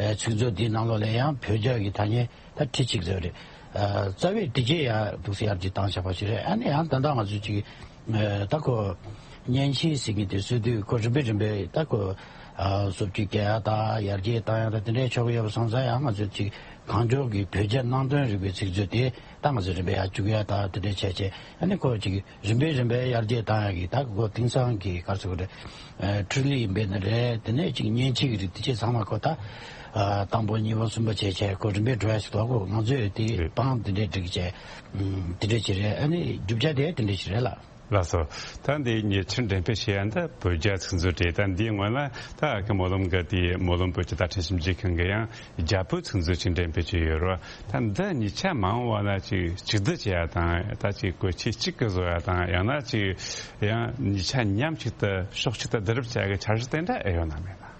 ཨ་ཚིག་མཛོད་འདིའི་ནང་ལོགས་ལ་ཡང་བོད་རྒྱ་གི་ཐ་སྙད་ད་ཁྲི་གཅིག་ཙམ་རེད། ཨ་རྩ་བའི་དེ་རྗེས་ཡང་འདུག་སེ་ཡར་རྒྱས་བཏང་བཞག་པ་ཞིག་རེད། ཨ་ནི་ཡང་ད་ལྟ་ང་ཚོས་ཅིག་ཨ་ད་ཁོ་མཉེན་ཆས་ཟེར་མཁན་དེ་བཟོ་དུས་ཁོ་རིམ་པས་རིམ་པས་ད་ཁོ་ཨ་བཟོ་བཅོས་རྒྱག་ཡ་དང་ཡར་རྒྱས་བཏང་ཡ་དང་དེ་འདྲའི་ཆོག་གི་ཡོད་པ་སོང་ཙང་། ཡང་ང་ཚོས་ཅིག་གང་མགྱོགས་ཀྱི་བོད་རྒྱ་ནང་དོན་རིག་པའི་ཚིག་མཛོད་དེ་ད་ང་ཚོས་རིམ་པས་ཡར་བཅུག་ཡ་དང་དེ་འདྲའི་བྱས་བྱས། ཨ་ནི་ཁོ་ཅིག་རིམ་པས་རིམ་པས་ཡར་རྒྱས་བཏང་ཡག་གི་ད་ཁོ་དེང་སང་གི་ག་རེ་ཟེར་དགོས་རེད། ཨ་འཕྲུལ་ལས་ཡིན་པས་ན་རེད། དེ་ནས་ཅིག་མཉེན་ཆས་ཀྱི་རིགས་དེ་ཅིག་ཚང་མ་ཁོ་ད་ཨ་དང་པོ་གཉིས་པ་གསུམ་པ་བྱས་བྱས་ཁོ་རིམ་པས་འགྲོ་ཡ་ཞིག་འདུག་གོ། ང་ཚོས་དེ་རེད། བང་དེ་འདྲས་སྒྲིག་བྱས། ཨམ་དེ་འདྲས་ཅིག་རེད། ཨ་ནི་རྒྱུ་ཆ་དེ་དེ་འདྲས་ཅིག་རེད་ལ། ལགས་སོ། ད་འདི་ཉེ་ཆར་འགྲེམས་སྤེལ་བྱས་ཡ་འདི་བོད་རྒྱ་ཚིག་མཛོད་རེད། ད་འདིའི་སྔོན་ལ་ད་ཨ་ཁུ་སྨོན་ལམ་གི་དེ་སྨོན་ལམ་བོད་ཀྱི་བརྡ་འཕྲིན་ཞིབ་འཇུག་ཁང་གི་ཡང་རྒྱ་བོད་ཚིག་མཛོད་ཅིག་འགྲེམས་སྤེལ་བྱས་ཡོད་རེད། ད་འདི་གཉིས་ཆ་མ་འོངས་པ་ན་ཅིག་གཅིག་བསྡུ་བྱེད་ཡ་དང་། ད་ཅིག་བཀོལ་ཆས་གཅིག་གི་བཟོ་ཡ་དང་། ཡང་ན་ཅིག་ཡང་གཉིས་ཆ་མཉམ་གཅིག་ཏུ་ཕྱོགས་གཅིག་ཏུ་བསྡུ་རུབ་བྱ་ཡ་གི་འཆར་གཞི་དེ་འདྲ་ཨེ་ཡོད་ན་མེད་ན།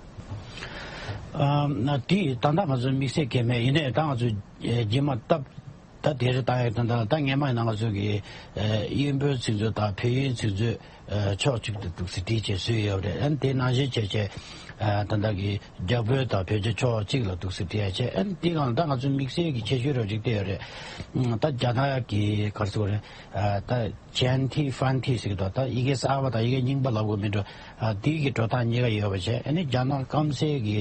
ཨ་ན་དེ་ད་ལྟ་ང་ཚོ་དམིགས་བསལ་གང་མེད། ཡིན་ནའི་ད་ང་ཚོ་རྗེས་མ་སྟབས་ད་དེ་རེད་བཏང་ཡ་དང་། ད་ད་སྔས་མ་ཡིན་ན་ང་ཚོ་གི་ཨ་དབྱིན་བོད་ཚིག་མཛོད་དང་བོད་དབྱིན་ཚིག་མཛོད་ཨ་ཕྱོགས་གཅིག་ཏུ་འདུག་སེ་བསྒྲིགས་བྱས་བཟོས་ཡོད་རེད། ཨ་ནི་དེ་ནང་བཞིན་བྱས་བྱས་ཨ་ད་ལྟ་གི་རྒྱ་བོད་དང་བོད་རྒྱ་ཕྱོགས་གཅིག་ལ་འདུག་སེ་བསྒྲིགས་ཡ་བྱས། ཨ་ནི་དེ་གང་ལ་ད་ང་ཚོ་དམིགས་བསལ་གྱི་ཁྱད་ཆོས་རོ་གཅིག་དེ་ཡོད་རེད། ཨ་ད་རྒྱ་ནག་གི་ག་རེ་ཟེར་དགོས་རེད། ཨ་ད་ཇན་ཐི་ཧྥན་ཐི་ཟེར་གི་འདུག་ད་ཡི་གེ་གསར་པ་དང་ཡི་གེ་རྙིང་པ་ལབ་དགོས་མིན་འགྲོ། ཨ་དེ་གི་འགྲོ་སྟངས་གཉིས་ཀ་ཡོད་པ་བྱས། ཨ་ནི་རྒྱ་ནག་སྐམ་སའི་གི་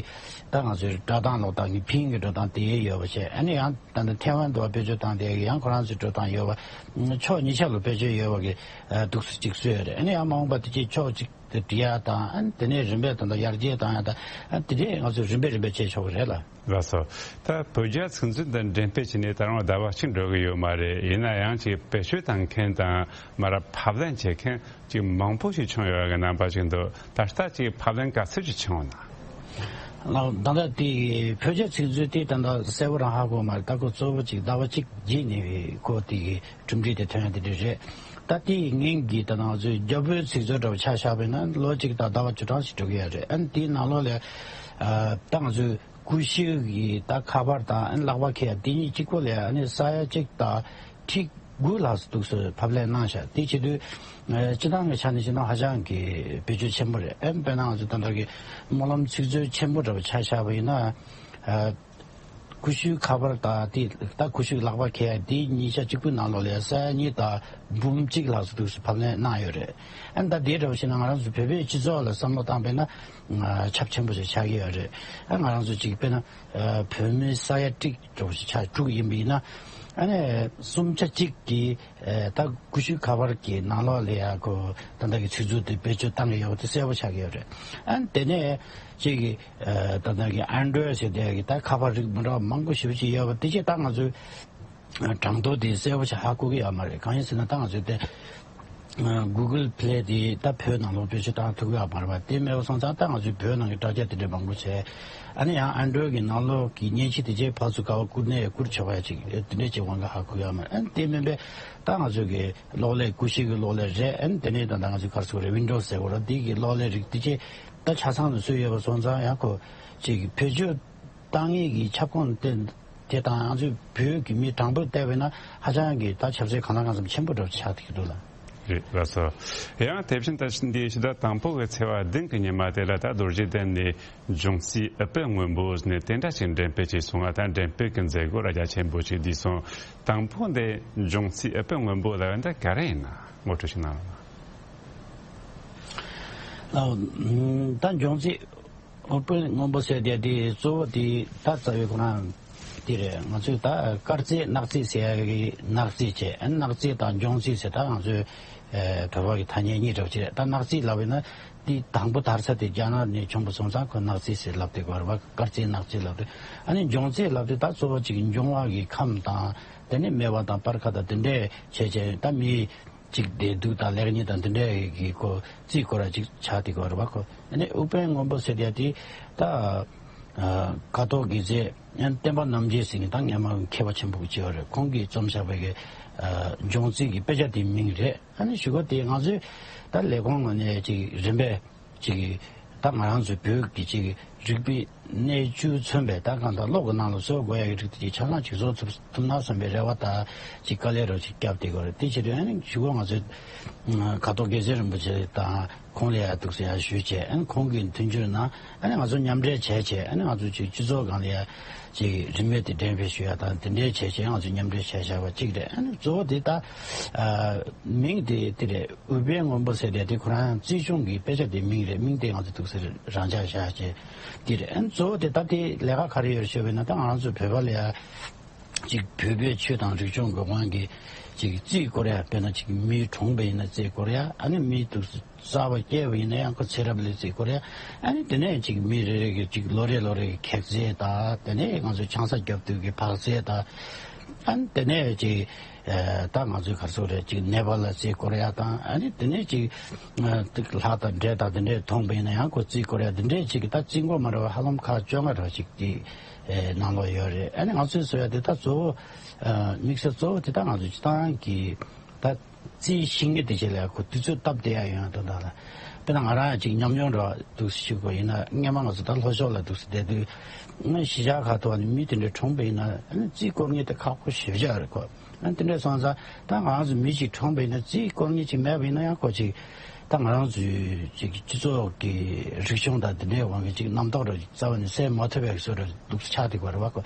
ད་ང་ཚོའི་སྒྲ་གདངས་ཀློག་སྟངས་ཀྱི་ཕིང་གི་འགྲོ་སྟངས་དེ་ཡོད་པ་བྱས། ཨ་ནི་ཡང་ད་ནི་ཐའེ་ཝན་དུ་བ་བེད་སྤྱོད་བཏང་དེ་ཡང་ཁོ་རང་ཚོའི་འགྲོ་སྟངས་ཡོད་པ། ཕྱོགས་གཉིས་ཆ་ལ་བེད་སྤྱོད་ཡོད་པ་གི་ཨ་འདུག་སེ་ཅིག་བཟོས་ཡོད་རེད། ཨ་ནི་ཡང་མ་འོངས་པ་དེ་ཅིག་ཕྱོགས་གཅིག་ཏུ་སྒྲིལ་ཡ་དང་། ཨ་ནི་དེ་ནས་རིམ་པས་ད་ལྟ་ཡར་རྒྱས་བཏང་ཡ་དང་། ཨ་ནི་དེ་འདྲས་ང་ཚོས་རིམ་པས་རིམ་པས་བྱས་ཆོག་གི་རེད་ལ། ལགས་སོ། ད་བོད་རྒྱ་ཚིག་མཛོད་འདི་འགྲེམས་སྤེལ་བྱས་ནས་ད་རུང་ཟླ་བ་གཅིག་འགྲོ་གི་ཡོད་མ་རེད། ཡིན་ན་ཡང་ཅིག་བེད་སྤྱོད་བཏང་མཁན་དང་མ་ར་ཕབ་ལེན་བྱེད་མཁན་ཅིག་མང་པོ་ཞིག་བྱུང་ཡོད་པའི་རྣམ་པ་ཅིག་འདུག་ད་ལྟ་ཅིག་ཕབ་ལེན་ག་ཚོད་ཅིག་བྱུང་ན། ལགས། ད་ལྟ་དེ་བོད་རྒྱ་ཚིག་མཛོད་དེ་ད་ལྟ་གསལ་པོ་རང་ཧ་གོ་མ་རེད། ད་ཁོ་གཙོ་བོ་ཅིག་ཟླ་བ་གཅིག་རྗེས་ནས་ཁོ་དེ་གི་གྲུབ་འབྲས་དེ་ཐོན་ཡ་དེ་འདྲ་རེད། ད་དེའི་སྔོན་གྱི་ད་ང་ཚོའི་རྒྱ་བོད་ཚིག་མཛོད་འདྲ་བོ་ཆ་བཞག་པ་ཡིན་ན་ལོ་གཅིག་དང་ཟླ་བ་བཅུ་གྲངས་ཤིག་འགྲོ་གི་ཡོད་རེད། ཨ་ནི་དེའི་ནང་ལོགས་ལ་ཨ་ད་ང་ཚོའི་ཀུ་ཤུ་གི་ད་ཁ་པར་དང་ཨ་ནི་ལག་པ་འཁྱེར་ཡ་དེ་གཉིས་གཅིག་པོ་ལ་ཨ་ནི་ས་ཡ་གཅིག་དང་ཁྲི་ དགུ་ལྷག་ཙམ་འདུག་སེ་ཕབ་ལེན་གནང་ཤག་དེ་བྱེད་དུས་ཨ་སྤྱི་བཏང་གི་ཆ་ནས་བྱས་ན་ཧ་ཅང་གི་བེད་སྤྱོད་ཆེན་པོ་རེད། ཨ་དཔེར་ན་ང་ཚོ་ད་ལྟ་གི་སྨོན་ལམ་ཚིག་མཛོད་ཆེན་པོ་འདྲ་བོ་ཆ་བཞག་པ་ཡིན་ན། ཨ་ཀུ་ཤུ་ཁ་པར་དང་དེ་ད་ཀུ་ཤུ་ལག་པ་འཁྱེར་ཡ་དེ་གཉིས་ཆ་གཅིག་པུའི་ནང་ལོགས་ལ་ས་ཡ་གཉིས་དང་འབུམ་གཅིག་ལྷག་ཙམ་འདུག་སེ་ཕབ་ལེན་གནང་ཡོད་རེད། ཨ་ནི་ད་དེ་འདྲ་བོ་བྱས་ན་ང་རང་ཚོ་བོད་པའི་སྤྱི་ཚོགས་ལ་བསམ་བློ་བཏང་པས་ན་ཨ་ཁྱབ་ཆེན་པོ་ཞིག་ཆགས་ཀྱི་ཡོད་རེད། ཨ་ང་རང་ཚོ་གཅིག་དཔེར་ན་ཨ་བོད་མི་ས་ཡ་གཅིག་འདྲ་བོ་ཞིག་ཆ་དྲུག་ཡིན་པ་ཡིན་ན། ཨ་ནི་གསུམ་ཆ་གཅིག་གིས་ཨ་ད་ཀུ་ཤུ་ཁ་པར་གྱི་ནང་ལོགས་ལ་ཡ་ཁོ་ད་ལྟ་གི་ཚིག་མཛོད་དེ་བེད་སྤྱོད་བཏང་གི་ཡོད་པ་དེ་གསལ་པོ་ཆགས་ཀྱི་ཡོད་རེད། ཨ་ནི་དེ་ནས་གཅིག་གིས་ཨ་ད་ལྟ་གི་ཨན་ཌོ་ཡེཌ་ཟེར་དེ་གི་ད་ཁ་པར་རིགས་མི་འདྲ་བ་མང་པོ་ཞེ་པོ་ཅིག་ཡོད་པ་དེ་ཅིག་ད་ང་ཚོས་གྲངས་ཐོ་དེ་གསལ་པོ་ཞིག་ཧ་གོ་གི་ཡོད་མ་རེད། གང་ཡིན་ཟེར་ན་ད་ང་ཚོས་དེ་Google Play དེ་ད་བོད་ནང་ལོགས་བེད་སྤྱོད་བཏང་ཐུབ་ཀྱི་ཡོད་མ་རེད་པ། དེ་མེད་པ་སོང་ཙང་ད་ང་ཚོས་བོད་ནང་གི་དྲ་རྒྱ་དེ་འདྲ་མང་པོ་བྱས། ཨ་ནི་ཡང་ཨན་ཌོ་ཡེཌ་གི་ནང་ལོགས་ཀྱི་མཉེན་ཆས་དེ་ཅིག་ཕར་ཚུར་ག་པར་བསྐུར་ནས་བསྐུར་ཆོག་ཡ་ཅིག་དེ་འདྲ་ཅིག་དབང་གིས་ཧ་གོ་གི་ཡོད་མ་རེད། ཨ་ནི་དེ་མིན་པའི་ད་ང་ཚོས་གི་གློག་ཀླད་ཀུ་ཤུ་གི་གློག་ཀླད་རེད། ཨ་ནི་དེ་ནས་ད་ད་ང་ཚོས་ག་རེ་ཟེར་དགོས་རེད། Windows ཟེར་དགོས་རེད། དེ་གི་གློག་ཀླད་རིགས་དེ་ཅིག་ད་ཆ་ཚང་དུ་བཟོས་ཡོད་པ་སོང་ཙང་ཡང་ཁོ་ཅིག་བེད་སྤྱོད་བཏང་ཡས་ཀྱི་ཁྱབ་ཁོངས་དེ་དེ་དང་ང་ཚོའི་བོད་ཀྱི་མི་གྲངས་འབོར་བལྟས་པས་ན་ཧ་ཅང་གི་ད་ཁྱབ་ཚད་གང་ལ་གང་འཚམ་ཆེན་པོ་འདྲ་བོ་ཆགས་ཐུབ་ཀྱི་འདུག་ལ། རེད་ལགས་སོ། ཡང་དེ་བཞིན་ད་འདི་ཕྱི་ཟླ་དང་པོ་གི་ཚེས་པ་བདུན་གྱི་ཉི་མ་དེ་ལ་ད་རྡོ་རྗེ་གདན་ནས་འབྱུང་རྩིས་ཨུཏྤལ་སྔོན་པོ་ནས་དེ་འདྲ་ཞིག་འགྲེམས་སྤེལ་བྱས་སོང་ང་། ད་འགྲེམས་སྤེལ་གྱི་མཛད་སྒོ་ར་རྒྱ་ཆེན་པོ་ཞིག་བསྡུས་སོང་། དང་པོ་འདི་འབྱུང་རྩིས་ཨུཏྤལ་སྔོན་པོ་ལབ་ཡ་འདི་ག་རེ་ཡིན་ན་ངོ་སྤྲོད་ཞིག་གནང་རོགས་གནང་། ཨ་ད་འབྱུང་རྩིས་ཨུཏྤལ་སྔོན་པོ་ཟེར་དེ་དེ་གཙོ་བོ་དེ་ད་རྩ་བའི་ཁོ་རང་དེ་རེད། ང་ཚོས་ད་དཀར་རྩིས་སྣག་རྩིས་ཟེར་ཡ་གི་སྣག་རྩིས་བྱས། ཨ་སྣག་རྩིས་དང་འབྱུང་རྩིས་ཟེར་ད་ང་ཚོའི་ཨ་བོད་པ་གི་ཐ་སྙད་གཉིས་འདྲ་བོ་ཅིག་རེད། ད་སྣག་རྩིས་ལབ་པས་ན་དེ་དང་པོ་དར་ས་དེ་རྒྱ་ནག་ནས་བྱུང་བ་སོང་ཙང་ཁོ་སྣག་རྩིས་ཟེར་ལབ་དེ་གོ་རེད་བ། དཀར་རྩིས་སྣག་རྩིས་ལབ་དེ། ཨ་ནི་འབྱུང་རྩིས་ལབ་དེ་ད་གཙོ་བོ་ཅིག་འབྱུང་བ་གི་ཁམས་དང་དེ་ནས་སྨེ་བ་དང་སྤར་ཁ་དང་དེ་འདྲས་བྱས་བྱས་ད་མི་གཅིག་བདེ་སྡུག་དང་ལེགས་ཉེས་དང་འདི་འདྲའི་གི་ཁོ་རྩིས་སྐོར་ར་ཅིག་ཆགས་དེ་གོ་རེད་བ། ཁོ་ཨ་ནི་ཨུཏྤལ་སྔོན་པོ་ཟེར་ཡ་དེ་ད་ཨ་ཀཿཐོག་དགེ་རྩེ་ཨ་ནི་བསྟན་པ་རྣམ་རྒྱལ་ཟེར་མཁན་ད་སྔོན་མ་མཁས་པ་ཆེན་པོ་གཅིག་ཡོད་རེད། ཁོང་གིས་རྩོམ་བཞག་པའི་གི་ཨ་འབྱུང་རྩིས་ཀྱི་དཔེ་ཆ་དེའི་མིང་རེད། ཨ་ནི་ཞུ་གོ་དེ་ང་ཚོས་ད་ལས་ཁུངས་ངོས་ནས་ཅིག་རིམ་པས་ཅིག་ད་ང་རང་ཚོའི་བོད་ཀྱི་ཅིག་རིག་པའི་གནས་བཅུ་མཚོན་པའི་ད་གང་ལྟར་གློག་གི་ནང་ལ་བཟོ་དགོས་ཡ་གི་རིགས་དེ་ཅིག་ཆ་ཚང་ཅིག་བཟོ་ཐུབ་ཐུབ་ན་བསམ་པའི་རེ་བ་དང་ཅིག་དཀའ་ལས་རོགས་ཅིག་བརྒྱབ་དེ་དགོས་རེད། དེ་བྱེད་དུས་ཨ་ནི་ཞུ་གོ་ང་ཚོའི་ཁ་དོག་དགེ་རྩེ་རིན་པོ་ཆེ་དང་ཁོང་ལ་ཡ་འདུག་སེ་ཡ་ཞུས་བྱས། ཨ་ནི་ཁོང་གི་མཐུན་འགྱུར་ནང་ཨ་ནི་ང་ཚོ་མཉམ་འབྲེལ་བྱས་བྱས་ཨ་ནི་ང་ཚོ་ཅིག་སྤྱི་ཚོགས་སྒང་ལ་ཡ་ཅིག་རིན་མེད་དེ་འགྲེམས་སྤེལ་ཞུ་ཡ་དང་དེ་འདྲའི་བྱས་བྱས་ང་ཚོ་མཉམ་འབྲེལ་བྱས་བཞག་པ་གཅིག་རེད། ཨ་ནི་གཙོ་བོ་དེ་ད་ཨ་མིང་དེ་དེ་རེད། ཨུཏྤལ་སྔོན་པོ་ཟེར་དེ་དེ་ཁོ་རང་རྩིས་གཞུང་གི་དཔེ་ཆ་དེ་མིང་རེད། མིང་དེ་ང་ཚོ་འདུག་སེ་རང་འཇགས་བཞག་བྱས་དེ་རེད། ཨ་ནི་གཙོ་བོ་དེ་ད་དེ་ལས་ཀ་ག་རེ་ཡོད་ཞུས་པ་ཡིན་ན་ད་ང་རང་ཚོ་བོད་པ་ལ་ཡ་ཅིག་བོད་པའི་ཆོས་དང་རིག་གཞུང་གི་དབང་གིས་ཅིག་རྩིས་སྐོར་ཡ། དཔེར་ན་ཅིག་མི་གྲོངས་པ་ཡིན་ན་རྩིས་སྐོར་ཡ། ཨ་ནི་མི་འདུག་སེ་གསར་པ་སྐྱེས་པ་ཡིན་ན་ཡང་ཁོ་ཚེ་རབས་ལ་རྩིས་སྐོར་ཡ། ཨ་ནི་དེ་ནས་ཅིག་མི་རེ་རེ་གི་ཅིག་ལོ་རེ་ལོ་རེ་གི་ཁེག་རྩིས་དང་དེ་ནས་ང་ཚོ་ཆང་ས་རྒྱབ་དུས་ཀྱི་ཕག་རྩིས་དང་། ཨ་ནི་དེ་ནས་ཅིག་ཨ་ད་ང་ཚོའི་ག་རེ་ཟེར་དགོས་རེད། ཅིག་ནད་པ་ལ་རྩིས་སྐོར་ཡ་དང་། ཨ་ནི་དེ་ནས་ཅིག་ཨ་ལྷ་དང་འདྲེ་དང་དེ་འདྲས་མཐོང་པ་ཡིན་ན་ཡང་ཁོ་རྩིས་སྐོར་ཡ་དེ་འདྲས་ཅིག་གི་ད་རྩིས་འགོ་མ་འདྲ་བ་ཧ་ལམ་ཁག་བཅོ་ལྔ་འདྲ་བ་ཅིག་དེ་ནང་ལོགས་ཡོད་རེད། ཨ་ནི་ང་ཚོས་བཟོ་ཡ་དེ་ད་གཙོ་བོ་དམིགས་བསལ་གཙོ་བོ་དེ་ད་ང་ཚོ་སྤྱི་བཏང་གི་ད་རྩིས་ཤེས་མཁན་དེ་ཅིག་ལ་ཁོ་དུས་ཚོད་སྟབས་བདེ་ཡ་ཡོང་ཡ་དོན་དག་ལ། དཔེར་ན་ང་རང་ཅིག་ཉམས་མྱོང་འདྲ་བ་འདུག་སེ་ཞུ་དགོས་ཡིན་ན། སྔོན་མ་ང་ཚོ་ད་ལྷོ་ཕྱོགས་ལ་འདུག་སེ་བསྡད་དུས་གཞིས་ཆགས་ཁག་ཏུ་ནས་མི་དེ་འདྲ་གྲོངས་པ་ཡིན་ན་ཨ་ནི་རྩིས་སྐོར་མཁན་དེ་ཁག་པོ་ཞེ་པོ་ཅིག་རེད་ཁོ། ཨ་ནི་དེ་འདྲ་སོང་ཙང་ད་ང་རང་ཚོ་མི་གཅིག་གྲོངས་པ་ཡིན་ན་རྩིས་སྐོར་མཁན་གཅིག་མེད་པ་ཡིན་ན་ཡང་ཁོ་ཅིག་ད་ང་རང་ཚོའི་ཅིག་སྤྱི་ཚོགས་ཀྱི་རིག་གཞུང་དང་དེ་འདྲའི་དབང་གིས་ཅིག་རྣམ་རྟོག་འདྲ་ཅིག་རྩ་བ་ནས་སེལ་མ་ཐུབ་པའི་བཟོ་འདྲ་འདུག་སེ་ཆགས་བསྡད་པ་རེད་བ་ཁོ།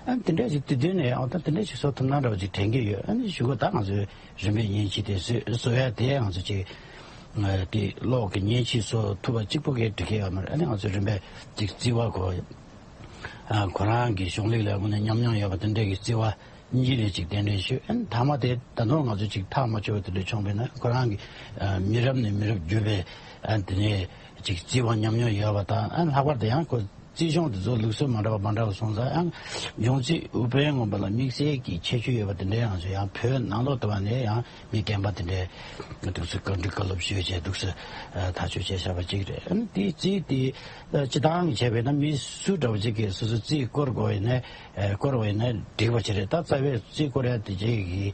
ཨ་ནི་དེ་འདྲ་ཅིག་དུས་སྟོན་ནས་ཨ་ད་དེ་འདྲ་ཅིག་བཟོ་ཐུབ་ན་འདྲ་བ་ཅིག་དྲན་གྱི་ཡོད། ཨ་ནི་གཞུག་གུ་ད་ང་ཚོའི་རིམ་པས་མཉེན་ཆས་དེ་བཟོ་བཟོ་ཡ་དེ་ང་ཚོ་ཅིག་དེ་གློག་གི་མཉེན་ཆས་བཟོ་ཐུབ་པ་གཅིག་པོ་གིས་འགྲིག་གི་ཡོད་མ་རེད། ཨ་ནི་ང་ཚོ་རིམ་པས་ཅིག་རྩིས་པ་ཁོ་ཁོ་རང་གི་གཞུང་ལུགས་ལ་དངོས་གནས་ཉམས་མྱོང་ཡོད་པ་དེ་འདྲས་ཀྱི་རྩིས་པ་གཉིས་ལས་ཅིག་གདན་འདྲེན་ཞུས། ཨ་ནི་མཐའ་མ་དེ་ད་དུང་ང་ཚོ་ཅིག་ཐག་མ་ཆོད་པ་དེ་འདྲ་བྱུང་བས་ན་ཁོ་རང་གི་མི་རབས་ནས་མི་རབས་བརྒྱུད་པའི་ཨ་དེ་ནས་ཅིག་རྩིས་པ་ཉམས་མྱོང་ཡོད་པ་དང་། ཨ་ནི་ལྷག་པར་དུ་ཡང་ཁོ་རྩིས་གཞུང་དེ་ཚོ་ལུགས་སྲོལ་མ་འདྲ་བ་མ་འདྲ་བ་སོང་ཙང་ཡང་འབྱུང་རྩིས་ཨུཏྤལ་སྔོན་པོ་ལ་དམིགས་བསལ་གྱི་ཁྱད་ཆོས་ཡོད་པ་དེ་འདྲའི་ང་ཚོ་ཡང་བོད་ནང་ལོགས་དུ་བ་ནས་ཡང་མི་རྒན་པ་དེ་འདྲའི་འདུག་སེ་བཀའ་འདྲི་བཀའ་སློབ་ཞུས་བྱས་འདུག་སེ་ཐག་གཅོད་བྱས་བཞག་པ་གཅིག་རེད། ཨ་ནི་དེའི་རྩིས་དེ་སྤྱི་བཏང་གི་བྱས་པས་ན་མི་སུ་འདྲ་བ་ཅིག་གིས་སོ་སོ་རྩིས་སྐོར་དགོས་ཡིན་ན་སྐོར་བ་ཡིན་ན་འགྲིག་པ་ཅིག་རེད། ད་རྩ་བའི་རྩིས་སྐོར་ཡ་དེ་ཅིག་གི་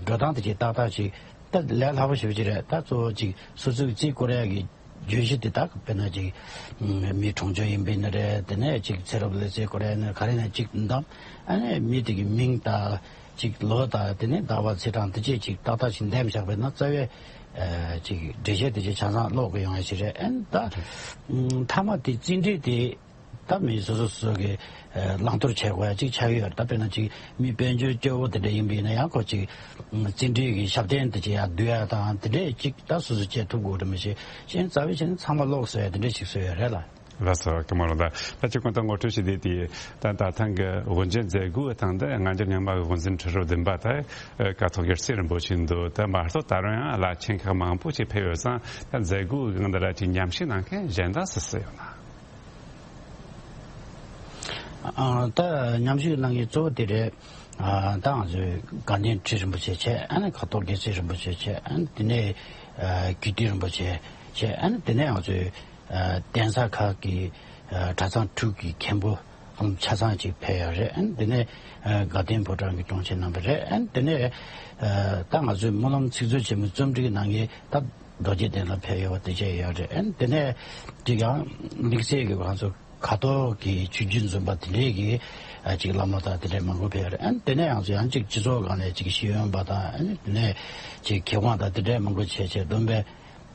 འགྲོ་སྟངས་དེ་ཅིག་ཏག་ཏག་ཅིག་ད་ལས་སླ་པོ་ཞེ་པོ་ཅིག་རེད། ད་གཙོ་བོ་ཅིག་སོ་སོའི་རྩིས་སྐོར་ཡ་གི་བརྗོད་གཞི་དེ་དག་དཔེར་ན་ཅིག་མི་གྲོངས་ཆོག་ཡིན་པ་ཡིན་ན་རེད། དེ་ནས་ཅིག་ཚེ་རབས་ལ་རྩིས་སྐོར་ཡ་ནི་ག་རེ་ན་ཅིག་འདམ། ཨ་ནི་མི་དེ་གི་མིང་དང་ ཅིག་ལོ་དང་དེ་ནས་ཟླ་བ་ཚེས་གྲངས་དེ་ཅིག་ཅིག་ཏག་ཏག་ཅིག་འདེམས་བཞག་པས་ན་རྩ་བའི་ཨ་ཅིག་འགྲེལ་བཤད་དེ་ཅིག་ཆ་ཚང་ཀློག་གི་ཡོང་ཡ་ཞིག་རེད། ཨན་ད་མཐའ་མ་དེ་རྩིས་འབྲས་དེ་ད་མི་སོ་སོ་སོ་གི་ཨ་བླང་དོར་བྱེད་དགོས་ཡ་ཅིག་ཆགས་ཀྱི་ཡོད་རེད། ད་དཔེར་ན་ཅིག་མི་དཔལ་འབྱོར་སྐྱོ་བོ་དེ་འདྲ་ཡིན་པ་ཡིན་ན་ཡང་ཁོ་ཅིག་རྩིས་འབྲས་ཀྱི་ཞབས་བརྟན་དེ་ཅིག་ཡར་བསྡུ་ཡ་དང་དེ་འདྲས་ཅིག་ད་སོ་སོ་བྱེད་ཐུབ་དགོས་རེད། མི་ཤེས་གཞན་རྩ་བའི་ཆ་ནས་ཚང་མ་ཀློག་ཟེར་ཡ་དེ་འདྲས་ཅིག་བཟོས་ཡོད་རེད་ལ། ལགས་སོ། ཀི་མོ་ལོ་ད་ད་ཅི་ཀུན་ཏུ་ངོ་སྤྲོད་བྱས་དེ་དེ་ད་ད་ཐེངས་ཀྱི་དབུ་འབྱེད་མཛད་སྒོའི་སྟེང་དུ་སྔ་འགྱུར་རྙིང་མ་གི་དབུ་འཛིན་ཁྲི་རབས་བདུན་པ་ད་ཀཿཐོག་སྒེར་རྩེ་རིན་པོ་ཆེ་འདུག་ད་མ་གཏོགས་ད་རུང་ཡང་བླ་ཆེན་ཁག་མང་པོ་ཅིག་ཕེབས་ཡོད་ཙང་ད་མཛད་སྒོའི་སྒང་འདི་ལ་ཅིག་མཉམ་ཞུགས་གནང་མཁན་གཞན་དག་སུ་སུ་ཡོད་ན། ཨ་ད་མཉམ་ཞུགས་གནང་མཁན་གཙོ་བོ་དེ་རེད། ཨ་ད་ང་ཚོའི་དགའ་ལྡན་ཁྲི་རིན་པོ་ཆེ་བྱས། ཨ་ནི་ཁ་དོག་དགེ་ཚུལ་རིན་པོ་ཆེ་བྱས། ཨ་ནི་དེ་ནས་ཨ་རྒྱུད་སྟོད་རིན་པོ་ཆེ་བྱས། ཨ་ནི་དེ་ནས་ང་ཚོའི་ཨ་གདན་ས་ཁག་གི་ཨ་གྲྭ་ཚང་དྲུག་གི་མཁན་པོ་ཆ་ཚང་ཅིག་ཕེབས་ཡོད་རེད། ཨ་ནི་དེ་ནས་ཨ་དགའ་ལྡན་ཕོ་བྲང་གི་དྲུང་ཆེ་རྣམ་པ་རེད། ཨ་ནི་དེ་ནས་ཨ་ད་ང་ཚོའི་སྨོན་ལམ་ཚིག་མཛོད་ཆེན་མོའི་རྩོམ་སྒྲིག་གནང་མཁན་ད་རྡོ་རྗེ་གདན་ལ་ཕེབས་ཡོད་པ་དེ་བཅས་ཡོད་རེད། ཨ་ནི་དེ་ནས་ཅིག་ཡང་དམིགས་བསལ་གྱི་ང་ཚོ་ཁ་དོག་གི་ཆོས་བརྒྱུད་འཛིན་པ་དེ་འདྲས་ཀྱི་ཨ་ཅིག་བླ་མ་དང་དེ་འདྲས་མང་པོ་ཕེབས་རེད། ཨ་ནི་དེ་ནས་ཡང་ཚོ་ཡང་ཅིག་སྤྱི་ཚོགས་སྒང་ནས་ཅིག་ཤེས་ཡོན་པ་དང་། ཨ་ནི་དེ་ནས་ཅིག་མཁས་དབང་དང་དེ་འདྲས་མང་པོ་བྱས་བྱས་བསྡོམས་པས་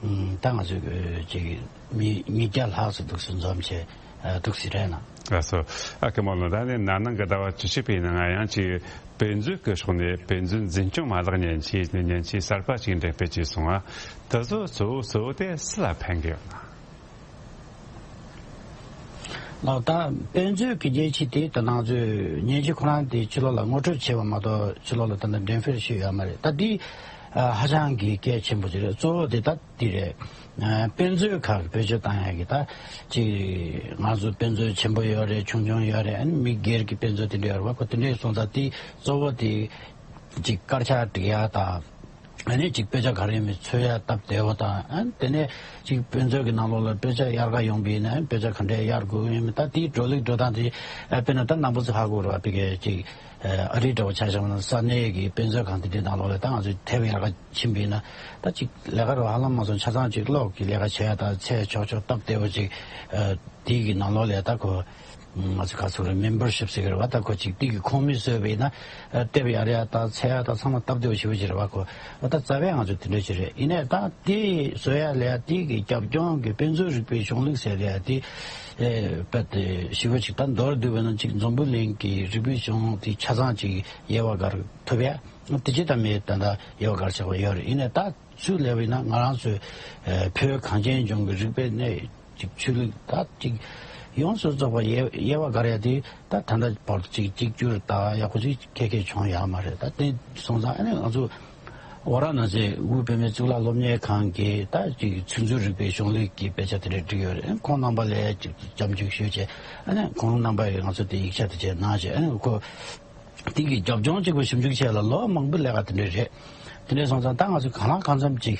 ཨ་ད་ང་ཚོས་ཅིག་མི་ཉིས་བརྒྱ་ལྷག་ཙམ་འདུག་སེ་འཛོམས་བྱས་ཨ་འདུག་སེ་རེད་ན། ལགས་སོ། ཨ་ཀི་མོ་ལོ་ད་ནི་ན་ནིང་གི་ཟླ་བ་བཅུ་གཅིག་པའི་ནང་ང་ཡང་ཅིག་དཔེ་མཛོད་ཀྱི་ཕྱོགས་ནས་དཔེ་མཛོད་འཛིན་སྐྱོང་མ་ལག་མཉེན་ཆས་མཉེན་ཆས་གསར་པ་ཅིག་འགྲེམས་སྤེལ་བྱས་སོང་ང་། དེ་ཚོ་གཙོ་བོ་གཙོ་བོ་དེ་སུ་ལ་ཕན་གི་ཡོད་ན། ལགས། ད་དཔེ་མཛོད་ཀྱི་མཉེན་ཆས་དེ་ད་ང་ཚོས་མཉེན་ཆས་ཁོ་རང་དེ་ཕྱི་ལོགས་ལ་ངོ་སྤྲོད་བྱས་པ་མ་གཏོགས་ཕྱི་ལོགས་ལ་ད་ལྟ་འགྲེམས་སྤེལ་བྱས་ཡོད་མ་རེད། ད་འདི་ཨ་ཧ་ཅང་གི་གལ་ཆེན་པོ་ཅིག་རེད། གཙོ་བོ་དེ་ད་འདི་རེད། ཨ་དཔེ་མཛོད་ཁག་གི་བེད་སྤྱོད་བཏང་ཡག་གི་ད་ཅིག་ང་ཚོ་དཔེ་མཛོད་ཆེན་པོ་ཡོད་རེད། ཆུང་ཆུང་ཡོད་རེད། ཨ་ནི་མི་སྒེར་གྱི་དཔེ་མཛོད་དེ་འདྲ་ཡོད་རེད་བ། ཁོ་དེ་འདྲའི་སོང་ཙང་དེ་གཙོ་བོ་དེ་ཅིག་དཀར་ཆག་སྒྲིག་ཡག་དང་། ཨ་ནི་ཅིག་དཔེ་ཆ་ག་རེ་མི་འཚོལ་ཡ་སྟབས་བདེ་བོ་དང་། ཨ་ནི་དེ་ནས་ཅིག་དཔེ་མཛོད་ཀྱི་ནང་ལོགས་ལ་དཔེ་ཆ་གཡར་ག་ཡོང་པ་ཡིན་ན་དཔེ་ཆ་ག་འདྲས་གཡར་དགོས་ཡིན་མིན། ད་དེའི་འགྲོ་ལུགས་འགྲོ་སྟངས་དེ་ཨ་དཔེར་ན་ད་རྣམ་པ་ཚོ་ཧ་གོ་རེད་བ། དཔེ་གལ་ཅིག་ཨ་རི་འདྲ་བོ་ཆ་བཞག་ན་ས་གནས་ཀྱི་དཔེ་མཛོད་ཁང་དེ་འདྲའི་ནང་ལོགས་ལ་ད་ང་ཚོས་དེབ་གཡར་ག་ཕྱིན་པ་ཡིན་ན་ད་ཅིག་ལས་ཀ་རོ་ཧ་ལམ་མ་སོང་ཆ་ཚང་ཅིག་གློག་གི་ལས་ཀ་བྱེད་ཡ་ད་ཚད་ཆོག་ཆོག་སྟབས་བདེ་བོ་ཅིག་ཨ་དེའི་གི་ནང་ལོགས་ལ་ད་ཁོ། ང་ཚོ་ག་ཚོད་རེད། མེམ་བར་ཤིབ་ཟེར་གི་རེད་བ། ད་ཁོ་ཅིག་དེ་གི་ཁོངས་མི་བཟོས་པ་ཡིན་ན་ཨ་དེབ་གཡར་ཡ་དང་འཚོལ་ཡ་དང་ཚང་མ་སྟབས་བདེ་བོ་ཞེ་པོ་ཅིག་རེད་བ། ཁོ་ད་རྩ་བའི་ང་ཚོ་དེ་འདྲ་ཅིག་རེད། ཡིན་ནའི་ད་དེ་བཟོ་ཡ་ལ་ཡ་དེ་གི་རྒྱབ་ལྗོངས་ཀྱི་དཔེ་མཛོད་རིག་པའི་གཞུང་ལུགས་ཟེར་ཡ་དེ་ཨེ་དཔེ་དེ་ཞེ་པོ་ཅིག་ད་མདོར་བསྡུས་པ་ན་ཅིག་འཛམ་བུ་གླིང་གི་རིག་པའི་གཞུང་དེ་ཆ་ཚང་ཅིག་ཡལ་བ་གར་ཐུབ་ཡ་དེ་ཅི་ད་མེད། ད་ད་ཡལ་བ་གར་ཆགས་པ་ཡོད་རེད། ཡིན་ནའི་ད་ཚུར་སླེབས་པ་ཡིན་ན་ང་རང་ཚོའི་ཨེ་བོད་གངས་ཅན་ལྗོངས་ཀྱི་རིག་པའི་གནས། ཅིག་ཆོས་ལུགས་ད་ཅིག་ཡོངས་སུ་རྫོགས་པ་དབྱེ་དབྱེ་བ་བགར་ཡ་དེ་ད་ད་ལྟ་བར་དུ་ཅིག་གཅིག་གྱུར་ད་ཡག་པོ་ཅིག་ཁྱེད་ཀྱིས་བྱུང་ཡོད་མ་རེད། ད་དེ་སོང་ཙང་ཨ་ནི་ང་ཚོ་ཝཱ་ར་ཎ་སི་དབུས་བོད་མིའི་གཙུག་ལག་སློབ་གཉེར་ཁང་གིས་ད་ཅིག་ཚིག་མཛོད་རིག་པའི་གཞུང་ལུགས་ཀྱི་དཔེ་ཆ་དེ་འདྲ་བསྒྲིགས་ཡོད་རེད། ཁོང་རྣམ་པ་ལ་ཅིག་སྐྱབས་འཇུག་ཞུས་བྱས་ཨ་ནི་ཁོང་རྣམ་པ་ཡིས་ང་ཚོ་དེ་ཡིག་ཆ་དེ་བྱས་གནང་བྱས་ཨ་ནི་ཁོ། དེ་གི་རྒྱབ་ལྗོངས་གཅིག་པུ་ཞིབ་འཇུག་བྱས་ལ་ལོ་མང་པོ་ལས་ཀ་དེ་འདྲ་རེད། དེ་འདྲ་སོང་ཙང་ད་ང་ཚོས་གང་ལ་གང་འཚམ་ཅིག་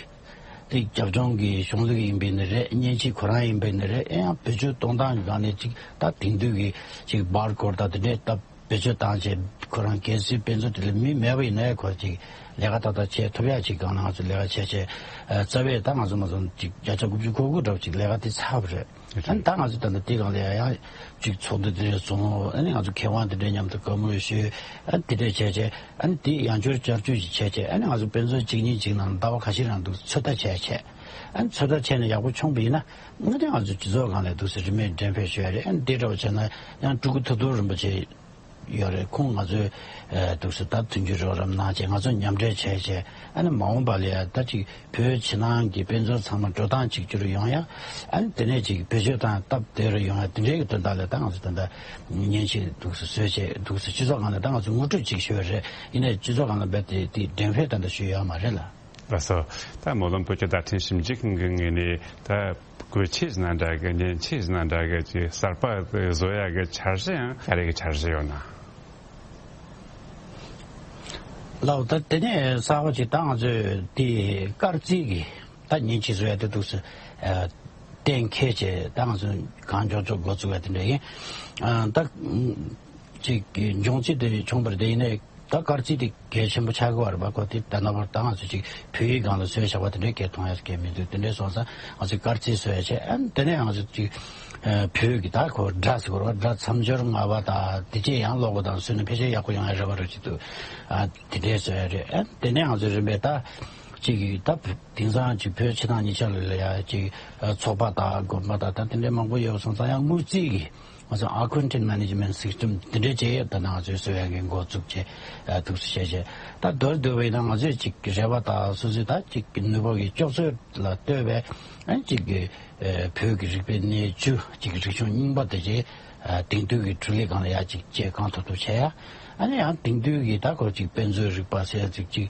དེ་རྒྱབ་ལྗོངས་ཀྱི་གཞུང་ལུགས་ཡིན་པའི་ནི་རེད། མཉེན་ཆས་ཁོ་རང་ཡིན་པའི་ནི་རེད། ཨེ་ཡང་བེད་སྤྱོད་གཏོང་སྟངས་ཀྱི་སྒང་ནས་ཅིག་ད་དེང་དུས་ཀྱི་ཅིག་བར་ཀོཌ་ད་དེ་འདྲས་ད་བེད་སྤྱོད་བཏང་བྱས་ཁོ་རང་གལ་སྲིད་དཔེ་མཛོད་དེ་ལ་མི་མེད་པ་ཡིན་ནའི་ཁོ་ཅིག་ལས་ཀ་ཏག་ཏག་བྱེད་ཐུབ་ཡ་ཅིག་སྒང་ལ་ང་ཚོ་ལས་ཀ་བྱས་བྱས་ཨ་རྩ་བའི་ད་ང་ཚོ་མ་ཚོ་ཅིག་བརྒྱ་ཆ་དགུ་བཅུ་གོ་དགུ་འདྲ་བོ་ཅིག་ལས་ཀ་དེ་ཚར་བ་རེད། ཨ་ནི་ད་ང་ཚོ་ད་ལྟ་དེ་སྒང་ལ་ཡང་ཡང་ཅིག་ཚོགས་འདུ་དེ་འདྲ་བཙུགས། ཨ་ནི་ང་ཚོ་མཁས་དབང་དེ་འདྲ་མཉམ་དུ་བཀའ་མོལ་ཞུས། ཨ་ནི་དེ་འདྲ་བྱས་བྱས་ཨ་ནི་དེ་ཡང་བསྐྱར་བསྐྱར་བཅོས་ཅིག་བྱས་བྱས་ཨ་ནི་ང་ཚོ་དཔེ་མཛོད་གཅིག་གཉིས་གཅིག་ནང་ཟླ་བ་ཁ་ཤས་རིང་འདུག་ཚོད་ལྟ་བྱས་བྱས། ཨ་ནི་ཚོད་ལྟ་བྱས་ནས་ཡག་པོ་བྱུང་བ་ཡིན་ན་ཨ་ནི་ང་ཚོ་སྤྱི་ཚོགས་སྒང་ལ་འདུག་སེ་རིན་མེད་འགྲེམས་སྤེལ་ཞུ་ཡ་རེད། ཨ་ནི་དེ་འདྲ་བ་བྱས་ན་ཡང་སྤྲུལ་སྐུ་ཐུབ་རྡོར་རིན་པོ་ཆེ་ཡོད་རེད། ཁོང་ང་ཚོའི་ཨ་འདུག་སེ་ད་མཐུན་འགྱུར་རོགས་རམ་གནང་བྱས་ང་ཚོ་མཉམ་འབྲེལ་བྱས་བྱས་ཨ་ནི་མ་འོངས་པ་ལ་ཡ་ད་ཅིག་བོད་ཕྱི་ནང་གི་དཔེ་མཛོད་ཚང་མ་འགྲོ་སྟངས་གཅིག་གྱུར་ཡོང་ཡ། ཨ་ནི་དེ་ནས་ཅིག་བེད་སྤྱོད་བཏང་སྟབས་བདེ་རུ་ཡོང་ཡ་དེ་འདྲའི་གི་དོན་དག་ལ་ད་ང་ཚོ་ད་ལྟ་མཉེན་ཆས་འདུག་སེ་བཟོས་བྱས་འདུག་སེ་སྤྱི་ཚོགས་སྒང་ལ་ད་ང་ཚོ་ངོ་སྤྲོད་ཅིག་ཞུས་པ་རེད། ཡིན་ནའི་སྤྱི་ཚོགས་སྒང་ལ་རྦད་དེ་དེ་འགྲེམས་སྤེལ་ད་ལྟ་ཞུས་ཡོད་མ་རེད་ལ། ལགས་སོ། ད་སྨོན་ལམ་བོད་ཀྱི་བརྡ་འཕྲིན་ཞིབ་འཇུག་ཁང་གི་ངོས་ནས་ད་བཀོལ་ཆས་ཟེར་ན་འདྲ་གི་མཉེན་ཆས་ཟེར་ན་འདྲ་གི་ཅིག་གསར་པ་བཟོ་ཡ་གི་འཆར་གཞི་ཡང་ག་རེ་གི་འཆར་གཞི་ཡོད་ན། ལགས། ད་དེ་ནས་གསར་པ་ཅིག་ད་ང་ཚོས་དེ་སྐར་རྩིས་ཀྱི་ད་མཉེན་ཆས་བཟོ་ཡ་དེ་འདུག་སེ་ཨ་གཏན་འཁེལ་བྱས་ད་ང་ཚོ་གང་མགྱོགས་མགྱོགས་འགོ་བཙུགས་ཡ་དེ་འདྲ་ཡིན། ཨ་ད་ཅིག་འབྱུང་རྩིས་དེ་བྱུང་བ་རེད། དེ་ཡིན་ནའི་ ད་དཀར་རྩིས་དེ་གལ་ཆེན་པོ་ཆགས་ཀྱི་ཡོད་རེད་པ། ཁོ་དེ་ད་ལྟ་བར་ད་ང་ཚོ་ཅིག་བོད་ཡིག་སྒང་ལ་བཟོས་བཞག་པ་དེ་འདྲའི་སྐད་མཐོང་ཡ་སྐད་མི་འདུག་དེ་འདྲའི་སོང་ཙང་ང་ཚོས་དཀར་རྩིས་བཟོས་བྱས། ཨ་ནི་དེ་ནས་ང་ཚོ་ཅིག་ཨ་བོད་ཀྱི་ད་ཁོ་སྒྲ་ཟེར་དགོས་རེད་པ། སྒྲ་མཚམས་སྦྱོར་ངག་པ་དང་དེ་རྗེས་ཡང་ཀློག་པ་དང་བཟོས་ན་ཕལ་ཆེར་ཡག་པོ་ཡོང་ཡ་རེ་བ་རེ་ཅིག་འདུག་ཨ་དེ་འདྲའི་བཟོས་ཡ་རེད། ཨ་ནི་དེ་ནས་ང་ཚོ་རིམ་པས་ད་ཅིག་ད་དེང་སང་ཅིག་བོད་ཕྱི་ནང་གཉིས་ཆ་ལ་ཡ་ཅིག་ཚོགས་པ་དང་དགོན་པ་དང་ད་དེ་འདྲའི་མང་པོ་ཡོད་སོང་ཙང་ཡང་དངུལ་རྩིས་ཀྱི་ང་ཚོ་ཨ་ཁོན་ཊེན་མེ་ནེ་ཇི་མེན་ཊི་སིས་ཊམ་དེ་འདྲའི་བྱས་ཡོད། ད་ནང་ང་ཚོས་བཟོ་ཡག་གི་འགོ་བཙུགས་བྱས་ཨ་ཐུགས་སུ་བཞེས་བྱས། ད་མདོར་བསྡུས་པ་ཡིན་ན་ང་ཚོས་ཅིག་རེ་བ་དང་སོ་སོའི་ད་ཅིག་ནུས་པ་གི་ལྕོགས་ཚོད་ལ་ལྟོས་པའི་ཨ་ཅིག་གི་ཨ་བོད་ཀྱི་རིག་པའི་གནས་བཅུ་ཅིག་རིག་གཞུང་རྙིང་པ་དེ་ཅིག་ཨ་དེང་དུས་ཀྱི་འཕྲུལ་ལས་སྒང་ལ་ཡ་ཅིག་བྱེད་གང་ཐུབ་ཐུབ་བྱས་ཡ། ཨ་ནི་ཡང་དེང་དུས་ཀྱི་ད་ཁོ་ཅིག་དཔེ་མཛོད་རིག་པ་ཟེར་ཡ་ཅིག་ཅིག་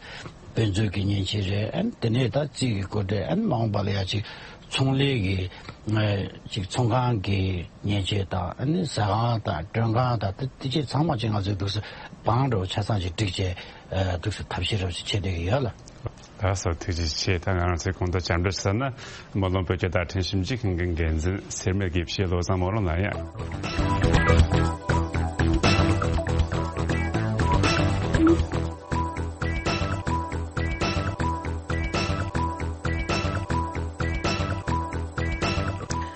དཔེ་མཛོད་ཀྱི་མཉེན་ཆས་རེད། ཨ་ནི་དེ་ནས་ད་རྩིས་ཀྱི་སྐོར་དེ་ཨ་ནི་མ་འོངས་པ་ལ་ཡ་ཅིག་ཚོང་ལས་ཀྱི་ཨ་ཅིག་ཚོང་ཁང་གི་མཉེན་ཆས་དང་ཨ་ནི་ཟ་ཁང་དང་མགྲོན་ཁང་དང་དེ་དེ་ཅིག་ཚང་མ་ཅིག་ང་ཚོས་འདུག་སེ་བང་འདྲ་བོ་ཆ་ཚང་ཅིག་བསྒྲིགས་བྱས་ཨ་འདུག་སེ་ཐབས་ཤེས་འདྲ་བོ་ཅིག་བྱེད་བསྡད་ཀྱི་ཡོད་ལ། ད་སོ་ཐུགས་རྗེ་ཆེ། ད་ང་རང་ཚོའི་གོང་དུ་བཅར་འདྲི་ཟེར་ན་སྨོན་ལམ་བོད་སྐད་དང་ཁྲིམས་ཞིབ་འཇུག་ཁང་གི་འགན་འཛིན་སེར་སྨད་དགེ་བཤེས་བློ་བཟང་སྨོན་ལམ་ལགས་ཡིན།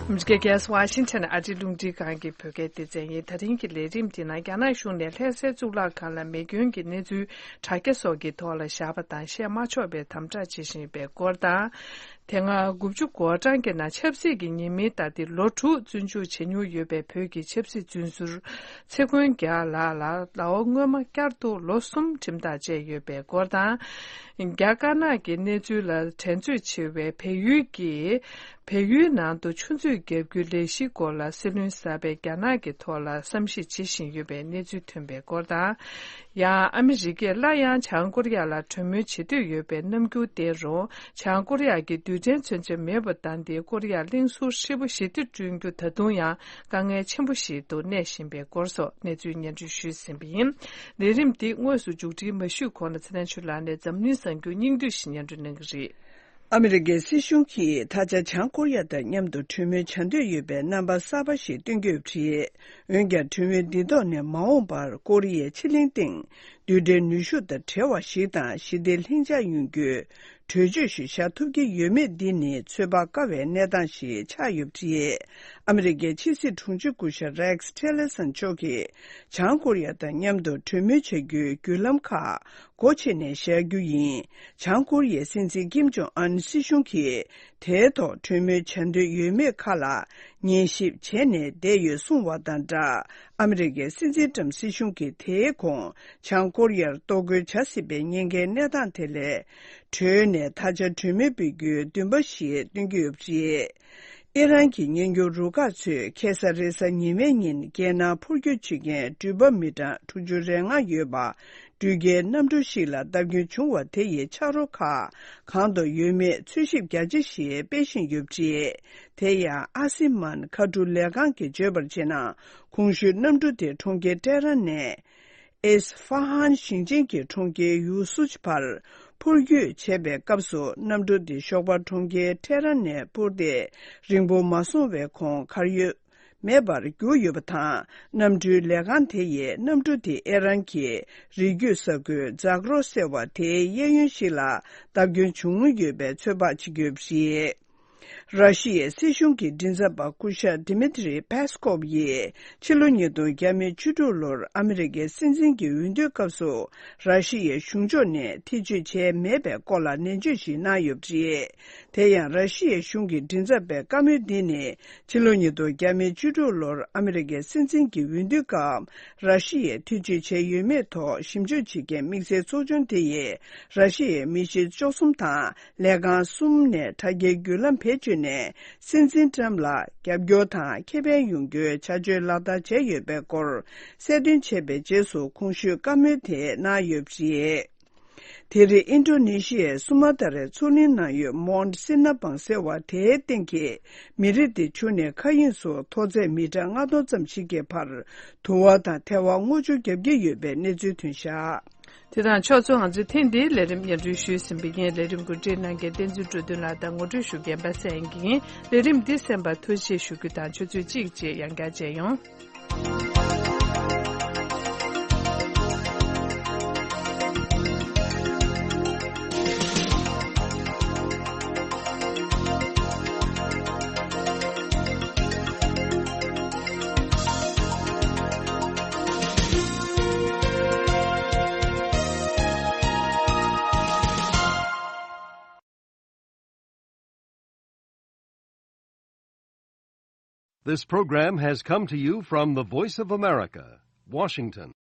ཨ་མི་རི་ཀའི་རྒྱལ་ས་ཝ་ཤིང་ཊོན་ཨ་རིའི་རླུང་འཕྲིན་ཁང་གི་བོད་སྐད་སྡེ་ཚན་ཡིན། ད་རིང་གི་ལས་རིམ་འདི་ནང་རྒྱ་ནག་གཞུང་ནས་ལྷ་སའི་གཙུག་ལག་ཁང་ལ་མེ་སྐྱོན་གྱི་གནས་ཚུལ་དྲ་རྒྱ་སོགས་ཀྱི་ཐོག་ལ་བཞག་པ་དང་བཤད་མ་ཆོག་པའི་དམ་དྲག་བྱེད་བཞིན་པའི་སྐོར་དང་། དེ་སྔ་དགུ་བཅུ་གོ་གྲངས་ཀྱི་ནང་ཆབ་སྲིད་ཀྱི་ཉེས་མིང་བཏགས་ཏེ་ལོ་དྲུག་བཙོན་འཇུག་བྱེད་མྱོང་ཡོད་པའི་བོད་ཀྱི་ཆབ་སྲིད་བཙོན་ཟུར་ཚེ་མགོན་རྒྱལ་ལགས་ལ་ཟླ་བ་སྔོན་མ་བསྐྱར་དུ་ལོ་གསུམ་ཁྲིམས་ཐག་བཅད་ཡོད་པའི་སྐོར་དང་། རྒྱ་དཀར་ནག་གི་གནས་ཚུལ་ལ་དྲན་གསོས་ཆེ་བའི་བལ་ཡུལ་གྱི་བལ་ཡུལ་ནང་དུ་ཆུ་མཛོད་བརྒྱབ་རྒྱུའི་ལས་གཞིའི་སྐོར་ལ་སྲིད་བློན་གསར་པས་རྒྱ་ནག་གི་ཐོག་ལ་བསམ་ཤེས་བྱེད་བཞིན་ཡོད་པའི་གནས་ཚུལ་ཐོན་པའི་སྐོར་དང་། ཡང་ཨ་མི་རི་ཀས་སླར་ཡང་བྱང་ཀོ་རི་ཡ་ལ་གྲོས་མོལ་བྱེད་འདོད་ཡོད་པའི་རྣམ་འགྱུར་བསྟན་རུང་། བྱང་ཀོ་རི་ཡ་གིས་རྡུལ་ཕྲན་མཚོན་ཆ་མེད་པ་བཏང་སྟེ་ཀོ་རི་ཡར་གླིང་ཟུར་ཧྲིལ་པོ་ཞི་བདེ་བསྐྲུན་རྒྱུ་ད་དུང་ཡང་དཀའ་ངལ་ཆེན་པོ་ཞིག་ཏུ་གནས་བཞིན་པའི་སྐོར་སོགས་གནས་ཚུལ་སྙན་སྒྲོན་ཞུས་ཟིན་པ་ཡིན། ལས་རིམ་འདི་དངོས་སུ་མཇུག་སྒྲིལ་མ་ཞུས་གོང་ལ་ཚེ་བརྟན་ཆོས་ལགས་ནས་འཛམ་གླིང་གསར་འགྱུར་སྙིང་བསྡུས་ཤིག་སྙན་སྒྲོན་གནང་གི་རེད། ཨ་མི་རི་ཀའི་སྲིད་གཞུང་གིས་ད་ཆ་བྱང་ཀོ་རི་ཡ་དང་མཉམ་དུ་གྲོས་མོལ་བྱ་འདོད་ཡོད་པའི་རྣམ་པ་གསར་པ་ཞིག་སྟོན་གྱི་ཡོད་པ་རེད། འོན་ཀྱང་གྲོས་མོལ་འདི་ཐོག་ནས་མ་འོངས་པར་ཀོ་རི་ཡའི་ཕྱེད་གླིང་སྟེང་རྡུལ་ཕྲན་ནུས་ཤུགས་དང་བྲལ་བ་ཞིག་དང་ཞི་བདེ་ལྷིང་འཇགས་ཡོང་རྒྱུའི་གྲོས་ཆོད་ཞིག་བཞག་ཐུབ་ཀྱི་ཡོད་མེད་འདི་ནི་ཚོད་དཔག་དཀའ་བའི་གནས་སྟངས་ཤིག་ཆགས་ཡོད་པ་རེད། ཨ་མི་རི་ཀའི་ཕྱི་སྲིད་དྲུང་ཆེ་སྐུ་ཞབས་རེག་ཊི་ལེ་སན་མཆོག་གིས་བྱང་ཀོ་རི་ཡ་དང་མཉམ་དུ་གྲོས་མོལ་བྱ་རྒྱུའི་བརྒྱུད་ལམ་ཁག་སྒོ་ཕྱེ་ནས་བཞག་རྒྱུ་ཡིན། བྱང་ཀོ་རི་ཡའི་སྲིད་འཛིན་ཀིམ་ཇོང་ཨན་སྲིད་གཞུང་གིས་དེའི་ཐོག་གྲོས་མོལ་བྱ་འདོད་ཡོད་མེད་ཁག་ལ་ཉན་ཞིབ་བྱས་ནས་བསྡད་ཡོད་གསུངས་བ་དང་སྦྲགས། ཨ་མི་རི་ཀའི་སྲིད་འཛིན་ཏྲམ་སྲིད་གཞུང་གིས་དེའི་གོང་བྱང་ཀོ་རི་ཡར་གཏོར་རྒོལ་བྱ་སྲིད་པའི་ཉེན་ཁའི་གནས་སྟངས་དེ་ལས་གྲོལ་ནས་ད་ཆ་གྲོས་མོལ་སྤེལ་རྒྱུའི་འདུན་པ་ཞིག་སྟོན་གྱི་ཡོད་པ་རེད། ཨི་རན་གྱི་ཉེན་སྐྱོབ་རུ་ཁག་ཚོས་ཁ་སང་རེས་གཟའ་ཉི་མའི་ཉིན་རྒྱལ་ནང་འཕུར་སྐྱོད་བྱེད་མཁན་འགྲུལ་པ་མི་གྲངས་དྲུག་ཅུ་རེ་ལྔ་ཡོད་པ་འགྲུལ་སྐྱེལ་གནམ་གྲུ་ཞིག་ལ་བརྡབ་སྐྱོན་བྱུང་བ་དེ་ཡི་ཆག་རོ་ཁག་གང་དུ་ཡོད་མེད་འཚོལ་ཞིབ་རྒྱ་ཆེ་ཞིག་སྤེལ་བཞིན་ཡོད་པ་རེད། དེ་ཡང་ཨ་སི་མན་མཁའ་འགྲུལ་ལས་ཁང་གིས་བརྗོད་པར་བྱས་ན། གོང་ཞུས་གནམ་གྲུ་དེ་གྲོང་ཁྱེར་ཏེ་ཧྲན་ནས། ཨེས་ཧྥ་ཧན་ཞིང་ཆེན་གྱི་གྲོང་ཁྱེར་ཡུ་སུ་ཆི་བར་འཕུར་སྐྱོད་བྱས་པའི་སྐབས་སུ། གནམ་གྲུ་དེ་ཞོགས་པ་གྲོང་ཁྱེར་ཏེ་ཧྲན་ནས་འཕུར་ཏེ། རིང་པོ་མ་སོང་བའི་གོང་གར་ཡོད་མེད་པར་གྱུར་ཡོད་པ་དང་། གནམ་གྲུའི་ལས་ཁང་དེ་ཡིས་གནམ་གྲུ་དེ་ཨི་རན་གྱི་རི་རྒྱུད་ས་ཁུལ་ཛག་རོ་ཟེར་བ་དེའི་གཡས་གཡོན་ཞིག་ལ་བརྡབ་སྐྱོན་བྱུང་ཡོད་པའི་ཚོད་དཔག་བྱེད་ཀྱི་ཡོད་པ་རེད། ར་ཤི་ཡའི་སྲིད་གཞུང་གི་མགྲིན་ཚབ་པ་སྐུ་ཞབས་ཌི་མི་ཏྲི་པེ་སི་ཀོབ་ཡིས་ཕྱི་ལོ་ཉིས་སྟོང་བརྒྱ་མེད་བཅུ་དྲུག་ལོར་ཨ་མི་རི་ཀའི་སྲིད་འཛིན་གྱི་འོས་བསྡུའི་སྐབས་སུ་ར་ཤི་ཡའི་གཞུང་ཕྱོགས་ནས་ཐེ་བྱུས་བྱས་མེད་པའི་སྐོར་ལ་ནན་བརྗོད་ཞིག་གནང་ཡོད་པ་རེད། དེ་ཡང་ར་ཤི་ཡའི་གཞུང་གི་མགྲིན་ཚབ་པའི་བཀའ་མོལ་འདི་ནི་ཕྱི་ལོ་ཉིས་སྟོང་བརྒྱ་མེད་བཅུ་དྲུག་ལོར་ཨ་མི་རི་ཀའི་སྲིད་འཛིན་གྱི་འོས་བསྡུའི་སྐབས་ར་ཤི་ཡས་ཐེ་བྱུས་བྱས་ཡོད་མེད་ཐོག་ཞིབ་འཇུག་བྱེད་མཁན་དམིགས་བསལ་ཚོགས་ཆུང་དེ་ཡིས་ར་ཤི་ཡའི་མི་བཞི་བཅུ་གསུམ་དང་། ལས་ཁང་གསུམ་ནས་དྲ་རྒྱའི་བརྒྱུད་ལམ་བེད་སྤྱོད་ནས་སྲིད་འཛིན་ཏྲམ་ལ་རྒྱབ་སྐྱོར་དང་ཁེ་ཕན་ཡོང་རྒྱུའི་བྱ་སྤྱོད་ལག་བསྟར་བྱས་ཡོད་པའི་སྐོར་གསལ་སྟོན་བྱས་པའི་རྗེས་སུ་གོང་ཞུས་བཀའ་མོལ་དེ་གནང་ཡོད་པ་རེད། དེ་རིང་ཨིན་ཌོ་ནེ་ཤི་ཡའི་སུ་མ་ཏྲའི་མཚོ་གླིང་ནང་ཡོད་མོན་སི་ན་བང་ཟེར་བ་དེའི་སྟེང་གི་མི་རིགས་དེ་ཆུ་ནས་མཁའ་དབྱིངས་སུ་མཐོ་ཚད་མི་ཊར་ལྔ་སྟོང་ཙམ་ཞིག་གི་བར་དུ་བ་དང་ཐལ་བ་སྔོ་ཆུ་བརྒྱབ་ཀྱི་ཡོད་པའི་གནས་ཚུལ་ཐོན་བཞག་དེ་དང་ཕྱོགས་མཚུངས་ང་ཚོས་ཐེངས་འདིའི་ལས་རིམ་སྙན་སྒྲོན་ཞུས་ཟིན་པ་ཡིན། ལས་རིམ་གོ་སྒྲིག་གནང་མཁན་བསྟན་འཛིན་འགྲོ་དོན་ལགས་དང་ངོ་སྤྲོད་ཞུ་མཁན་པ་སངས་དབྱངས་སྐྱིད་ཡིན། ལས་རིམ་འདི་གསན་པར་ཐུགས་རྗེ་ཆེ་ཞུ་རྒྱུ་དང་ཆུ་ཚོད་གཅིག་རྗེས་ཡང་བསྐྱར་མཇལ་ཡོང་། This program has come to you from the Voice of America, Washington.